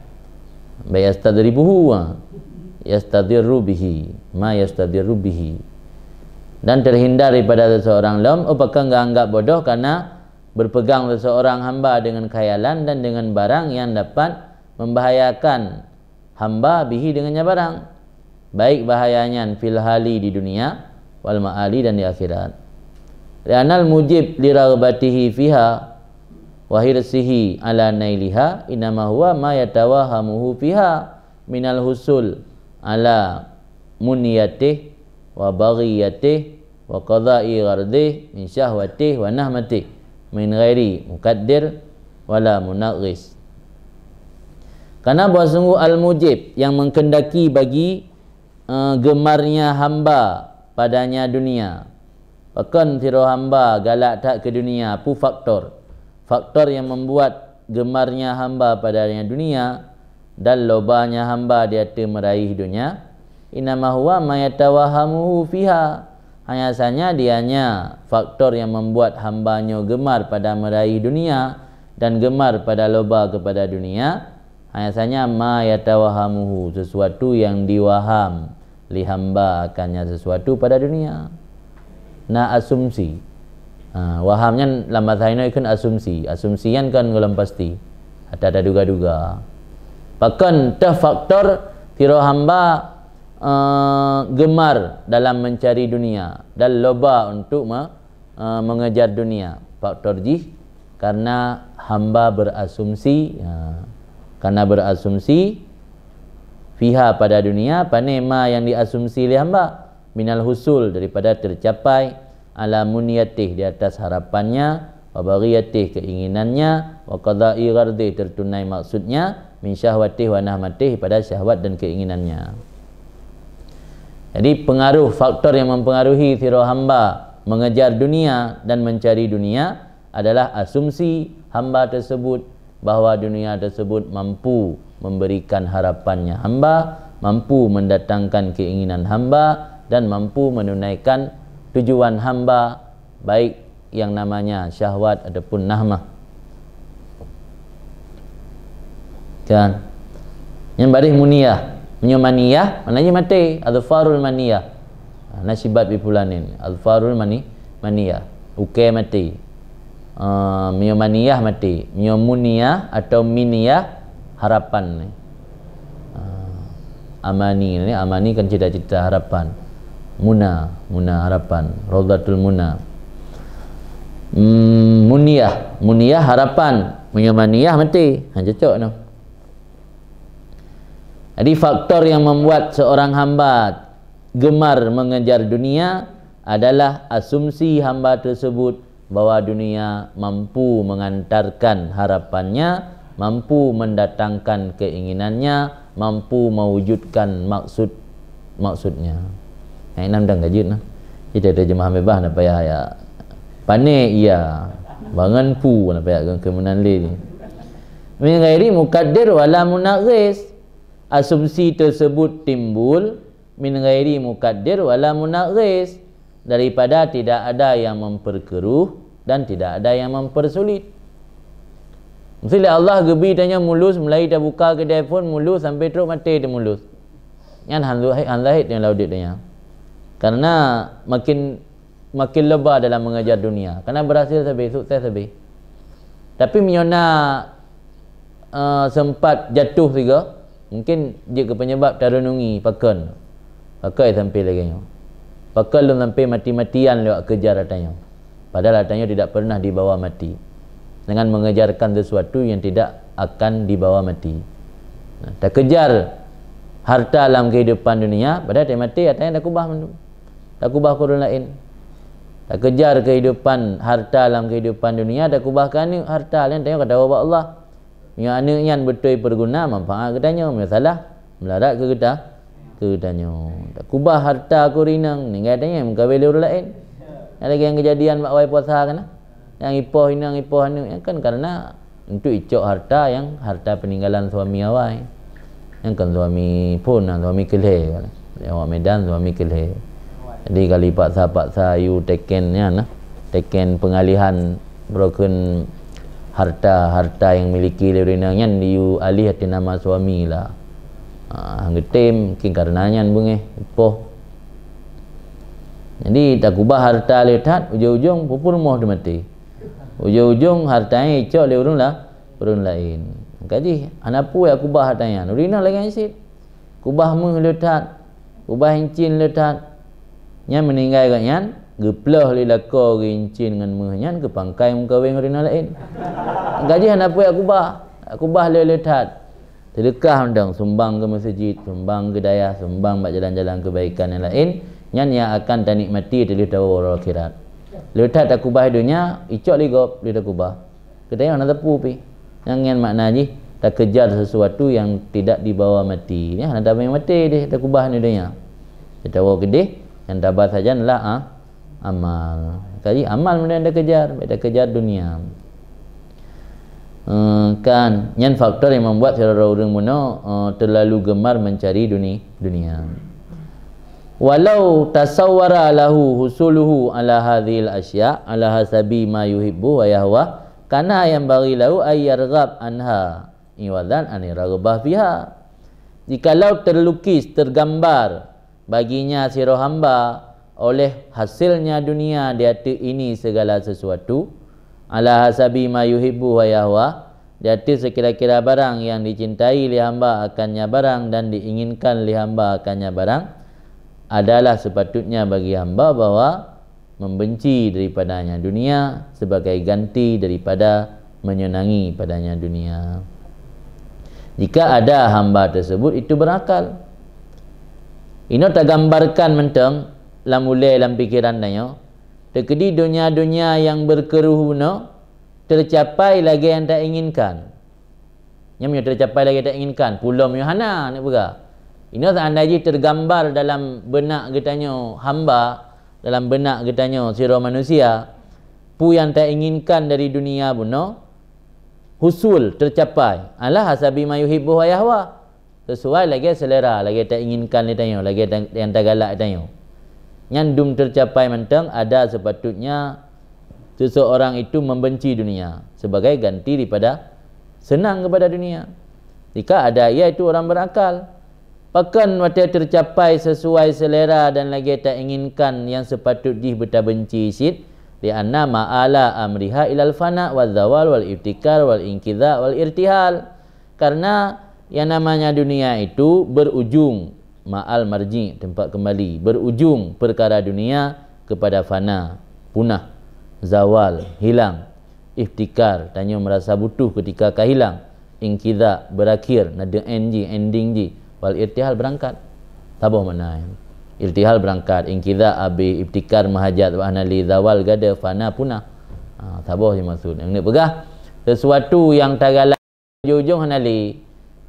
Baik yastadribuhu, ha. Yastadhirru bihi, ma yastadhirru bihi. Dan terhindar daripada seseorang lom, oh, pakon geuanggap bodoh karena berpegang seseorang hamba dengan khayalan dan dengan barang yang dapat membahayakan hamba bihi dengannya barang, baik bahaya nyan fil hali di dunia, wal ma'ali dan di akhirat. Li'anal mujib li raghbatihi fiha wa hirsihi ala nailiha innama huwa ma yatawahamuhu fiha minal husul ala muniyatih wa baghiyatih wa qada'i ghardih min syahwatih wa nahmatih min ghairi mukaddir wala munaghis. Karena bahwa sungguh Al-Mujib yang menghendaki bagi, eh, gemarnya hamba padanya dunia. Pakon sidroe hamba galak that keu dunia, peue faktor? Faktor yang membuat gemarnya hamba padanya dunia dan lobanya hamba di ateueh meraih dunia, innama huwa ma yatawahamuhu fiha. Hanya saja dianya faktor yang membuat hamba nyoe gemar pada meraih dunia dan gemar pada loba kepada dunia, hanya saja ma yatawahamuhu, sesuatu yang diwaham lé hamba akannya sesuatu pada dunia. Na asumsi. Ha, waham nyan lam bahasa Indonesia kan asumsi. Asumsi nyan kan golom pasti. Ata taduga-duga. Pakon teuh faktor sidroe hamba, eh, gemar dalam mencari dunia dan loba untuk me-, eh, mengejar dunia. Faktor jih karena hamba berasumsi, ha, karena berasumsi fiha pada dunia, pane ma yang diasumsi lé hamba, minal husul daripada tercapai, ala muniyatih di atas harapannya, wa baghiyatih keinginannya, wa qada'i ghardih tertunai maksudnya, min syahwatih wa nahmatih pada syahwat dan keinginannya. Jadi pengaruh faktor yang mempengaruhi sidroe hamba mengejar dunia dan mencari dunia adalah asumsi hamba tersebut bahwa dunia tersebut mampu memberikan harapannya hamba, mampu mendatangkan keinginan hamba, dan mampu menunaikan tujuan hamba, baik yang namanya syahwat ataupun nahmah. Kan? Yang baris muniyah. Meunyoe maniyah, maknanya maté. Azfarul maniyah. Ha, nasibat bi fulanin. Azfarul mani-, maniyah. Ukée maté. Ah, meunyoe maniyah maté. Meunyoe muniyah atau miniyah, harapan ni. Ah, amani ni, amani kan cita-cita, harapan. Muna, muna harapan. Raudhatul Muna. Hmm, muniyah. Muniyah harapan. Meunyoe maniyah maté. Ha, cocok noh. Jadi faktor yang membuat seorang hamba gemar mengejar dunia adalah asumsi hamba tersebut bahwa dunia mampu mengantarkan harapannya, mampu mendatangkan keinginannya, mampu mewujudkan maksud-maksudnya. Hai, nam dan gajut nah. Kita terjemah bebas na payah ya. Pane iya, bangan pu na payah ke meunan lé ni. Min ghairi muqaddir wala munaqqis. Asumsi tersebut timbul min ghairi muqaddir wala munaqqis, daripada tidak ada yang memperkeruh dan tidak ada yang mempersulit. Mesti lé Allah geubri tanyoe mulus, mulai tabuka keudè phon mulus sampai trok maté teumulus. Nyan han zahid, han zahid nyang lam udép tanyoe. Karena makin, makin leuba dalam mengejar dunia. Karena berhasil sabe, sukses sabe. Tapi meunyoe na, eh, sempat jatuh sigoe, mungkin jeuet keu penyebab tarenungi pakon. Pakon sampai lagèe nyoe. Pakon lôn sampai mati-matian lewat kejar ata nyoe. Padahal ata nyoe tidak pernah dibawa mati. Dengan mengejarkan sesuatu yang tidak akan dibawa mati. Nah, takejar harta lam kehidupan dunia, padahal maté ata nyoe takubah mandum. Takubah keu ureueng laén. Takejar kehidupan harta lam kehidupan dunia, takubah keu aneuk harta, laén tanyoe ka tawoe bak Allah. Meunyoe aneuk nyan beutôi peurguna, manfaat geutanyoe, meunyoe salah, meularat keu geuta-, keu geutanyoe. Takubah harta keu ureueng inong, ninggai tanyoe meukawen lé ureueng laén. Nyan lagèe nyang keujadian bak awai puasa kan? Nyang ipoh inong, ipoh aneuk, nyan kan karena untuk icok harta nyang harta peninggalan suami awai. Nyang kan suami phon, nah, suami keu lhèe. Awak Medan suami keu lhèe. Jadi ka lipaksa-paksa yue teken nyan nah. Teken pengalihan broken harta-harta yang miliki lé ureueng inong nyan yue alih ateueh nama suami lah. Ha, geutem mungkin karena nyan beungèh ipoh. Jadi takubah harta le that, ujong-ujong peurumoh teumaté. Ujong-ujong harta nyan icok lé ureueng la-, ureueng laén. Maka jih hana peue kubah harta nyan. Ureueng inong lagèe nyan cit. Kubah méuh le that, kubah incin le that. Nyan meuninggai gobnyan, geuploh lé lakoe geuincin ngon méuh nyan geupangkai meukawen ngon ureueng inong laén. Maka jih hana peue kubah. Kubah le le that. Seudeukah mantong, sumbang keu meuseujid, sumbang keu dayah, sumbang bak jalan-jalan keubaikan nyang laén, nyan nyang akan tanikmati ateueh tawoe uroe akhirat. Le that takubah donya, icok lé gob le takubah. Geutanyoe hana teupeu pih. Nyang nyan makna jih takejar sesuatu yang tidak dibawa mati. Nyan hana tabang maté deh takubah ni donya. Tawoe keudeh, nyang taba sajan lah, ah, amal. Kaji amal meunan takejar, bèk takejar dunia. Eh, kan, nyan faktor yang membuat sidroe ureueng bunoe, eh, terlalu gemar mencari duni-, dunia. Walau tasawwara lahu husuluhu ala hadhil asya, ala hasabi ma yuhibbu wa yahwa, kana yanbaghi lahu ay yarghab anha, iwadan an raghbah fiha. Jikalau terlukis, tergambar, baginya sidroe hamba oleh hasilnya dunia di ateueh ini segala sesuatu, ala hasabi ma yuhibbu wa yahwa, di ateueh sekira-kira barang yang dicintai lé hamba akannya barang dan diinginkan lé hamba akannya barang, adalah sepatutnya bagi hamba bahwa membenci daripadanya dunia sebagai ganti daripada menyenangi padanya dunia. Jika ada hamba tersebut itu berakal. Inoe tagambarkan mantong lam ulèe lam pikeran tanyoe, teukeudi donya-donya nyang beukeuruh bunoe tercapai lagèe nyang tainginkan. Nyan meunyoe teucapai lagèe tainginkan, pulo meunyoe hana, neuk peugah. Inoe seandai jih tergambar dalam beunak geutanyoe hamba, dalam beunak geutanyoe sidroe manusia, peue nyang tainginkan dari dunia bunoe, husul, tercapai, ala hasabi ma yuhibbu wa yahwa. Sesuai lagèe selera, lagèe tainginkan lé tanyoe, lagèe ta-, nyang tagalak lé tanyoe. Nyan dum tercapai mantong, ada sepatutnya seseorang itu membenci dunia sebagai ganti daripada senang kepada dunia. Jika ada, ia itu orang berakal. Pakon watèe tercapai sesuai selera dan lagèe tainginkan nyang sepatut jih beutabenci cit, lianna ma'ala amriha ilal fana wa zawal wal ibtikar wal inqidha wal irtihal. Karena yang namanya dunia itu berujung, ma'al marji, tempat kembali, berujung perkara dunia kepada fana, punah. zawal, hilang. Iftikar, tanyoe merasa butuh ketika ka hilang. Inqidha, berakhir, na deuh en jih, ending jih. Wal irtihal, berangkat. Saboh makna nyan. Irtihal, berangkat. Inqidha, abéh. Iftikar, meuhajat, bak hana lé. Zawal, gada. Fana, punah. Ha, saboh jih maksud. Nyang neupeugah, sesuatu nyang tagalak ujong-ujong hana lé.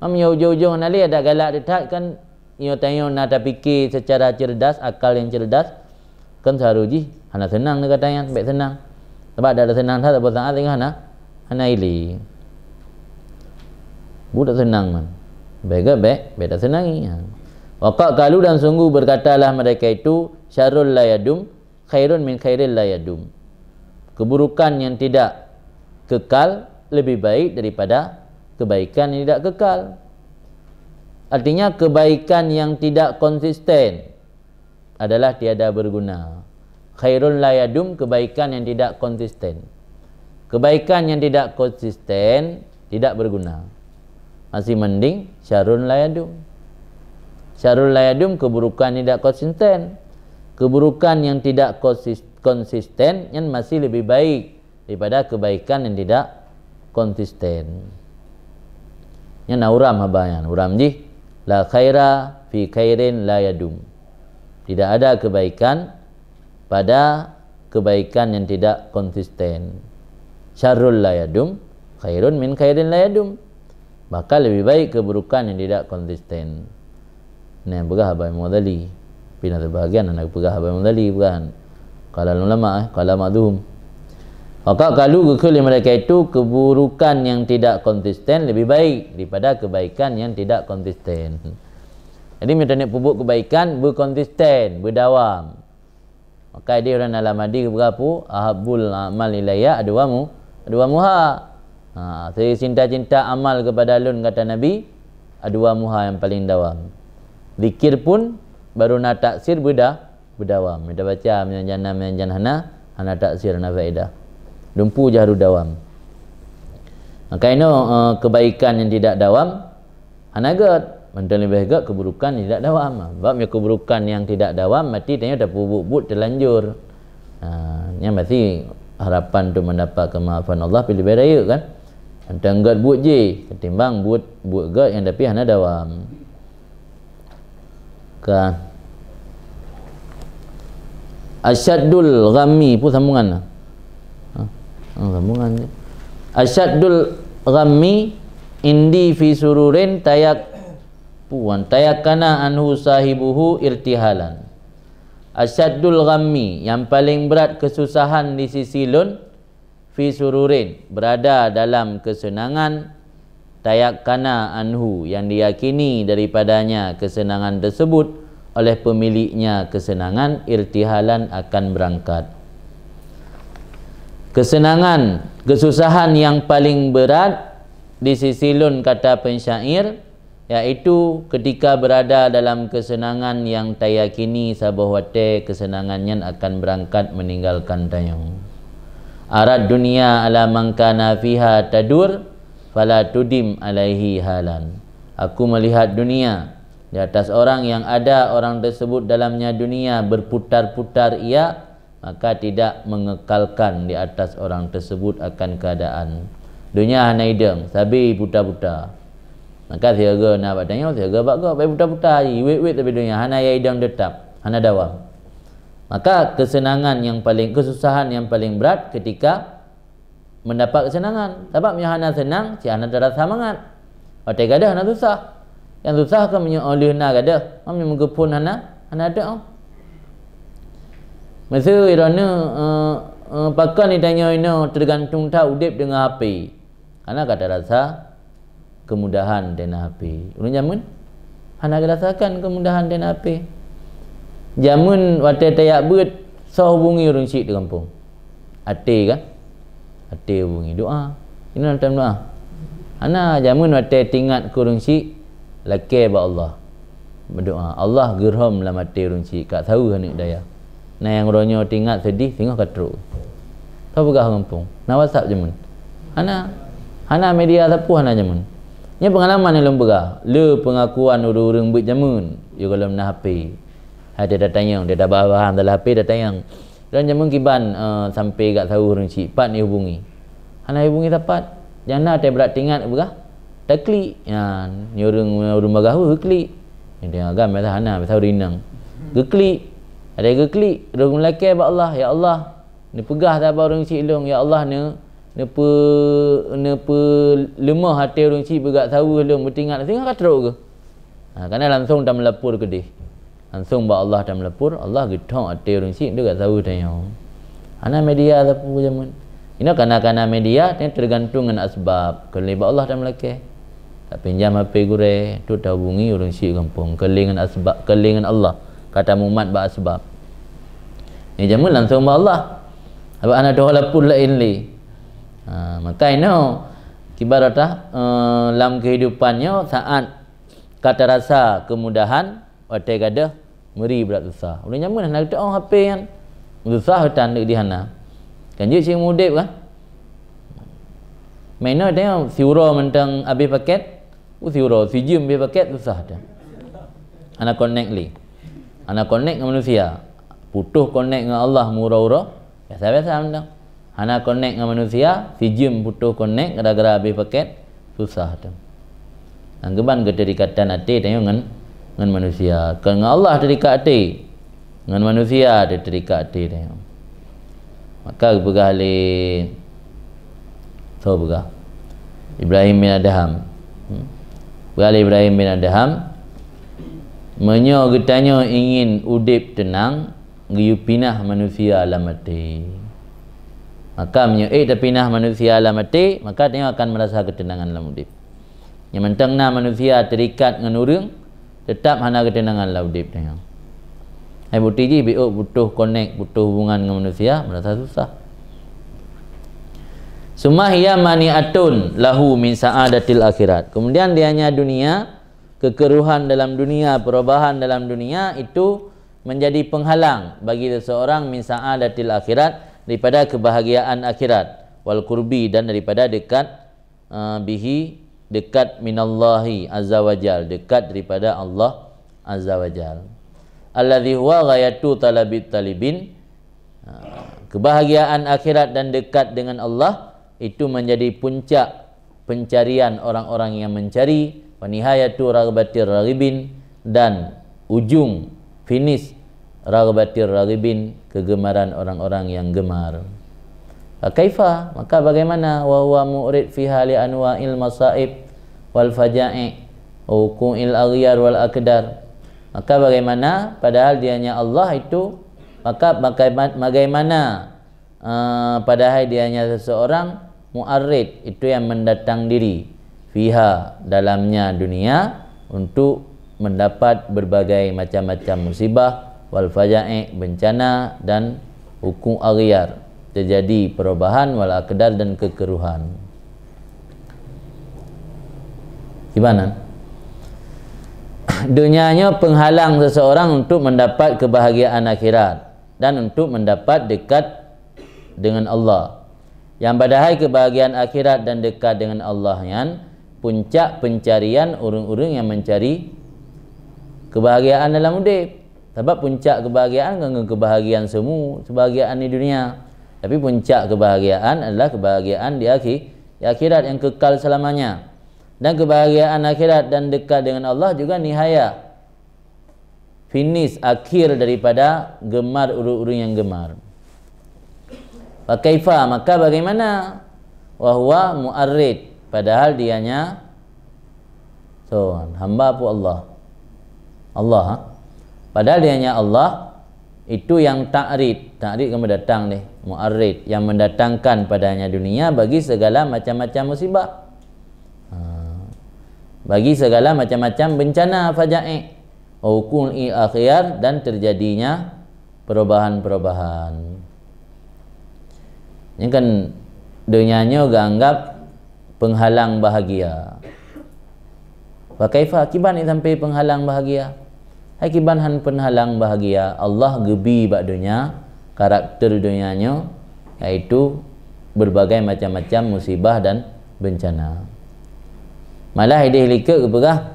Meunyoe ujong-ujong hana lé, adak galak teuh that kan, nyoe tanyoe na tapike secara cerdas, akal nyang cerdas, kan seuharôh jih hana seunang neugata nyan, bèk seunang. Sabab adak seunang that, saboh saát teungoh hana, hana ilé. Buet seunang man. Bèk gèt, bèk, bèk taseunangi. Ha. Wa qad qalu, dan sungguh berkatalah mereka itu, syarrul la yadum, khairun min khairin la yadum. Keburukan yang tidak kekal lebih baik daripada kebaikan yang tidak kekal. Artinya, kebaikan yang tidak konsisten adalah tiada berguna. Khairun la yadum, kebaikan yang tidak konsisten. Kebaikan yang tidak konsisten tidak berguna. Masih mending syarrun la yadum. Syarrun la yadum, keburukan tidak konsisten. Keburukan yang tidak konsis-, konsisten nyan masih lebih baik daripada kebaikan yang tidak konsisten. Nyan na uram haba nyan. Uram jih, la khaira fi khairin la yadum. Tidak ada kebaikan pada kebaikan yang tidak konsisten. Syarrul la yadum, khairun min khairin la yadum. Bahkan lebih baik keburukan yang tidak konsisten. Nah, peugah Abu Imam Ghazali. Tapi na sebahagian na peugah Abu Imam Ghazali, peugah. Qala ulama, eh, qala ba'duhum. Wa qad qalu, geukheun lé mereka itu, keburukan yang tidak konsisten lebih baik daripada kebaikan yang tidak konsisten. Jadi, meunyoe taneuk peubuet kebaikan, beukonsisten, beudawam. Maka idéh ureueng dalam hadis geupeugah peue? "Ahabbul a'mal ilayya adwamu, adwamuha." Ha, secinta-cinta amal kepada lôn, kata Nabi, adwamuha, yang paling dawam. Zikir pun baru na taksir beuda-, beudawam. Mita baca meunyan jana, meunyan hana, hana taksir, hana faedah. Dumpu jih harôh dawam. Maka inoe, eh, kebaikan yang tidak dawam, hana gèt, mantong leubeh gèt keburukan yang tidak dawam. Sebab meunyoe keburukan yang tidak dawam, berarti tanyoe tapeubuet-buet teulanjur. Ha, nyan berarti harapan untuk mendapat kemaafan Allah pih leubeh rayeuk kan? Mantong gèt buet jih, ketimbang buet, buet gèt nyang tapi hana dawam. Ka. Asyaddul ghammi, peue sambungan? Ha? Ha, sambungan je. Asyaddul ghammi indi fi sururin tayak-, puan, tayakkana anhu sahibuhu irtihalan. Asyaddul ghammi, yang paling berat kesusahan di sisi lôn, fi sururin, berada dalam kesenangan, tayakkana anhu, yang diyakini daripadanya kesenangan tersebut oleh pemiliknya kesenangan, irtihalan, akan berangkat. Kesenangan, kesusahan yang paling berat di sisi lôn, kata pensyair, yaitu ketika berada dalam kesenangan yang tayakini saboh watèe kesenangan nyan akan berangkat meninggalkan tanyoe. Arad dunya ala man kana fiha tadur, fala tudim alaihi halan. Aku melihat dunia di atas orang yang ada orang tersebut dalamnya dunia berputar-putar ia, maka tidak mengekalkan di atas orang tersebut akan keadaan. Donya hana idong, sabe puta-puta. Maka siaga na bak tanyoe, siaga bak gob, baik puta-puta, iwet-wet tapi donya hana ya idong tetap, hana dawam. Maka kesenangan yang paling, kesusahan yang paling berat ketika mendapat kesenangan. Sabab meunyoe hana seunang, cit hana tarasa mangat. Watèe gadôh hana susah. Nyang susah kan meunyoe 'oh lheueh na gadôh, meunyoe meugeupon hana, hana teu'oh. Meuseu droeneuh, eh, eh, pakon tanyoe inoe teugantung that udép deungon H P. Karena ka tarasa kemudahan teuh na H P. Ureueng jameun hana geurasakan kemudahan teuh na H P. Jameun watèe tajak beuet, soe hubungi ureueng chik di gampông? Até kan? Até hubungi, doa. Inoe nonton doa. Hana, jameun watèe teuingat keu ureueng chik, lakèe bak Allah. Berdoa, Allah geurhom lam até ureueng chik, ka saweue aneuk dayah. Na nyang uroe nyoe teuingat seudeh, singoh ka trok. Ka peugah gampông. Na WhatsApp jameun? Hana. Hana media sapeue hana jameun. Nyoe peungalaman nyang lôn peugah. Le peungakuan ureueng-ureueng beuet jameun. Yôh gohlom na H P. Hai, dia tatanyong, dia tabaham dalam H P tatanyong. Dan jameun kiban, eh, sampai gak saweue ureuëng chik, pat neuyue hubungi. Hana hubungi sapat. Nyang na teuh brat teuingat peugah, taklik. Nyan, nyoe ureuëng, ureuëng bagahu geuklik. Nyan teuh agam biasa hana, biasa ureuëng inong. Geuklik. Ada geuklik, ureuëng meulakée bak Allah, "Ya Allah, neupeugah saban ureuëng chik lôn, ya Allah, neu-, neupe-, neupeuleumah até ureuëng chik beugak saweue lôn beuteuingat, singoh ka trok geuh." Ha, kana langsung tameulapor keudeh. Langsung bak Allah tameulapor, Allah geuthok até ureuëng chik deuh gak saweue tanyoe. Hana media sapeue jameun. Inoe kana-kana media, nyan teugantung ngon asbab. Kon lé bak Allah tameulakée. Tapinjam H P gurée, tu tahubungi ureuëng chik gampông. Kon lé ngon asbab, kon lé ngon Allah. Ka tamumat bak asbab. Nyan jameun langsung bak Allah. Sabab hana dua lapor laén lé. Ha, maka inoe kiban rata, eh, lam kehidupan nyoe saat ka tarasa kemudahan, watée gadôh meuri brat susah. Ulôn jameun hana geuteu'oh H P nyan. Susah tan di hana. Kan jeuet cit udeb kan? Meunoe teuh siuroe mantong habéh paket, u siuroe sijeuem habéh paket susah teuh. Hana connect lé. Hana connect ngon manusia. Putoh connect ngon Allah meuuroe-uroe, biasa-biasa mantong. Hana connect ngon manusia, sijeuem putoh connect gara-gara habéh paket, susah teuh. Nyang keuban keuteurikatan até tanyoe ngon, ngon manusia. Kon ngon Allah teurikat até, ngon manusia teuh teurikat até tanyoe. Maka geupeugah lé, soe peugah? Ibrahim bin Adham. Hmm. Peugah lé Ibrahim bin Adham, "Meunyoe geutanyoe ingin udeb teunang, geuyue pinah manusia lam até. Maka meunyoe ék tapinah manusia lam até, maka tanyoe akan meurasa keuteunangan lam udeb. Nyang mantong na manusia teurikat ngon ureuëng, teutab hana keuteunangan lam udeb tanyoe. Hai bukti jih, bék putoh connect, putoh hubungan ngon manusia, meurasa susah." "Summa hiya mani'atun lahu min sa'adatil akhirat." Kemudian dianya dunia, kekeuruhan dalam dunia, perubahan dalam dunia itu menjadi penghalang bagi seseorang min sa'adatil akhirat, daripada kebahagiaan akhirat, wal qurbi, dan daripada dekat, eh, bihi, dekat minallahi azza wa jal, dekat daripada Allah azza wa jal. Alladzi huwa ghayatu talabit talibin. Ha, kebahagiaan akhirat dan dekat dengan Allah itu menjadi puncak pencarian orang-orang yang mencari, wa nihayatu ragbatir raghibin, dan ujung, finish, ragbatir raghibin, kegemaran orang-orang yang gemar. Fa kaifa, maka bagaimana, wa huwa mu'rid fiha li anwa'il masaib wal faja'i wa wuqu'il aghyar wal aqdar. Maka bagaimana, padahal dianya Allah itu, maka bagaima-, bagaimana, eh, padahal dianya seseorang mu'arrid, itu yang mendatang diri, fiha, dalamnya dunia, untuk mendapat berbagai macam-macam musibah, wal faja'i, bencana, dan wuqu' aghyar, terjadi perubahan, wal aqdar, dan kekeuruhan. Gimana? Dunia nyoe penghalang seseorang untuk mendapat kebahagiaan akhirat dan untuk mendapat dekat dengan Allah. Nyang padahai kebahagiaan akhirat dan dekat dengan Allah nyan puncak pencarian ureuëng-ureuëng nyang mencari kebahagiaan dalam udeb. Sabab puncak kebahagiaan kon kebahagiaan semu, kebahagiaan di dunia. Tapi puncak kebahagiaan adalah kebahagiaan di akhi-, di akhirat yang kekal selamanya. Dan kebahagiaan akhirat dan dekat dengan Allah juga nihayah, finish, akhir daripada gemar ureuëng-ureuëng nyang gemar. Fa kaifa, maka bagaimana? Wa huwa mu'arrid, padahal dianya, so, hamba apa Allah? Allah, ha? Padahal dianya Allah itu yang ta'rid, ta'rid kan mendatang deh, mu'arrid, yang mendatangkan padanya dunia bagi segala macam-macam musibah. Ha. Bagi segala macam-macam bencana, faja'i, wa wuqu'il aghyar, dan terjadinya perubahan-perubahan. Ini kan dunia nyoe geuanggap penghalang bahagia. Fa kaifa, kiban nyang sampai penghalang bahagia? Hai kiban hana penghalang bahagia, Allah geubi bak dunia, karakter dunia nyoe, yaitu berbagai macam-macam musibah dan bencana. Malah ideh likot geupeugah,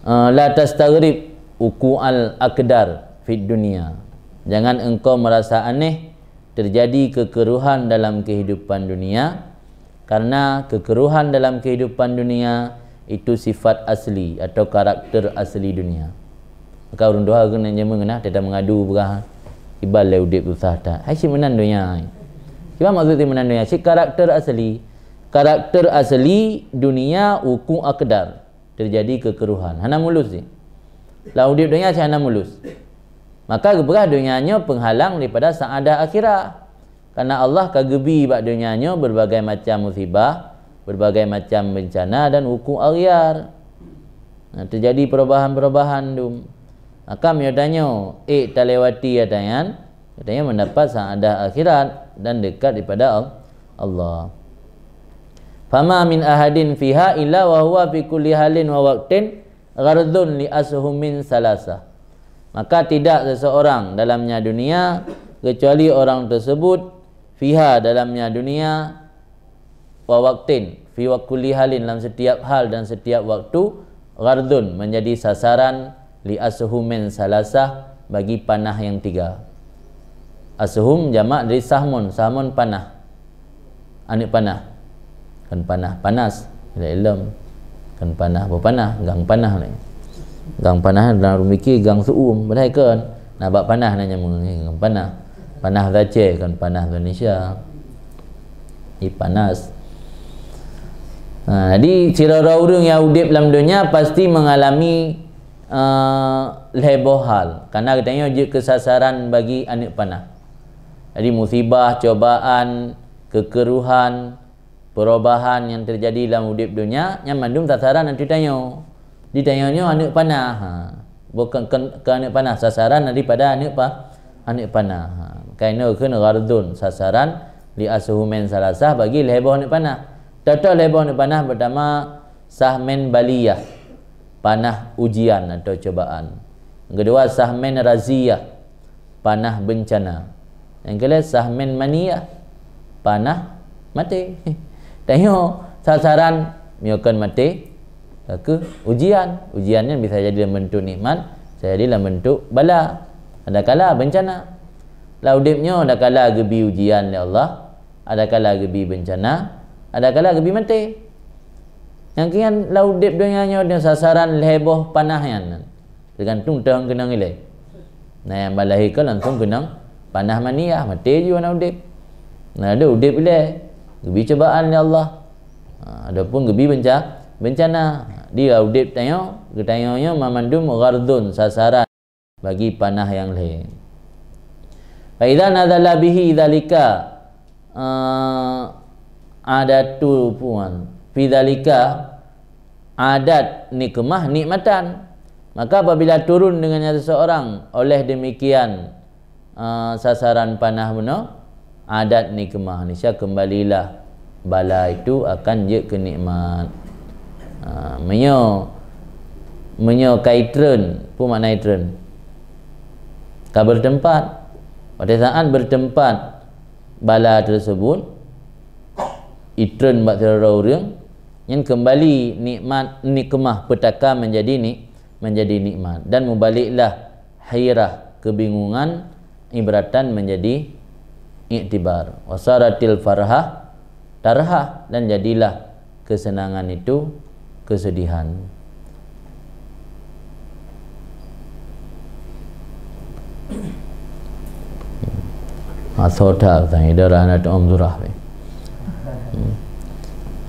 eh, "La tastaghrib wuqu'al aqdar fid dunya." Jangan engkau merasa aneh terjadi kekeuruhan dalam kehidupan dunia, karena kekeuruhan dalam kehidupan dunia itu sifat asli atau karakter asli dunia. Maka ureuëng tuha keuneuk jameun keunan, teutab meungadu peugah, "Kiban lé udeb susah that." Hai, si meunan donya. Kiban maksud si meunan donya? Si karakter asli. Karakter asli dunia uku akdar. Terjadi kekeuruhan. Hana mulus jih. Lam udeb donya cit hana mulus. Maka geupeugah donya nyoe peunghalang daripada saadah akhirat. Karena Allah ka geubi bak donya nyoe berbagai macam musibah, berbagai macam bencana dan uku aghyar. Nah, terjadi perubahan-perubahan dum. Maka meunyoe tanyoe ék talewati ata nyan, tanyoe mendapat saadah akhirat dan dekat daripada Al-, Allah. "Fama min ahadin fiha illa wa huwa fi kulli halin wa waqtin ghardun li ashumin salasah." Maka tidak seseorang dalamnya dunia kecuali orang tersebut fiha, dalamnya dunia, wa waqtin, fi wa kulli halin, dalam setiap hal dan setiap waktu, ghardun, menjadi sasaran, li ashumin salasah, bagi panah yang tiga. Ashum jamak dari sahmun, sahmun panah. Aneuk panah. Kon panah, panas. Ilom. Kon panah, boh panah, gang panah ni. Gang panah dalam ureuëng mikir gang su'um, padahai kon. Nah, bak panah na nyamong ni, gang panah. Panah Aceh, kon panah Indonesia. Di panas. Nah, jadi sidroe-droe ureuëng nyang udeb lam donya pasti mengalami, eh, lhée boh hal. Karena geutanyoe jeuet keu sasaran bagi aneuk panah. Jadi musibah, cobaan, kekeuruhan, perubahan nyang terjadi lam udeb donya, nyan mandum sasaran ateueh tanyoe. Di tanyoe nyoe aneuk panah. Ha. Bukan ke, ke aneuk panah, sasaran daripada aneuk pa, aneuk panah. Ha. Kainoe kheun ghardun, sasaran, li ashumin salasah, bagi lhée boh aneuk panah. Contoh lhée boh aneuk panah pertama, sahmin baliyah, panah ujian atau cobaan. Kedua, sahmin raziyah, panah bencana. Nyang keulhée sahmin maniyah, panah maté. Tanyoe sasaran meunyoe kon maté, ka kheueh ujian. Ujian nyan bisa jadi lam bentuk nikmat, bisa jadi lam bentuk bala. Adakala bencana. Lam udeb nyoe adakala geubi ujian lé Allah, adakala geubi bencana, adakala geubi maté. Nyang kian lam udeb donya nyoe sasaran lhée boh panah nyan. Teugantung teuh keunong ilée. Nah, nyang balahé ka langsung keunong panah maniyah, maté jih hana udeb. Nah, ada udeb ilée, geubi cobaan lé Allah. Ha, adapun geubi benca, bencana. Di udeb tanyoe, geutanyoe nyoe mamandum ghardun, sasaran bagi panah nyang lhée. Fa idza nazala bihi dzalika, eh, adatu puan. Fi dzalika adat nikmah nikmatan. Maka apabila turun dengannya seseorang oleh demikian, eh, sasaran panah bunoe, adat nikmah, nisya kembalilah bala itu akan jeuet keu nikmat. Ha, meunyoe, meunyoe ka itreun, peue makna itreun? Ka bertempat. Pada saat bertempat bala tersebut, itreun bak sidroe ureuëng, nyan kembali nikmat, nikmah petaka menjadi ni, menjadi nikmat. Dan mubaliklah hairah, kebingungan, ibratan menjadi iktibar. Wasaratil farhah tarhah, dan jadilah kesenangan itu kesedihan. Asoda tang idara anak Om Zurah. Hmm.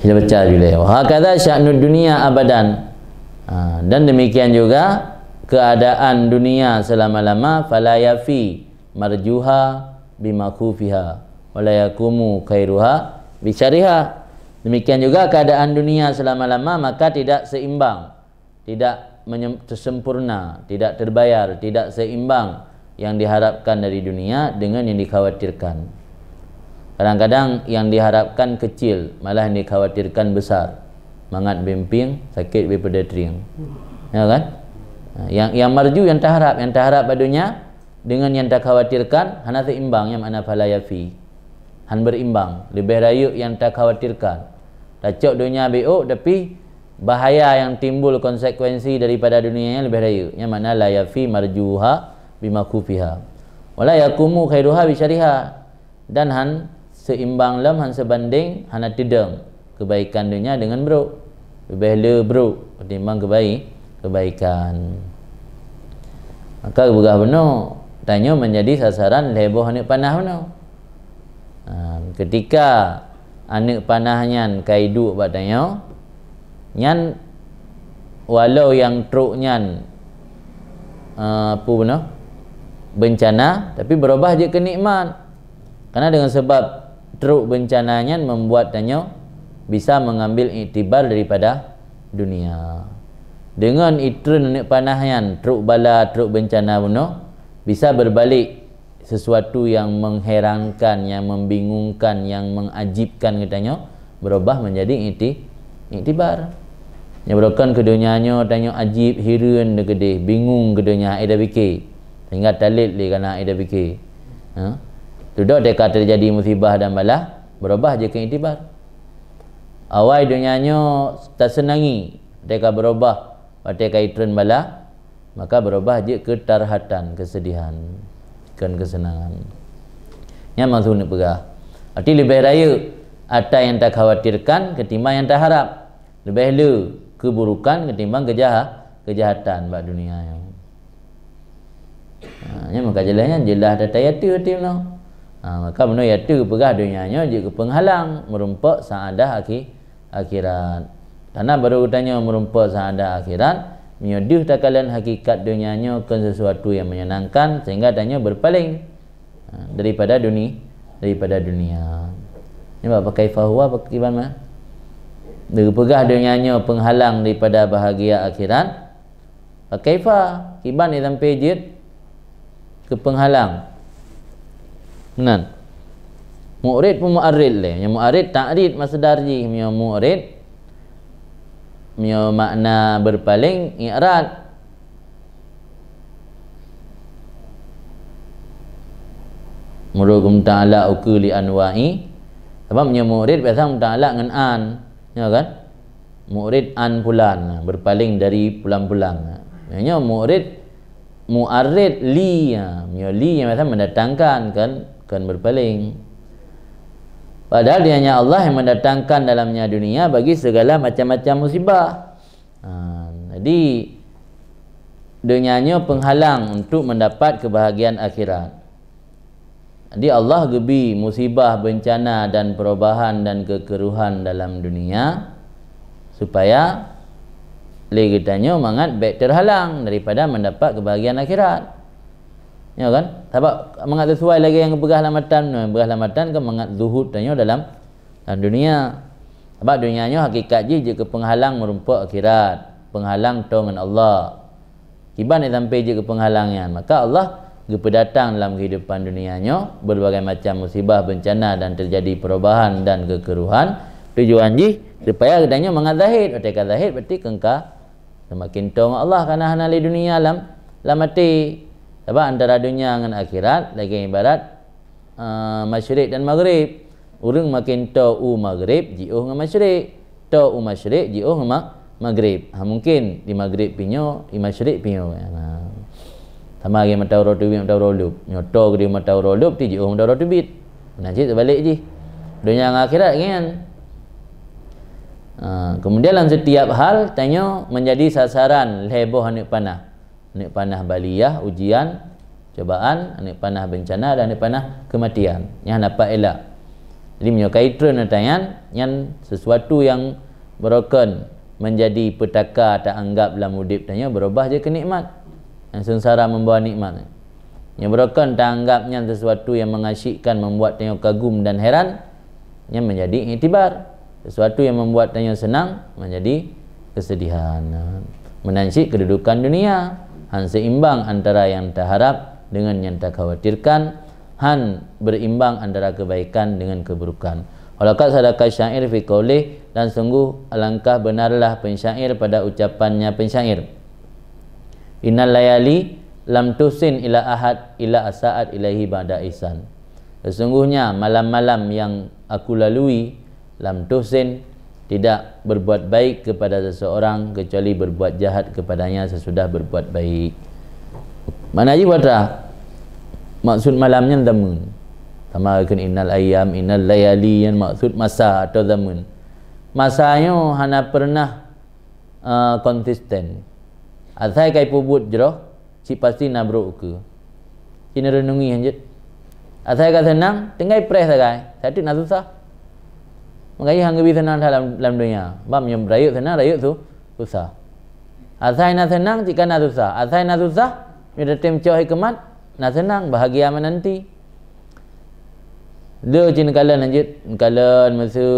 Kita baca dulu. Wa hakadha sya'nud dunya abadan. Ha, dan demikian juga keadaan dunia selama-lama, fala yafi marjuha bimakhufiha, wala yakumu khairuha bisyariha. Demikian juga keadaan dunia selama-lama, maka tidak seimbang, tidak menyem-, tersempurna, tidak terbayar, tidak seimbang yang diharapkan dari dunia dengan yang dikhawatirkan. Kadang-kadang yang diharapkan kecil, malah yang dikhawatirkan besar. Mangat bimping, sakit bipeudetring. Ya kan? Yang, yang marju yang taharap, yang taharap bak dunia dengan yang takhawatirkan hana seimbang, yang makna fala yafi. Han berimbang, lebih rayeuk yang takhawatirkan. Tacok dunia biôk, tapi bahaya yang timbul konsekuensi daripada dunia nyan lebih rayeuk. Yang makna la yafi marjuha bimakhufiha. Wala yaqumu khairuha bi syarriha, dan han seimbang lom, han seubandéng, hana teudong keubaikan donya deungon brok. Leubeh le brok ketimbang keubai-, keubaikan. Maka geupeugah bunoe, tanyoe meunjadi sasaran lhée boh aneuëk panah bunoe. Ha, keutika aneuëk panah nyan ka iduek bak tanyoe, nyan walau nyang trok nyan, eh, peue bunoe, beuncana, tapi beurubah jeuet keu nikmat. Karena dengan sebab trok beuncana nyan membuat tanyoe bisa mengambil iktibar daripada dunia. Dengan itreun aneuëk panah nyan, trok bala, trok beuncana bunoe, bisa berbalik sesuatu yang mengherankan, yang membingungkan, yang mengajibkan keu tanyoe, berubah menjadi ikti-, iktibar. Nyang beurukon keu donya nyoe tanyoe ajib, hireuen dikeudeh, bingung keu donya, ai tabike. Sehingga talét lé kana ai tabike. Ha? Tudoe teuka terjadi musibah dan bala, berubah jeuet keu iktibar. Awai donya nyoe taseunangi, teuka berubah, watée ka itreun bala, maka berubah jeuet keu tarhatan, kesedihan, kon kesenangan. Nyan maksud neupeugah. Arti leubeh rayeuk atra nyang takhawatirkan ketimbang nyang taharab. Leubeh le keuburukan ketimbang keujaha-, keujahatan bak dunia nyoe. Ha, nyan maka jeulaih nyan jeulaih atra yateue, yateue noh. Ha, maka bunoe yateue geupeugah donya nyoe jeuet keu peunghalang meurumpok saadah akhi-, akhirat. Karena baru geutanyoe meurumpok saadah akhirat, meunyoe deuh takalon hakikat donya nyoe kon sesuatu nyang menyenangkan sehingga tanyoe berpaling, ha, daripada duni-, daripada dunia. Nyoe bak pakaifa huwa, pakaifa ma. Geupeugah donya nyoe peunghalang daripada bahagia akhirat, pakaifa, kiban sampai jeuet keu peunghalang. Meunan. Mu'rid pun mu'arrid lé. Nyang mu'arrid ta'rid masdar jih. Meunyoe mu'rid, meunyoe makna berpaling, i'rad. Meunurot muta'alak ukeue li anwa'i. Sabab meunyoe mu'rid biasa muta'alak ngon an. Ya kan? Mu'rid an pulan, berpaling dari pulan-pulan. Nyoe mu'rid, mu'arrid li, ha. Nyoe li nyang biasa mendatangkan, kan, kan berpaling. Padahal dia hanya Allah yang mendatangkan dalamnya dunia bagi segala macam-macam musibah. Ha, jadi, donya nyoe penghalang untuk mendapat kebahagiaan akhirat. Jadi Allah geubi musibah, bencana dan perubahan dan kekeuruhan dalam dunia supaya lé geutanyoe mangat bék terhalang daripada mendapat kebahagiaan akhirat. Ya kan? Sabab mangat sesuai lagée nyang geupeugah lam matan, geupeugah lam matan kan mangat zuhud tanyoe dalam, dalam dunia. Sabab dunia nyoe hakikat jih jeuet keu penghalang meurumpok akhirat, penghalang toe ngon Allah. Kiban nyang sampai jeuet keu peunghalang nyan, maka Allah geupeudatang dalam kehidupan dunia nyoe berbagai macam musibah, bencana dan terjadi perubahan dan kekeuruhan. Tujuan jih supaya geutanyoe mangat zahid. Watée ka zahid berarti keu ka seumaken toe ngon Allah, karena hana lé dunia lam, lam até. Sabab antara dunia ngon akhirat lagée ibarat, eh, masyrik dan maghrib. Ureuëng maken toe u maghrib jiôh ngon masyrik, toe u masyrik jiôh ngon ma-, maghrib. Ha, mungkin di maghrib pih nyoe, di masyrik pih nyoe. Ha. Sama lagée mata uroe teubiet, mata uroe lhôb. Nyoe toe keudeh mata uroe lhôb, ti jiôh mata uroe teubiet. Nah, cit teubalek jih. Donya ngon akhirat nyan. Ha, kemudian dalam setiap hal tanyoe menjadi sasaran lhée boh aneuëk panah. Aneuëk panah baliyah, ujian, cobaan, aneuëk panah bencana dan aneuëk panah kematian. Nyan dapat elak. Jadi meunyoe ka itreun atra nyan, nyan sesuatu nyang beurukon menjadi peutaka taanggap lam udeb tanyoe beurubah jeuet keu nikmat. Nyang seungsara membawa nikmat. Nyang beurukon taanggap nyan sesuatu nyang mengasyikkan, membuat tanyoe kagum dan heran, nyan menjadi iktibar. Sesuatu yang membuat tanyoe senang menjadi kesedihan. Meunan cit kedudukan dunia, han seimbang antara yang taharap dengan yang takhawatirkan, han berimbang antara kebaikan dengan keburukan. Walaqad sadaqa syair fi qaulih, dan sungguh alangkah benarlah pensyair pada ucapannya pensyair. Innal layali lam tuhsin ila ahad ila asaat ilaihi ba'da ihsan. Sesungguhnya malam-malam yang aku lalui lam tuhsin tidak berbuat baik kepada seseorang kecuali berbuat jahat kepadanya sesudah berbuat baik. Mana ji batra? Maksud malam nyan zameun. Sama kheun innal ayyam, innal layali, nyan maksud masa atau zameun. Masa nyoe hana pernah, eh, konsisten. Asai ka ipeubuet jroh, cit pasti na brok ukeue. Cit neurenungi hanjeuet. Asai ka seunang, tinggai preh sagai, sateuk na susah. Makajih han geubi seunang that lam, lam donya. Bab nyoe rayeuk seunang, rayeuk su-, susah. Asai na seunang, cit ka na susah. Asai na susah, meunyoe tatem cok hikeumat, na seunang, bahagia menanti. Le cit neukalon hanjeuet, neukalon meuseu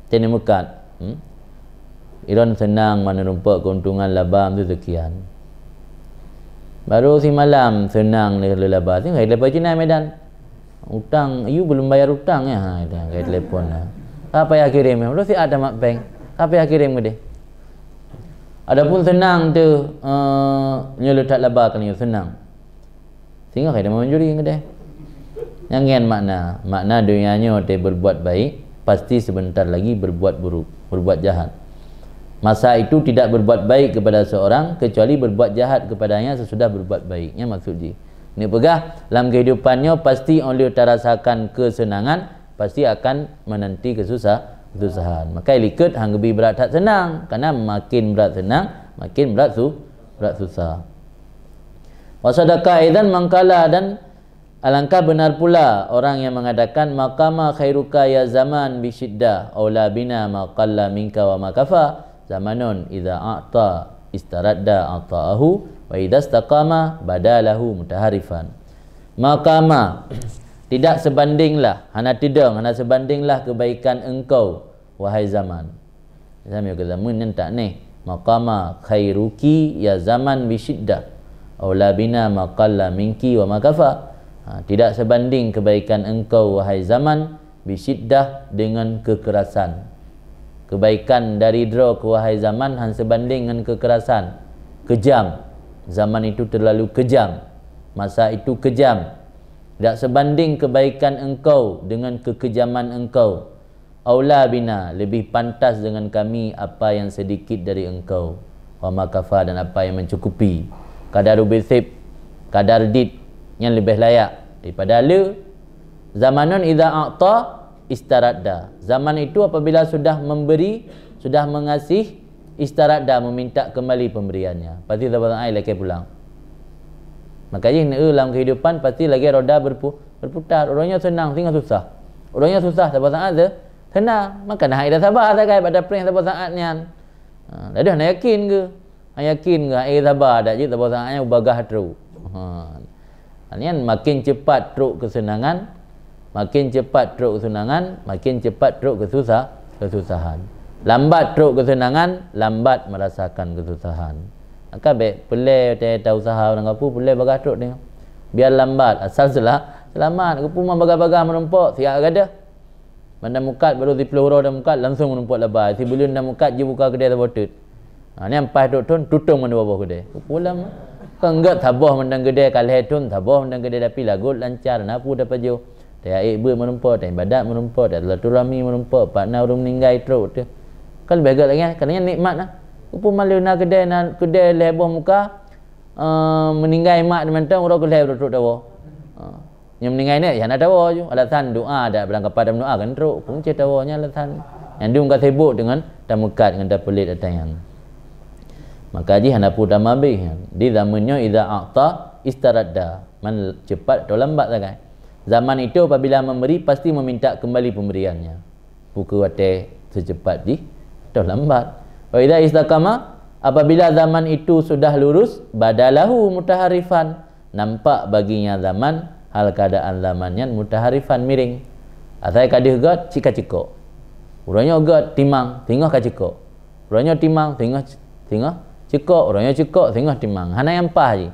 teuneumeukat. Hmm? Ilôn seunang meuneurumpok keuntungan laba meuseu seukian. Baru simalam seunang lé, lé laba. Singoh ka telepon cit na Medan. Utang, "You belum bayar utang ya?" Ha, itu ka telepon lah. Ka payah kirém, baru siat tamat bank. Ka payah kirém keudeh. Adapun seunang tu, eh, nyoe le that laba kali nyoe seunang. Singoh ka teuma mencuri keudeh. Nyang nyan makna, makna donya nyoe watée berbuat baik, pasti sebentar lagi berbuat buruk, berbuat jahat. Masa itu tidak berbuat baik kepada seorang kecuali berbuat jahat kepadanya sesudah berbuat baik. Nyan maksud jih. Neupeugah, lam kehidupan nyoe pasti óh lheueh tarasakan kesenangan, pasti akan menanti kesusah-, kesusahan. Maka likot han geubi brat that seunang, karena makin brat seunang, makin brat su-, brat susah. Wa sadaqa aidan mangkala, dan alangkah benar pula orang yang mengatakan, "Maqama khairuka ya zaman bi syiddah, aula bina ma qalla minka wa ma kafa, zamanun idza a'ta istaradda ata'ahu, wa idza istaqama badalahu mutaharifan." Maqama, tidak sebandinglah, hana teudong, hana sebandinglah kebaikan engkau, wahai zaman. Zaman ke zaman nyan tak neh. Maqama khairuki ya zaman bi syiddah. Aula bina ma qalla minki wa ma kafa. Ha, tidak sebanding kebaikan engkau, wahai zaman, bi syiddah, dengan kekerasan. Kebaikan dari droe keu wahai zaman han sebanding ngon kekerasan. Kejam. Zaman itu terlalu kejam. Masa itu kejam. Tidak sebanding kebaikan engkau dengan kekejaman engkau. Aula bina, lebih pantas dengan kami apa yang sedikit dari engkau. Wa ma kafa, dan apa yang mencukupi. Kadar ubé sép, kadar dit, nyan leubeh layak daripada le. Zamanun idza a'ta istaradda. Zaman itu apabila sudah memberi, sudah mengasih, istaradda, meminta kembali pemberiannya. Pasti saboh saát lakée pulang. Maka jih neu lam kehidupan pasti lagée roda berpu-, berputar. Uroe nyoe seunang, singoh susah. Uroe nyoe susah, saboh saát se-, seunang. Maka na hai saba sagai bak tapreh saboh saát nyan. Ha, dah na yakin ke? Ha, yakin ke? Hai saba dak jeuet saboh saát nyan ubagah trok. Ha. Nyan makin cepat trok kesenangan, makin cepat trok kesenangan, makin cepat trok kesusah-, kesusahan. Lambat trok kesenangan, lambat merasakan kesusahan. Maka bék peureulée ta-, ta usaha nanggapu peureulée bagah trok nyoe. Biar lambat, asal sela-, selamat. Geupeu ma bagah-bagah meurumpok, siat gadoh. Mantong mukat, baru siplôh uroe dan mukat, langsung meurumpok laba. Sibuleuen dan mukat jibuka keudée saboh teut. Ha, nyan paih trok thon, tutong mandua boh keudée. Pulang. Kon gét saboh mantong keudée, ka lhée thon saboh mantong keudée, tapi lagot lancar, na peue tapajoh. Taék beuet meurumpok, taibadat meurumpok, tasilaturahmi meurumpok, pat na ureuëng meuninggai trok teuh. Kan leubeh gét lagée nyan, ka lagée nyan nikmat na. Geupeu ma lheueh na keudée, na keudée lhée boh muka, eh, meuninggai mak mantong, uroe keulhée trok tawoe. Ha. Nyang meuninggai nyan, ya hana tawoe ju. Alasan doa, dak barangkapat dak meudoa kan trok. Pungoh tawoe nyan alasan. Nyang dum ka sibok deungon tameukat ngon tapeulét ata nyan. Maka jih hana peue tamabeh nyan. Di zaman nyoe idza a'ta istaradda. Man cepat atau lambat sagai. Zaman itu apabila memberi, pasti meminta kembali pemberiannya. Pukul watée secepat jih atau lambat. Wa idza istaqama, apabila zaman itu sudah lurus, badalahu mutaharifan, nampak baginya zaman, hal keadaan zaman nyan mutaharifan, miring. Asai ka deuh gét, cit ka ceukok. Uroe nyoe gét, timang, singoh ka ceukok. Uroe nyoe timang, singoh, singoh ceukok, uroe nyoe ceukok, singoh timang. Hana nyang paih jih.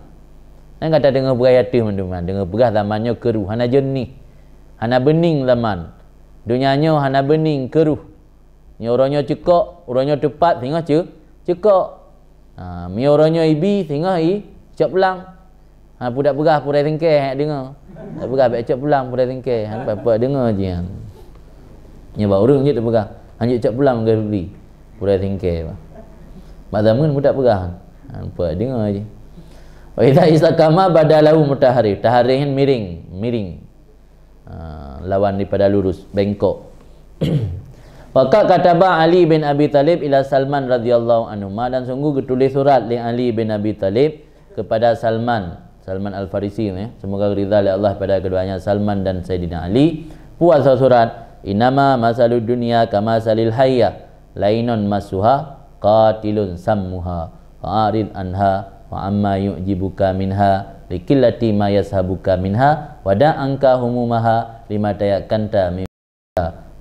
Nyan gata deungoe peugah ateueh mandum nyan, deungoe peugah zaman nyoe keuruh, hana jeunieh, hana beuning zaman. Donya nyoe hana beuning, keuruh. Nyoe uroe nyoe ceukok, uroe nyoe teupat, singoh ceu-, ceukok. Ha, meunyoe uroe nyoe ibi, singoh i cok pulang. Ha, peue dak peugah purée singkée, hek deungoe. Dak peugah bék cok pulang purée singkée. Ha, peue deungoe jih nyan. Nyoe bak ureuëng jeuet teupeugah, hanjeuet cok pulang lagée bri. Purée singkée bah. Bak zaman peue dak peugah. Ha, peue deungoe jih. Wa idza istaqama bada lahu mutaharrif. Taharrif nyan miring, miring. Ha, lawan daripada lurus, bengkok. Wa qad kataba Ali bin Abi Thalib ila Salman radhiyallahu anhuma, dan sungguh geutuléh surat lé Ali bin Abi Thalib kepada Salman, Salman Al-Farisi, eh. Semoga ridha lé Allah pada keduanya, Salman dan Saidina Ali. Peue asa surat, "Innama masalud dunya kamasalil hayyah, lainun massuha, qatilun sammuha, fa'arid anha, wa amma yu'jibuka minha, likillati ma yashabuka minha, wa da' anka humumaha, lima tayakkanta min,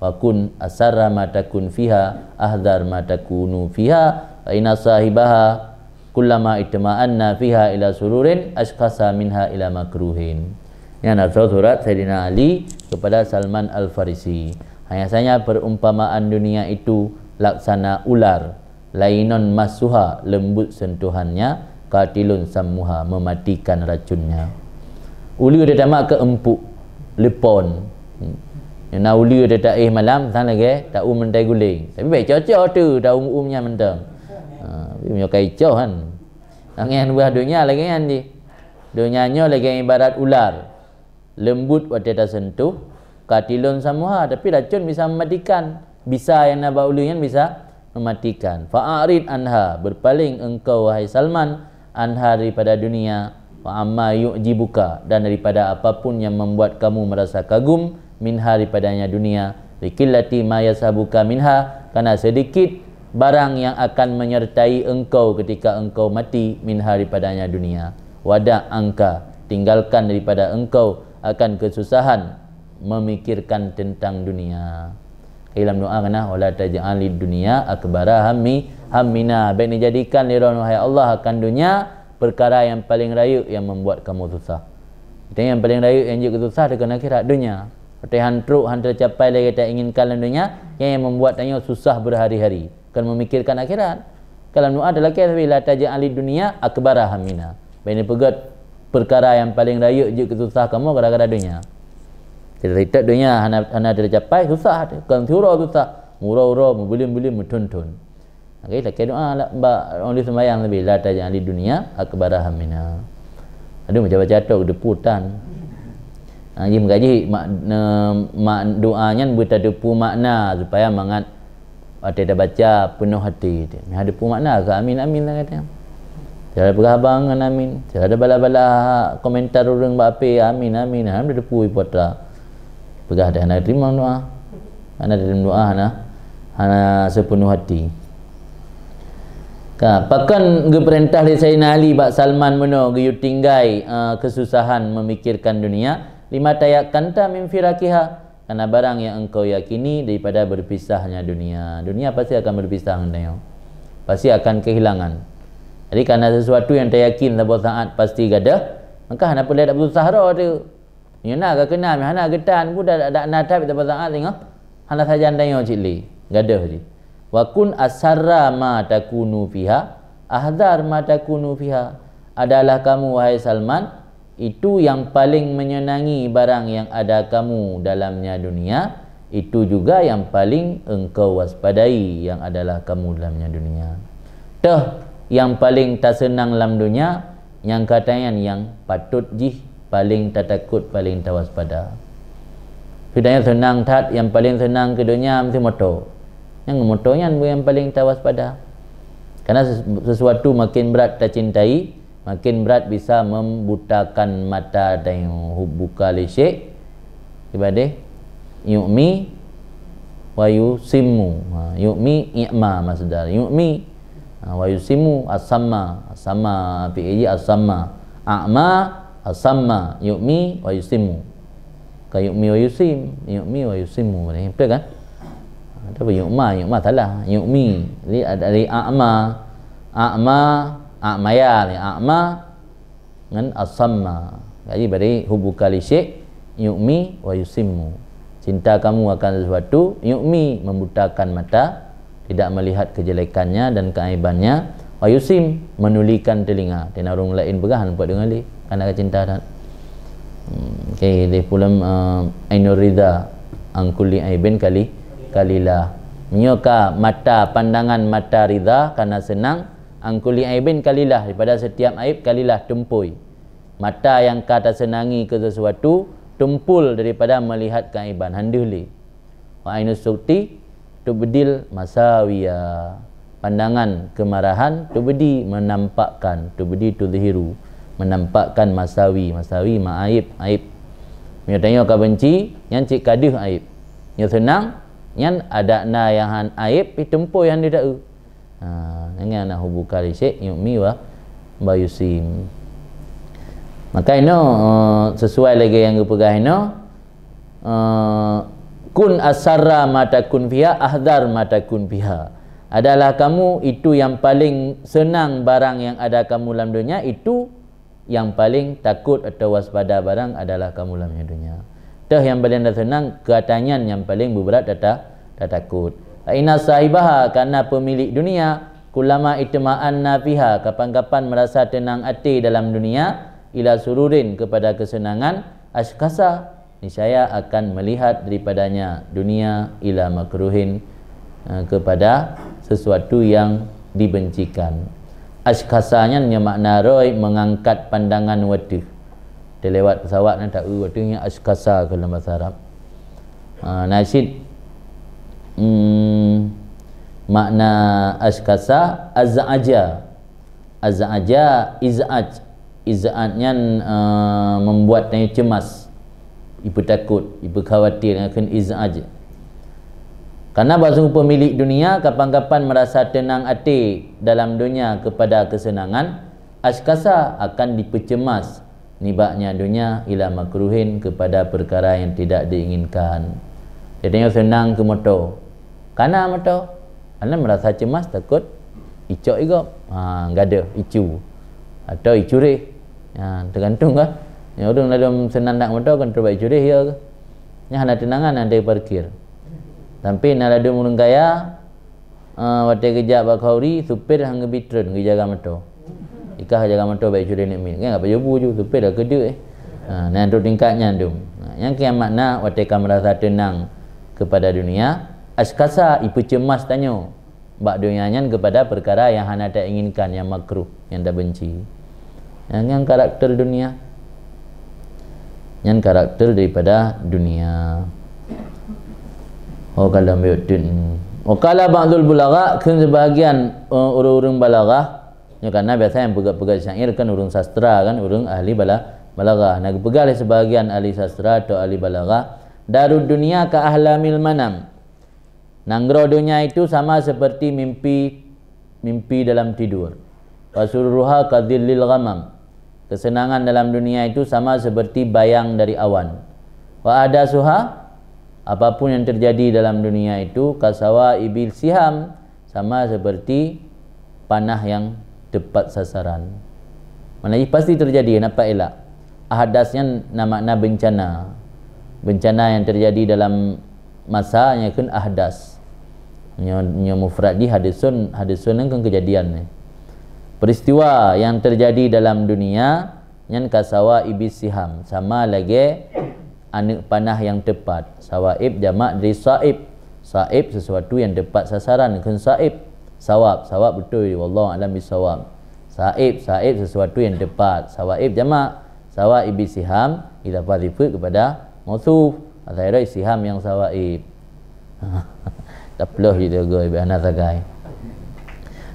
wa kun asarra ma takun fiha, ahdhar ma takunu fiha, fa inna sahibaha kullama itma'anna fiha ila sururin, ashkhasa minha ila makruhin." Nyan asa surat Saidina Ali kepada Salman Al-Farisi. Hanya saja perumpamaan dunia itu laksana ular, lainun massuha, lembut sentuhannya, qatilun sammuha, mematikan racunnya. Uleue teuh tamat keu empuk, leupon. Na uleue teuh taéh malam, sang lagèe tau meuntèe guléng. Tapi bèk cocok teuh tau um nyan mantong. Ha, tapi meunyoe ka icoh kan. Angén buah donya lagèe nyan jih. Donya nyoe lagèe ibarat ular. Lembut watèe tasentuh, qatilun sammuha, tapi racun bisa mematikan. Bisa nyang na bak uleue nyan bisa mematikan. Fa'arid anha, berpaling engkau wahai Salman, anha daripada dunia, wa amma yu'jibuka, dan daripada apapun yang membuat kamu merasa kagum, minha, daripadanya dunia, likillati ma yashabuka minha, karena sedikit barang yang akan menyertai engkau ketika engkau mati, minha, daripadanya dunia. Wa da' anka, tinggalkan daripada engkau akan kesusahan memikirkan tentang dunia. Di dalam doa kan, "Wala taj'alid dunya akbara hammi, hammina." Bèk neujadikan lé droeneuh, hai Allah, akan dunia perkara yang paling rayeuk yang membuat kamu susah. Artinya, yang paling rayeuk yang jeuet keu susah dikeue akhirat, dunia. Watèe han trok, han teucapai lagèe tainginkan lam dunia, nyan yang membuat tanyoe susah berhari-hari. Kon memikirkan akhirat. Ka lam doa talakèe, "La taj'alid dunya akbara hammina." Bèk neupeugèt perkara yang paling rayeuk jeuet keu susah kamoe gara-gara dunia. Kita-kita dunia hana, hana tercapai, susah. Kon siuroe susah. Meuuroe-uroe, meubuleuen-buleuen, meuthon-thon. Oke, lakèe doa lah, bak ureueng seumbahyang leubeh, "La taj'alid dunya akbara hammina." Aduh, macam-macam tok deputan. Ha, jih meukaji mak, ne, mak doa nyan beuteupeue makna supaya mangat watèe tabaca peunoh até. Nyan depeue makna keu amin, amin, kata. Cara peugah abang ngon amin. Cara bala-bala komentar ureueng bak H P, amin, amin. Alhamdulillah depeue putra. Peugah dah hana teurimong doa. Hana teurimong doa, hana, hana seupenuh hati. Ka, pakon geupeurintah lé Saidina Ali bak Salman meunoe geuyue tinggai, eh, keususahan memikirkan dunia, lima tayakkanta min firaqiha, karena barang yang engkau yakini daripada berpisahnya dunia. Dunia pasti akan berpisah ngon tanyoe. Pasti akan kehilangan. Jadi, karena sesuatu yang tayakin saboh saat pasti gadôh, maka hana peureulèe dak beususah droe teuh. Nyoe na ka keunam, hana geutan, budak dak na that, dak beusaát singoh. Hana sajan tanyoe cit lé, gadôh jih. "Wa kun asarra ma takunu fiha, ahdhar ma takunu fiha." Adalah kamu, wahai Salman, itu yang paling menyenangi barang yang ada kamu dalamnya dunia, itu juga yang paling engkau waspadai yang adalah kamu dalamnya dunia. Teuh, yang paling taseunang lam dunia, nyang ka tanyan nyang patôt jih paléng tatakot, paléng tawaspada. Seudangkan seunang that, nyang paléng seunang keu donya meusti moto. Nyang moto nyan nyang paléng tawaspada. Karena ses-, sesuatu makin brat tacintai, makin brat bisa membutakan mata tanyoe. Hubbuka li syai', ibadah, yu'mi wa yusimmu. Ha, yu'mi, i'ma masdar. Yu'mi, ha, wa yusimmu, asamma. Asamma, fi'il asamma. A'ma, asamma, yu'mi wa yusimmu. Ka yu'mi wa yusim, yu'mi wa yusimmu. Betul kan? Ada apa? Yu'ma, yu'ma salah. Yu'mi. Jadi, ada dari a'ma. A'ma, a'maya ni. A'ma ngon asamma. Jadi, bari hubbuka li syai' yu'mi wa yusimmu. Cinta kamu akan sesuatu, yu'mi, membutakan mata, tidak melihat kejelekannya dan keaibannya, wa yusim, menulikan telinga. Teungoh ureueng laén peugah, hana pat deungoe lé, karena ka cinta that. Hmm, okey, di pulam, eh, ainur ridha an kulli aibin kali, kalila. Meunyoe ka mata, pandangan mata ridha karena seunang, An kulli aibin kalilah, daripada setiap aib kalilah, tumpôi. Mata nyang ka taseunangi keu sesuatu tumpul daripada melihat keaiban, han deuh lé. Wa ainus sukti tubdil masawiya. Pandangan kemarahan tubdi, menampakkan, tubdi tuzhiru, menampakkan masawi, masawi ma aib, aib. Meunyoe tanyoe ka benci, nyan cit ka deuh aib. Nyoe seunang, nyan adak na nyang han aib, pih tumpôi han deuh taeu. Ha, nyan na hubuka li syai' yu'mi wa, wa yusim. Maka inoe, eh, sesuai lagée nyang geupeugah inoe, eh, kun asarra ma takun fiha, ahdzar ma takun fiha. Adalah kamu itu yang paling senang barang yang ada kamu lam dunia itu, yang paling takut atau waspada barang adalah kamu lam dunia. Teuh nyang paling taseunang, keuatanyan nyang paling beubrat tata-, tatakot. Fa inna sahibaha, karena pemilik dunia, kullama itma'anna fiha, kapan-kapan merasa tenang até dalam dunia, ila sururin, kepada kesenangan, askasa, niscaya akan melihat daripadanya dunia ila makruhin, eh, kepada sesuatu yang dibencikan. Askasa nyan nyang makna roi mengangkat pandangan wateuh. Teulewat pesawat na taeu wateuh nyan askasa keu lam bahasa Arab. Ha, na cit, hmm, makna askasa, az'aja. Az'aja, iz'aj. Iz'aj nyan, eh, membuat tanyoe cemas, ipeutakot, ipeukhawatir, nyan kheun iz'aj. Karena bahwasanya pemilik dunia kapan-kapan merasa tenang até dalam dunia kepada kesenangan, askasa akan dipeucemas nibaknya dunia ila makruhin kepada perkara yang tidak diinginkan. Jadi, tanyoe seunang keu moto. Kana moto. Karena merasa cemas, takot icok igop. Ha, gadoh, icu. Atau icuréh. Ha, tergantung kah. Nyang ureueng ladom seunang nak moto, kan terubak icuréh, ya ke? Nyan hana teunangan, hana parkir. Tapi na ladom ureueng kaya, ah, watée geujak bak khauri, supir han geubi treun, geujaga moto. Ikah jaga moto bak icuréh neuk miet. Kan apa jobu ju, supir dah keudeuek, eh. Ha, nyan tu tingkat nyan tu. Ha, nyang keu makna watée ka merasa tenang kepada dunia, askasa ipeucemas tanyoe bak dunia nyan kepada perkara yang hana tainginkan, yang makruh, yang tabenci. Nyan, nyan karakter dunia. Nyan karakter daripada dunia. Oh, kalau ambil tu. Wa qala ba'dul bulagha, kheun sebahagian, eh, ureueng-ureueng balaghah, nyoe karena biasa nyang peugah-peugah syair kan ureueng sastra kan, ureueng ahli bala-, balaghah. Nah, geupeugah lé sebahagian ahli sastra atau ahli balaghah, "Darud dunya ka ahlamil manam." Nanggroe donya itu sama seperti mimpi, mimpi dalam tidur. Wa sururuha ka dhillil ghamam. Kesenangan dalam dunia itu sama seperti bayang dari awan. Wa ahdasuha, apapun yang terjadi dalam dunia itu, kasawa ibil siham, sama seperti panah yang tepat sasaran. Mana jih pasti terjadi, nampak elak. Ahdas nyan na makna bencana. Bencana yang terjadi dalam masa nyan kheun ahdas. Nyoe, nyoe mufrad jih hadisun, hadisun nyan kan kejadian ni. Peristiwa yang terjadi dalam dunia nyan kasawa ibis siham, sama lagée aneuëk panah yang tepat. Sawaib jamak dari saib. Saib sesuatu yang tepat sasaran, kheun saib. Sawab, sawab beutôi, wallahu a'lam bisawab. Saib, saib sesuatu yang tepat. Sawaib jamak. Sawaib bisiham, idafah sifat kepada mausuf. Asai siham yang sawaib. Taploh je dia goi, hana sagai.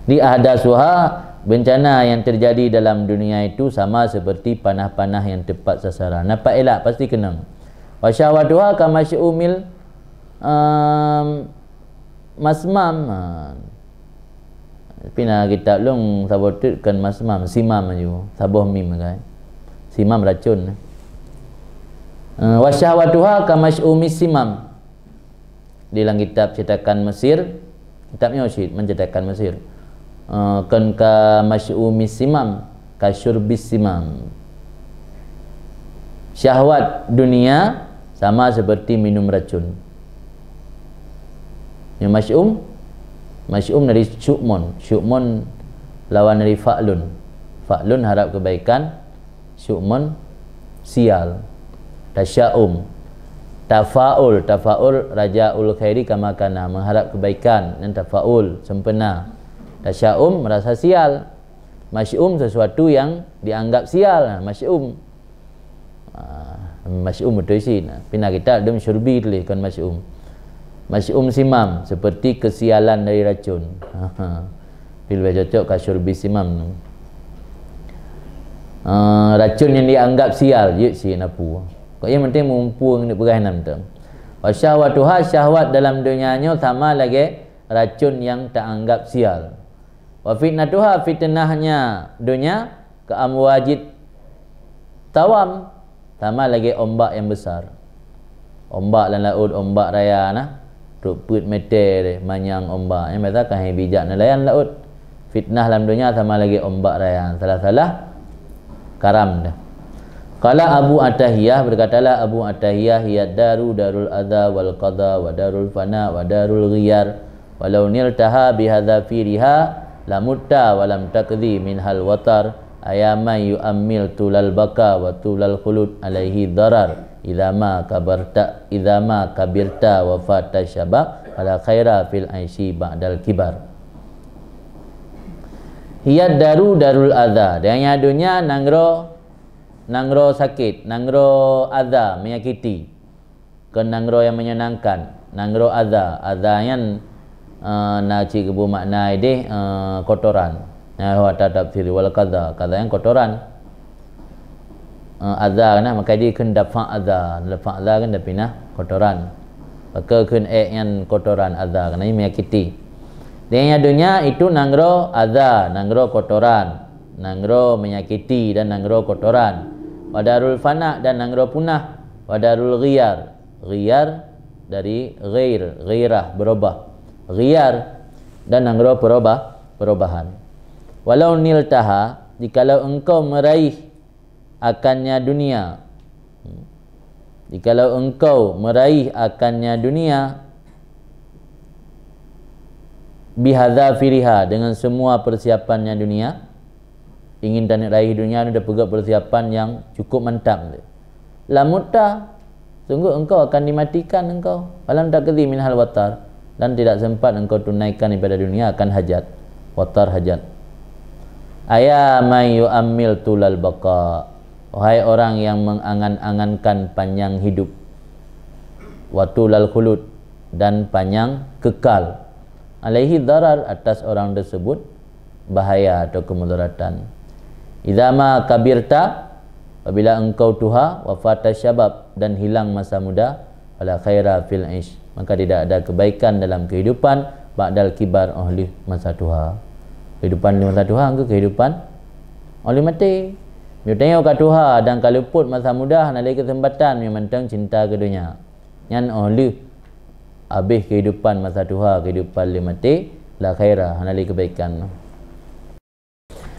Di ahdasuha, bencana yang terjadi dalam dunia itu sama seperti panah-panah yang tepat sasaran. Nampak elak, pasti keunong. Wa syahwatuha ka masyumil, em, masmam. Ha. Tapi na kitab lôn saboh teuk kon masmam, simam aju. Saboh mim kan. Simam racun. Eh, wa syahwatuha ka masyumis simam. Di dalam kitab cetakan Mesir, kitab nyoe cit, mencetakan Mesir. Eh, kon ka masyumis simam, ka syurbis simam. Syahwat dunia sama seperti minum racun. Yang masyum, masyum dari syu'mun. Syu'mun lawan dari fa'lun. Fa'lun harap kebaikan, syu'mun sial. Tasya'um. Tafa'ul, tafa'ul rajaul khairi kama kana, mengharap kebaikan, dan tafa'ul sempena. Tasya'um, merasa sial. Masy'um, sesuatu yang dianggap sial. Nah, masy'um. Ah, masy'um beutôi sit. Nah, pih na kitab dum syurbi tuléh kon masy'um. Masy'um simam, seperti kesialan dari racun. Pih leubeh cocok ka syurbi simam. Ah, racun yang dianggap sial, jeuet sit na peue. Kok nyang penting mumpung ni peugah nam tu. Wa syahwatuha, syahwat dalam dunia nyoe sama lagèe racun yang taanggap sial. Wa fitnatuha, fitnahnya dunia, ka amwajit tawam, sama lagèe ombak yang besar. Ombak lam laôt, ombak raya na, trok peuet meter manyang ombak. Nyang biasa ka hai bijak neulayan laôt. Fitnah lam dunia sama lagèe ombak raya, salah-salah karam dah. Qala Abu Atahiyah, berkatalah Abu Atahiyah, "Hiya daru darul adza wal qadha wa darul fana wa darul ghiyar. Walau niltaha bihadzafiriha lamutta wa lam taqdi minhal watar. Ayaman yu'ammil tulal baqa wa tulal khulud alaihi darar. Idza ma kabarta, idza ma kabirta wa fata syabab, fala khaira fil aisyi ba'dal kibar." Hiya daru darul adza. Dan nyang dunia nanggroe, nanggroe sakét, nanggroe adza, menyakiti. Kon nanggroe yang menyenangkan, nanggroe adza. Adza nyan, eh, na cit geubri makna ideh, eh, kotoran. Nah, ho ata tafsir wal qadha, qadha nyan kotoran. Eh, adza nah, maka jikheun dafa' adza, dafa' adza kan dapinah kotoran. Maka kheun ék nyan kotoran adza, kana menyakiti. Di dunia itu nanggroe adza, nanggroe kotoran, nanggroe menyakiti dan nanggroe kotoran. Wa darul fana dan nanggroe punah, wa darul ghiyar. Ghiyar dari ghair, ghairah, berubah. Ghiyar dan nanggroe perubah, perubahan. Walau niltaha, jikalau engkau meraih akannya dunia. Jikalau engkau meraih akannya dunia, bihadzafiriha, dengan semua persiapannya dunia, ingin taneuk raih dunia ni, tapeugöt persiapan yang cukup mantap. Lamutta, sungguh engkau akan dimatikan engkau. Wa lam taqdi minhal watar, dan tidak sempat engkau tunaikan daripada dunia akan hajat. Watar hajat. Ayaman yu'ammil tulal baqa. Wahai orang yang mengangan-angankan panjang hidup. Wa tulal khulud, dan panjang kekal. Alaihi darar, atas orang tersebut bahaya atau kemudaratan. Idza ma kabirta, apabila engkau tuha, wa fata syabab, dan hilang masa muda, fala khaira fil aish, maka tidak ada kebaikan dalam kehidupan, ba'dal kibar, oh lheueh masa tuha. Kehidupan lheueh masa tuha, engkau kehidupan oh lheueh maté. Meunyoe tanyoe ka tuha dan ka luput masa muda, hana lé keuseumpatan, meunyoe mantong cinta keu donya. Nyan oh lheueh abéh kehidupan masa tuha, kehidupan lheueh maté, la khaira, hana lé keubaikan.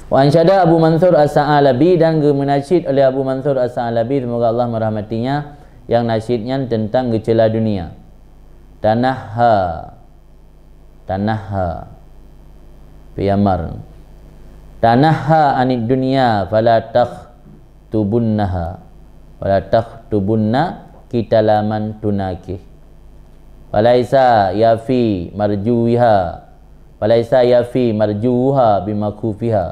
Wa ansyada Abu Mansur As-Sa'alabi, dan geumeunasyid oleh Abu Mansur As-Sa'alabi, semoga Allah merahmatinya, yang nasyid nyan tentang geuceula dunia. Tanahha, tanahha, fi'il amr. Tanahha anid dunya fala takhtubunnaha, fala takhtubunna kitalaman tunakih. Falaisa yafi marjuwiha, falaisa yafi marjuwuha bimakhufiha,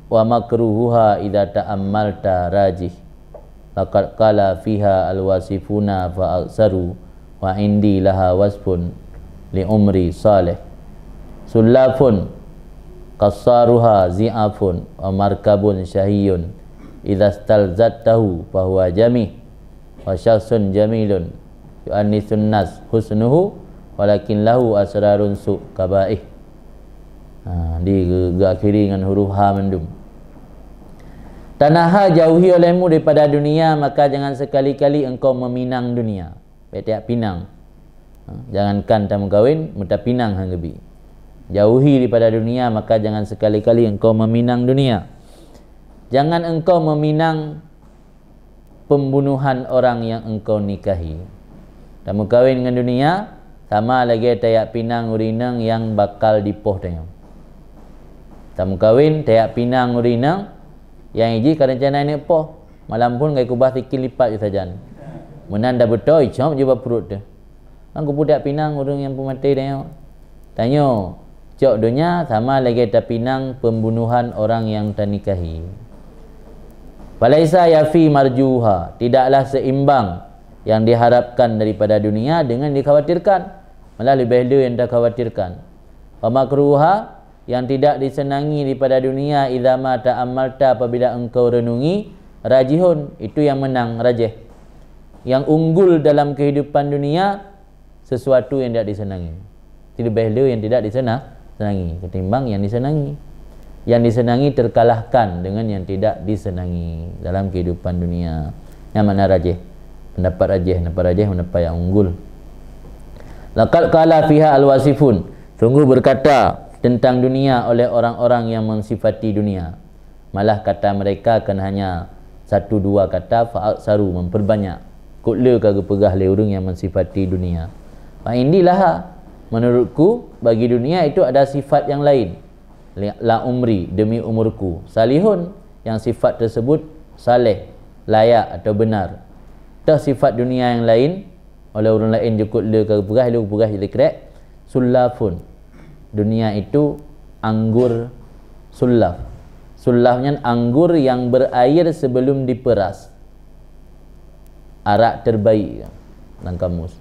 wa makruhuha idza ta'ammalta rajih. Laqad qala fiha al-wasifuna fa aktsaru, wa indi laha wasfun li umri salih. Sullafun qassaruha zi'afun, wa markabun syahiyun, idza stalzadtahu fahuwa jamih. Wa syakhsun jamilun yu'annisun nas husnuhu, walakin lahu asrarun su' qabaih. Ha, di ge-, geuakhiri ngon huruf ha mandum. Tanahha, jauhi olehmu daripada dunia, maka jangan sekali-kali engkau meminang dunia. Bèk tajak pinang. Ha, jangankan tameukawen, meutapinang han geubi. Jauhi daripada dunia, maka jangan sekali-kali engkau meminang dunia. Jangan engkau meminang pembunuhan orang yang engkau nikahi. Tameukawen ngon dunia sama lagèe tajak pinang ureueng inong nyang bakal dipoh tanyoe. Tameukawen, tajak pinang ureueng inong nyang jih ka reuncana neuk poh, malam phon ka jikubah sikil lipat jih sajan. Meunan dak beutôi, cop jih bak pruet teuh. Kan keupeue tajak pinang ureueng nyang peumaté tanyoe. Tanyoe, Cok donya sama lagée tapinang pembunuhan orang yang tanikahi. Falaisa yafi marjuha, tidaklah seimbang yang diharapkan daripada dunia dengan dikhawatirkan, malah leubeh le yang takhawatirkan. Wa makruha, yang tidak disenangi daripada dunia, idza ma ta'ammalta, apabila engkau renungi, rajihun, itu yang menang, rajih. Yang unggul dalam kehidupan dunia, sesuatu yang tidak disenangi. Leubeh le yang tidak disena-, senangi ketimbang yang disenangi. Yang disenangi terkalahkan dengan yang tidak disenangi dalam kehidupan dunia. Yang mana rajih? Pendapat rajih, pendapat rajih, pendapat yang unggul. Laqad qala fiha al-wasifun. Sungguh berkata tentang dunia oleh orang-orang yang mensifati dunia. Malah kata mereka kan hanya satu dua kata, fa aktsaru, memperbanyak. Kot le ka geupeugah lé ureuëng yang mensifati dunia. Fa indi laha, menurutku, bagi dunia itu ada sifat yang lain. Li-, la umri, demi umurku. Salihun, yang sifat tersebut saleh, layak atau benar. Toh sifat dunia yang lain, oleh ureuëng laén jukut le ka geupeugah, le geupeugah jadi krek, sullafun. Dunia itu anggur sullaf. Sullaf nyan anggur yang berair sebelum diperas. Arak terbaik dalam kamus.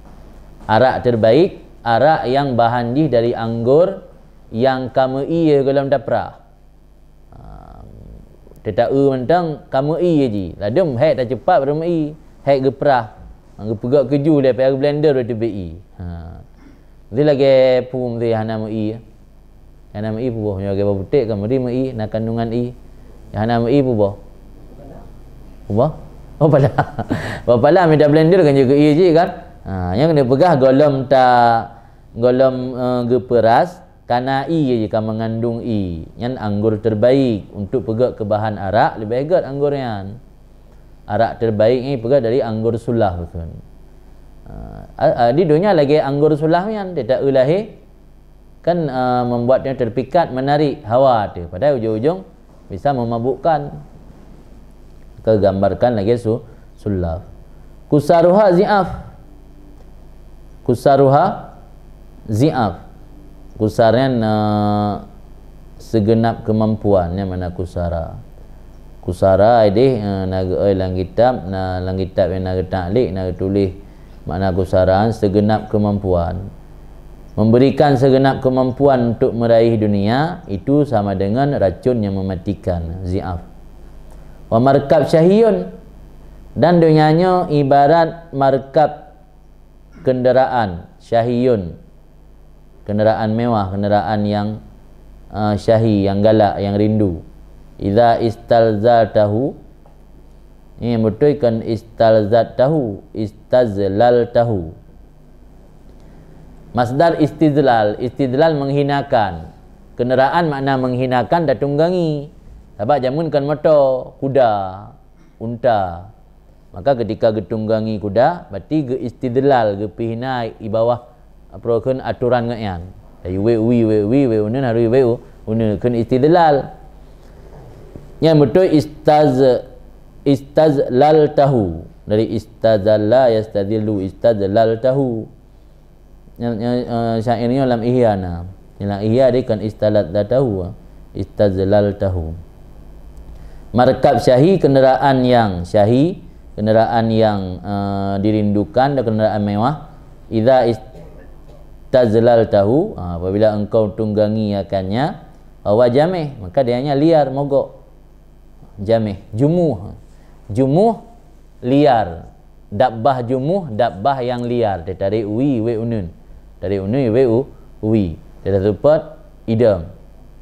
Arak terbaik, arak yang bahan jih dari anggur yang ka meu-ie gohlom taprah. Ha, teuta-eu mantong ka meu-ie jih. Ladôm hék tacupat baru meu-ie, hék geuprah. Ha, geupeugöt keujui lé payah geublender baru teubiet ie. Ha. Jadi lagée phom tu hana meu-ie. Hana meu-ie puboh, nyoe lagée bawang putéh ka meuri meu-ie, na kandungan ie. Hana meu-ie puboh. Puboh? Oh, pala. Bak pala mita blender kan jaga ie jih kan? Ha, nyang keuneuk peugah gohlom ta, gohlom, eh, geuperas, kana ie jih ka mengandung ie. Nyan anggur terbaik untuk peugöt keu bahan arak, leubeh gét anggur nyan. Arak terbaik ni peugöt dari anggur sullaf kan. Ha, a, a, di donya lagée anggur sullaf nyan, teuta-eu lahé kan, eh, membuatnya terpikat, menarik hawa tu. Padahal ujung-ujung bisa memabukkan. Ka gambarkan lagée su-, sullaf. Kusaruha zi'af. Kusaruha zi'af. Kusar nyan, eh, segenap kemampuan, nyan makna kusara. Kusara ideh, eh, na geuoi lam kitab, na lam kitab nyang na geutaklik, na geutuléh makna kusara, segenap kemampuan. Memberikan segenap kemampuan untuk meraih dunia, itu sama dengan racun yang mematikan, zi'af. Wa markab syahiyun, dan donya nyoe ibarat markab kenderaan, syahiyun, kenderaan mewah, kenderaan yang, eh, syahi, yang galak, yang rindu. Idza istalzatahu, ini betul kan istalzatahu, istazlaltahu. Masdar istizlal, istizlal menghinakan. Kenderaan makna menghinakan tatunggangi. Sabab jameun kan moto, kuda, unta. Maka ketika geutunggangi kuda, berarti geuistidlal, geupihina i bawah, apa kheun, aturan geuh nyan. Tayue wék ui, wék ui, wék uneun, harus wék u-, uneun, kheun istidlal. Nyan beutôi istaz-, istazlaltahu. Dari istazalla yastazillu, istazlaltahu. Nyang, nyang, eh, syair nyoe lam Ihya na. Lam Ihya dia kan istazlaltahu, istazlaltahu. Markab syahi, kenderaan yang syahi, kenderaan yang, eh, dirindukan dan kenderaan mewah. Idza istazlaltahu, ah, apabila engkau tunggangi akannya, fahuwa jamih, maka dianya liar, mogok. Jamih, jumuh. Jumuh, liar. Dabbah jumuh, dabbah yang liar. Teutarek ui, wék uneun. Tarek uneun, wék u-, ui. Teuta seupôt, idong.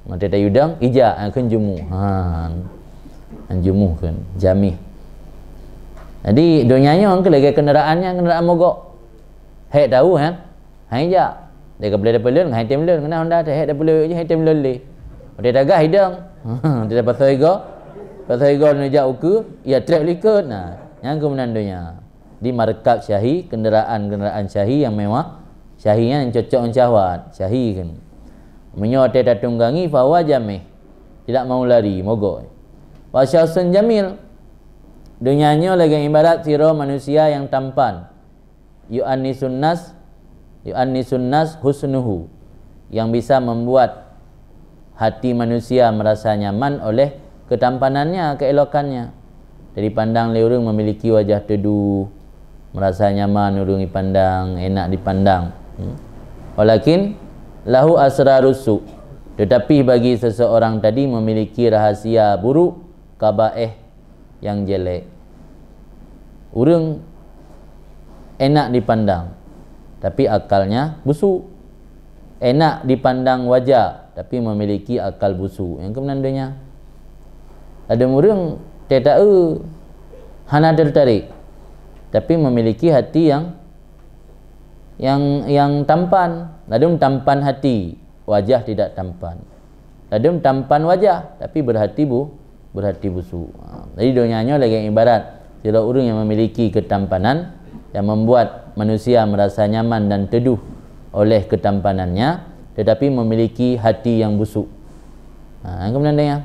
Mata tayue dong, ijak, ha, kheun jumuh. Ha. Jumuh kheun, jamih. Jadi, donya nyoe keuh lagée kenderaan nyan, kenderaan mogok. Hék tahu, ha? Hai jak. Dia ka boleh dapat lon, hai tem lon, kena Honda teh, hék dapat lon je, hai tem lon le. Dia tagah idong. Dia dapat soe igo. Dapat soe igo neujak ukeue, ya trek likot. Nah, nyang keuh meunan donya. Di markab syahi, kenderaan-kenderaan syahi yang mewah, syahi yang cocok dengan syahwat, syahi kan. Meunyoe teh tatunggangi, fahuwa jamih. Tidak mau lari, mogok. Wa syakhsun jamil. Donya nyoe lagée ibarat sidroe manusia yang tampan. Yu'annisun nas, yu'annisun nas husnuhu. yang bisa membuat hati manusia merasa nyaman oleh ketampanannya, keelokannya. Jadi, dipandang lé ureuëng memiliki wajah teuduh, merasa nyaman ureuëng dipandang, enak dipandang. Hmm. Walakin lahu asrarus su', tetapi bagi seseorang tadi memiliki rahasia buruk, kabaeh, nyang jelek. Ureuëng enak dipandang, tapi akalnya busuk. Enak dipandang waja, tapi memiliki akal busuk. Nyang keunan donya. Ladum ureuëng teuta-e hana tertarik, tapi memiliki hati yang, yang, yang tampan. Ladum tampan hati, wajah tidak tampan. Ladum tampan wajah, tapi berhati bu-, berhati busuk. Ha, jadi donya nyoe lagée ibarat sidroe ureuëng yang memiliki ketampanan yang membuat manusia merasa nyaman dan teduh oleh ketampanannya, tetapi memiliki hati yang busuk. Ha, nyang keunan donya.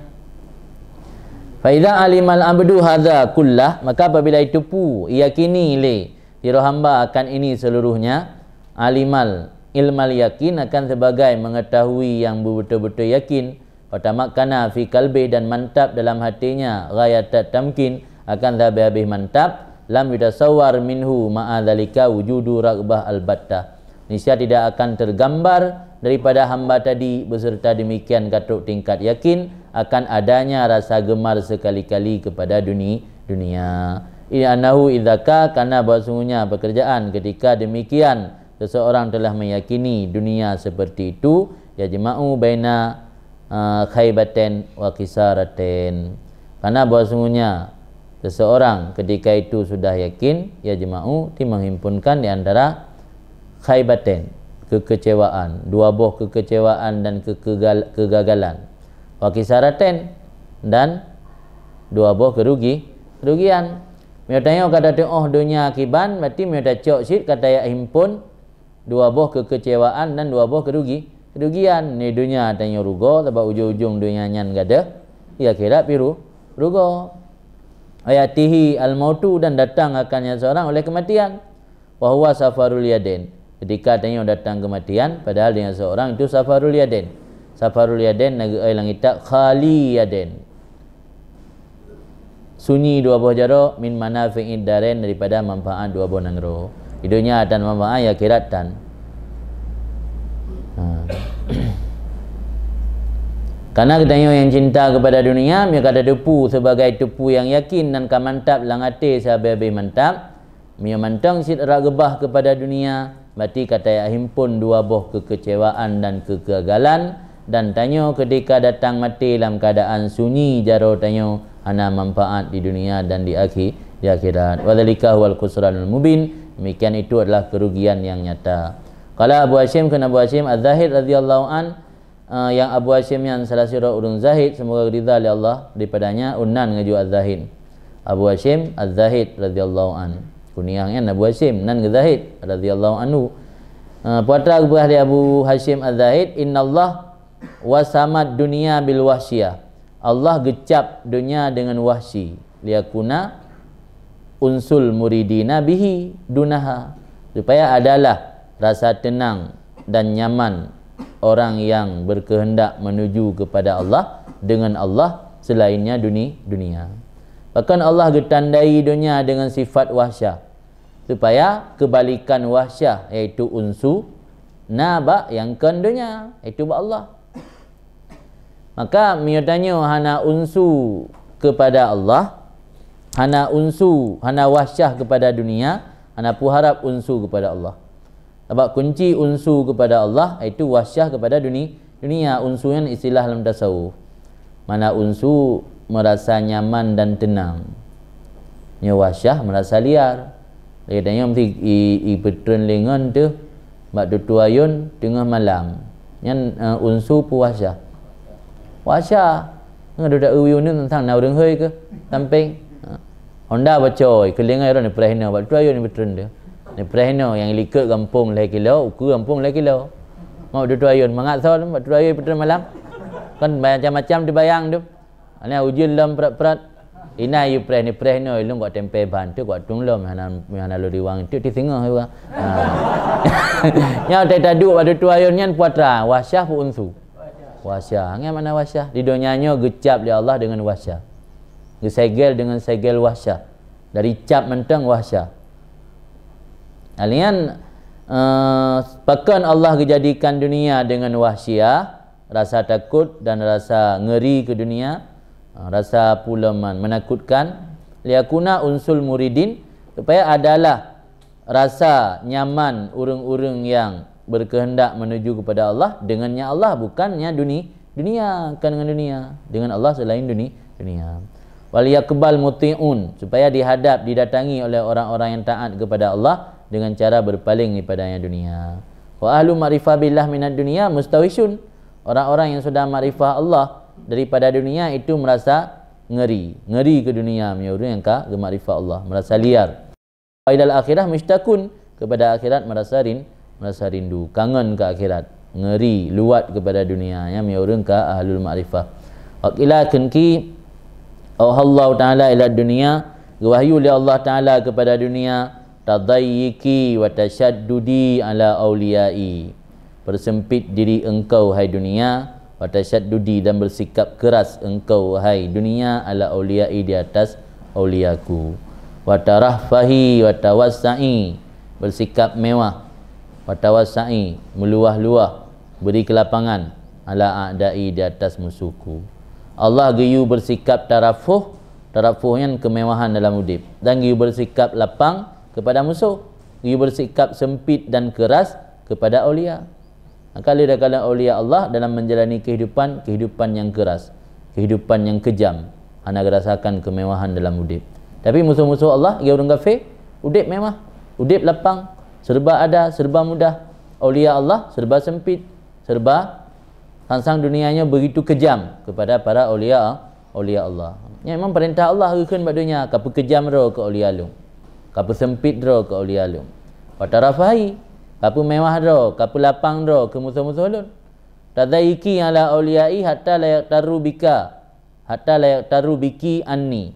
Fa idza alimal abdu hadza kullah, maka apabila itu pu, yakini lé sidroe hamba akan ini seluruhnya, alimal ilmal yakin, akan sebagai mengetahui yang betul-betul yakin, watamakkana fi kalbih, dan mantap dalam hatinya, ghayatat tamkin, akan sabe-habéh mantap, lam yutasawwar minhu ma'a dzalika wujudu raghbah albattah. Niscaya tidak akan tergambar daripada hamba tadi beserta demikian ka trok tingkat yakin akan adanya rasa gemar sekali-kali kepada duni-, dunia. Innahu idzaka, karena bahwa sungguhnya pekerjaan ketika demikian seseorang telah meyakini dunia seperti itu, yajma'u baina, ah, khaibaten wa kisaraten. Karena bahwa sungguhnya seseorang ketika itu sudah yakin, yajma'u, ti menghimpunkan di antara khaibaten, kekecewaan, dua boh kekecewaan dan kekegal-, kegagalan. Wa kisaraten, dan dua boh kerugi-, kerugian. Meunyoe tanyoe ka tateuoh donya kiban, berarti meunyoe tacok cit ka tajak himpon dua boh kekecewaan dan dua boh kerugi-, kerugian. Di donya tanyoe rugoe, sabab ujong-ujong donya nyan gadôh, di akhirat pih ru-, rugoe. Wa ya'tihi al-mautu, dan datang akan nyan seorang oleh kematian. Wa huwa safarul yadain. Ketika tanyoe datang kematian, padahal dengan seorang itu safarul yadain. Safarul yadain, na geuoi lam kitab khali yadain. Sunyi dua boh jaroe, min manafi'id darain, daripada manfaat dua boh nanggroe. Di donya tan manfaat, di akhirat tan. Ha. Karena geutanyoe nyang cinta kepada dunia, meunyoe ka tateupeue sebagai teupeue nyang yakin dan ka mantap lam até sabe-habéh mantap, meunyoe mantong cit raghbah kepada dunia, berarti ka tajak himpon dua boh kekecewaan dan kegagalan, dan tanyoe ketika datang maté lam keadaan sunyi jaroe tanyoe, hana manfaat di dunia dan di akhi-, di akhirat. Wa dzalika huwal khusranul mubin, demikian itu adalah kerugian yang nyata. Qala Abu Hasyim, kheun Abu Hasyim Az-Zahid radhiyallahu an, eh, nyang Abu Hasyim nyan salah sidroe ureuëng zahid, semoga ridha lé Allah daripadanya, u nan geujak Az-Zahid. Abu Hasyim Az-Zahid radhiyallahu an. Kunyah nyan Abu Hasyim, nan geuh Zahid radhiyallahu anhu. Eh, peue atra geupeugah lé Abu Hasyim Az-Zahid, "Innallah wasamad dunya bil wahsyiyah." Allah geucap donya dengan wahsyi. Liyakuna unsul muridina bihi dunaha, supaya adalah rasa tenang dan nyaman orang yang berkehendak menuju kepada Allah dengan Allah selainnya duni-, dunia. Bahkan Allah geutandai donya dengan sifat wahsyah, supaya kebalikan wahsyah, yaitu unsu, na bak nyang kon donya, yaitu bak Allah. Maka meunyoe tanyoe hana unsu kepada Allah, hana unsu, hana wahsyah kepada dunia, hana peuharab unsu kepada Allah. Sabab kunci unsu kepada Allah, yaitu wahsyah kepada duni-, dunia. Unsu nyan istilah lam tasawuf. Makna unsu merasa nyaman dan tenang. Nyoe wahsyah merasa liar. Lagée tanyoe meusti i, i peutreun lé ngon teuh bak tutoe ayôn teungoh malam. Nyan, eh, unsu peue wahsyah. Wahsyah. Ngon dudak uyun ni teuntang na ureuëng hôi keuh sampéng. Ha. Honda bacoe, keulingai droe neupreh inoe bak tutoe ayôn peutreun teuh. Neupreh inoe nyang likot gampông lhée kilo, ukeue gampông lhée kilo. Mau tutoe ayôn mangat son bak tutoe ayôn peutreun malam. Kan macam-macam teubayang tu. Ana ujeuen lom prat-prat. Inan yue preh ni preh nyoe, ilôn kok tempé ban teuk, kok tueng lom, hana, hana lôn riwang teuk, ti singoh juga. Ha. Nyoe teuka duek bak tutoe ayôn nyan putra, wahsyah pu unsu. Wahsyah. Nyan makna wahsyah. Di donya nyoe geucap lé Allah deungon wahsyah. Geusegel deungon segel wahsyah. Dari cap mantong wahsyah. Alian, eh, pakon Allah geujadikan dunia deungon wahsyah, rasa takot dan rasa ngeri keu dunia, eh, rasa puleman, menakutkan, liakuna unsul muridin, supaya adalah rasa nyaman ureuëng-ureuëng nyang berkehendak menuju kepada Allah, dengan nya Allah, bukan nya duni-, dunia, bukan dengan dunia, dengan Allah selain duni-, dunia. Wal yaqbal muti'un, supaya dihadap, didatangi oleh orang-orang yang taat kepada Allah dengan cara berpaling daripada yang dunia. Wa ahlu ma'rifah billah minad dunia mustawisyun, orang-orang yang sudah makrifah Allah daripada dunia itu merasa ngeri, ngeri ke dunia, meunyoe ureuëng nyang ka geumakrifah Allah, merasa liar. Ilal akhirah mushtaqun, kepada akhirat merasa rin-, merasa rindu, kangen ke akhirat, ngeri, luat kepada dunia, nyan meunyoe ureuëng ka ahlul makrifah. Wa qila kheun ki, auhallahu ta'ala ila dunia, geuwahyu lé Allah Ta'ala kepada dunia, tadayyiki wa tasyaddudi ala auliyai. Persempit diri engkau, hai dunia, wa tasyaddudi, dan bersikap keras engkau, hai dunia, ala auliyai, di atas auliaku. Wa tarahfahi wa tawassa'i, bersikap mewah, wa tawassa'i, meuluah-luah, beri kelapangan, ala a'dai, di atas musuhku. Allah geuyue bersikap tarafuh, tarafuh nyan kemewahan dalam udeb, dan geuyue bersikap lapang kepada musuh, geuyue bersikap sempit dan keras kepada aulia. Maka lé takalon aulia Allah dalam menjalani kehidupan, kehidupan nyang keras, kehidupan nyang kejam, hana geurasakan kemewahan dalam udeb. Tapi musuh-musuh Allah, ya ureuëng kafé, udeb mewah, udeb lapang, serba ada, serba mudah. Aulia Allah serba sempit, serba sangsang dunia nyoe begitu kejam kepada para aulia, aulia Allah. Nyan memang perintah Allah geukheun bak donya, kapeukeujam droe keu aulia lôn, kapeusempit droe keu aulia lôn. Wa tarahfahi, kapeumewah droe, kapeulapang droe keu musoh-musoh lôn. Tadayyiki ala auliyai hatta la yaqtaru bika, hatta la yaqtaru biki anni.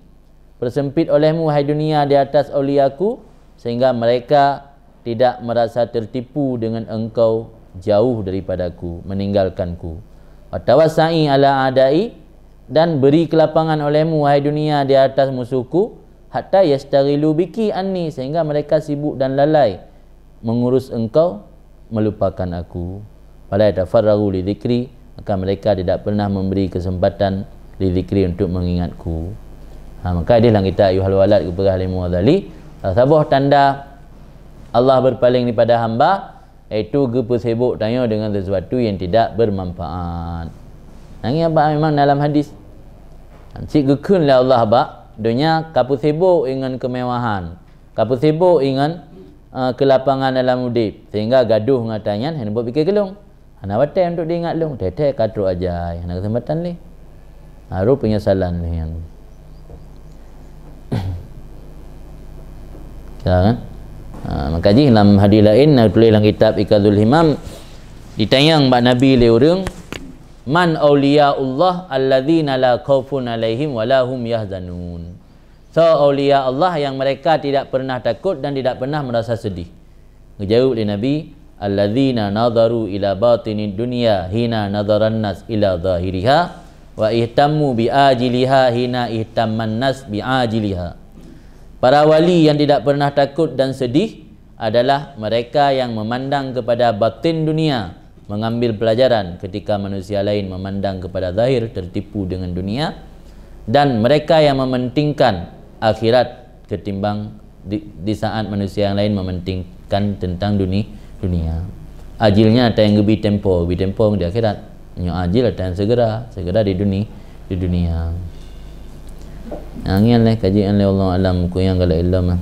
Persempit olehmu, hai dunia, di atas auliaku, sehingga mereka tidak merasa tertipu dengan engkau jauh daripadaku, meninggalkanku. Wa tawassa'i ala a'dai, dan beri kelapangan olehmu, wahai dunia, di atas musuhku, hatta yastaghilu biki anni, sehingga mereka sibuk dan lalai mengurus engkau, melupakan aku. Fala yatafarraghu li dzikri, maka mereka tidak pernah memberi kesempatan li dzikri, untuk mengingatku. Ha, maka di dalam kitab Ayyuhal Walad geupeugah lé Imam Ghazali, salah saboh tanda Allah berpaling daripada hamba, yaitu geupeusibuk tanyoe dengan sesuatu yang tidak bermanfaat. Nyan abah memang dalam hadis. Cit geukheun lé Allah bak donya, kapeusibuk ingat kemewahan, kapeusibuk ingat, eh, kelapangan dalam udeb, sehingga gadoh ngon ata nyan hana buet pike keu lôn. Hana watée untuk diingat lôn, teuh-teuh ka trok ajai, hana keuseumpatan lé. Harôh peunyesalan lé nyan. Ya kan? Ha, maka jih lam hadis laén na tuléh lam kitab Iqazul Himam, ditanyong bak Nabi lé ureuëng, "Man auliyaullah alladzina la khaufun alaihim wa la hum yahzanun?" Soe aulia Allah yang mereka tidak pernah takut dan tidak pernah merasa sedih? Geujaweueb lé Nabi, "Alladzina nadharu ila batinid dunya hina nadharan nas ila zahiriha, wa ihtammu bi ajiliha hina ihtamman nas bi ajiliha." Para wali yang tidak pernah takut dan sedih adalah mereka yang memandang kepada batin dunia, mengambil pelajaran ketika manusia lain memandang kepada zahir, tertipu dengan dunia, dan mereka yang mementingkan akhirat ketimbang di, di saat manusia yang lain mementingkan tentang duni-, dunia. Ajilnya ata nyang geubi tempo, geubi tempo di akhirat. Nyoe ajil ata nyang segera, segera di duni-, di dunia. Nyan lé kaji nyan lé, wallahu alam, ku nyang galak ilom.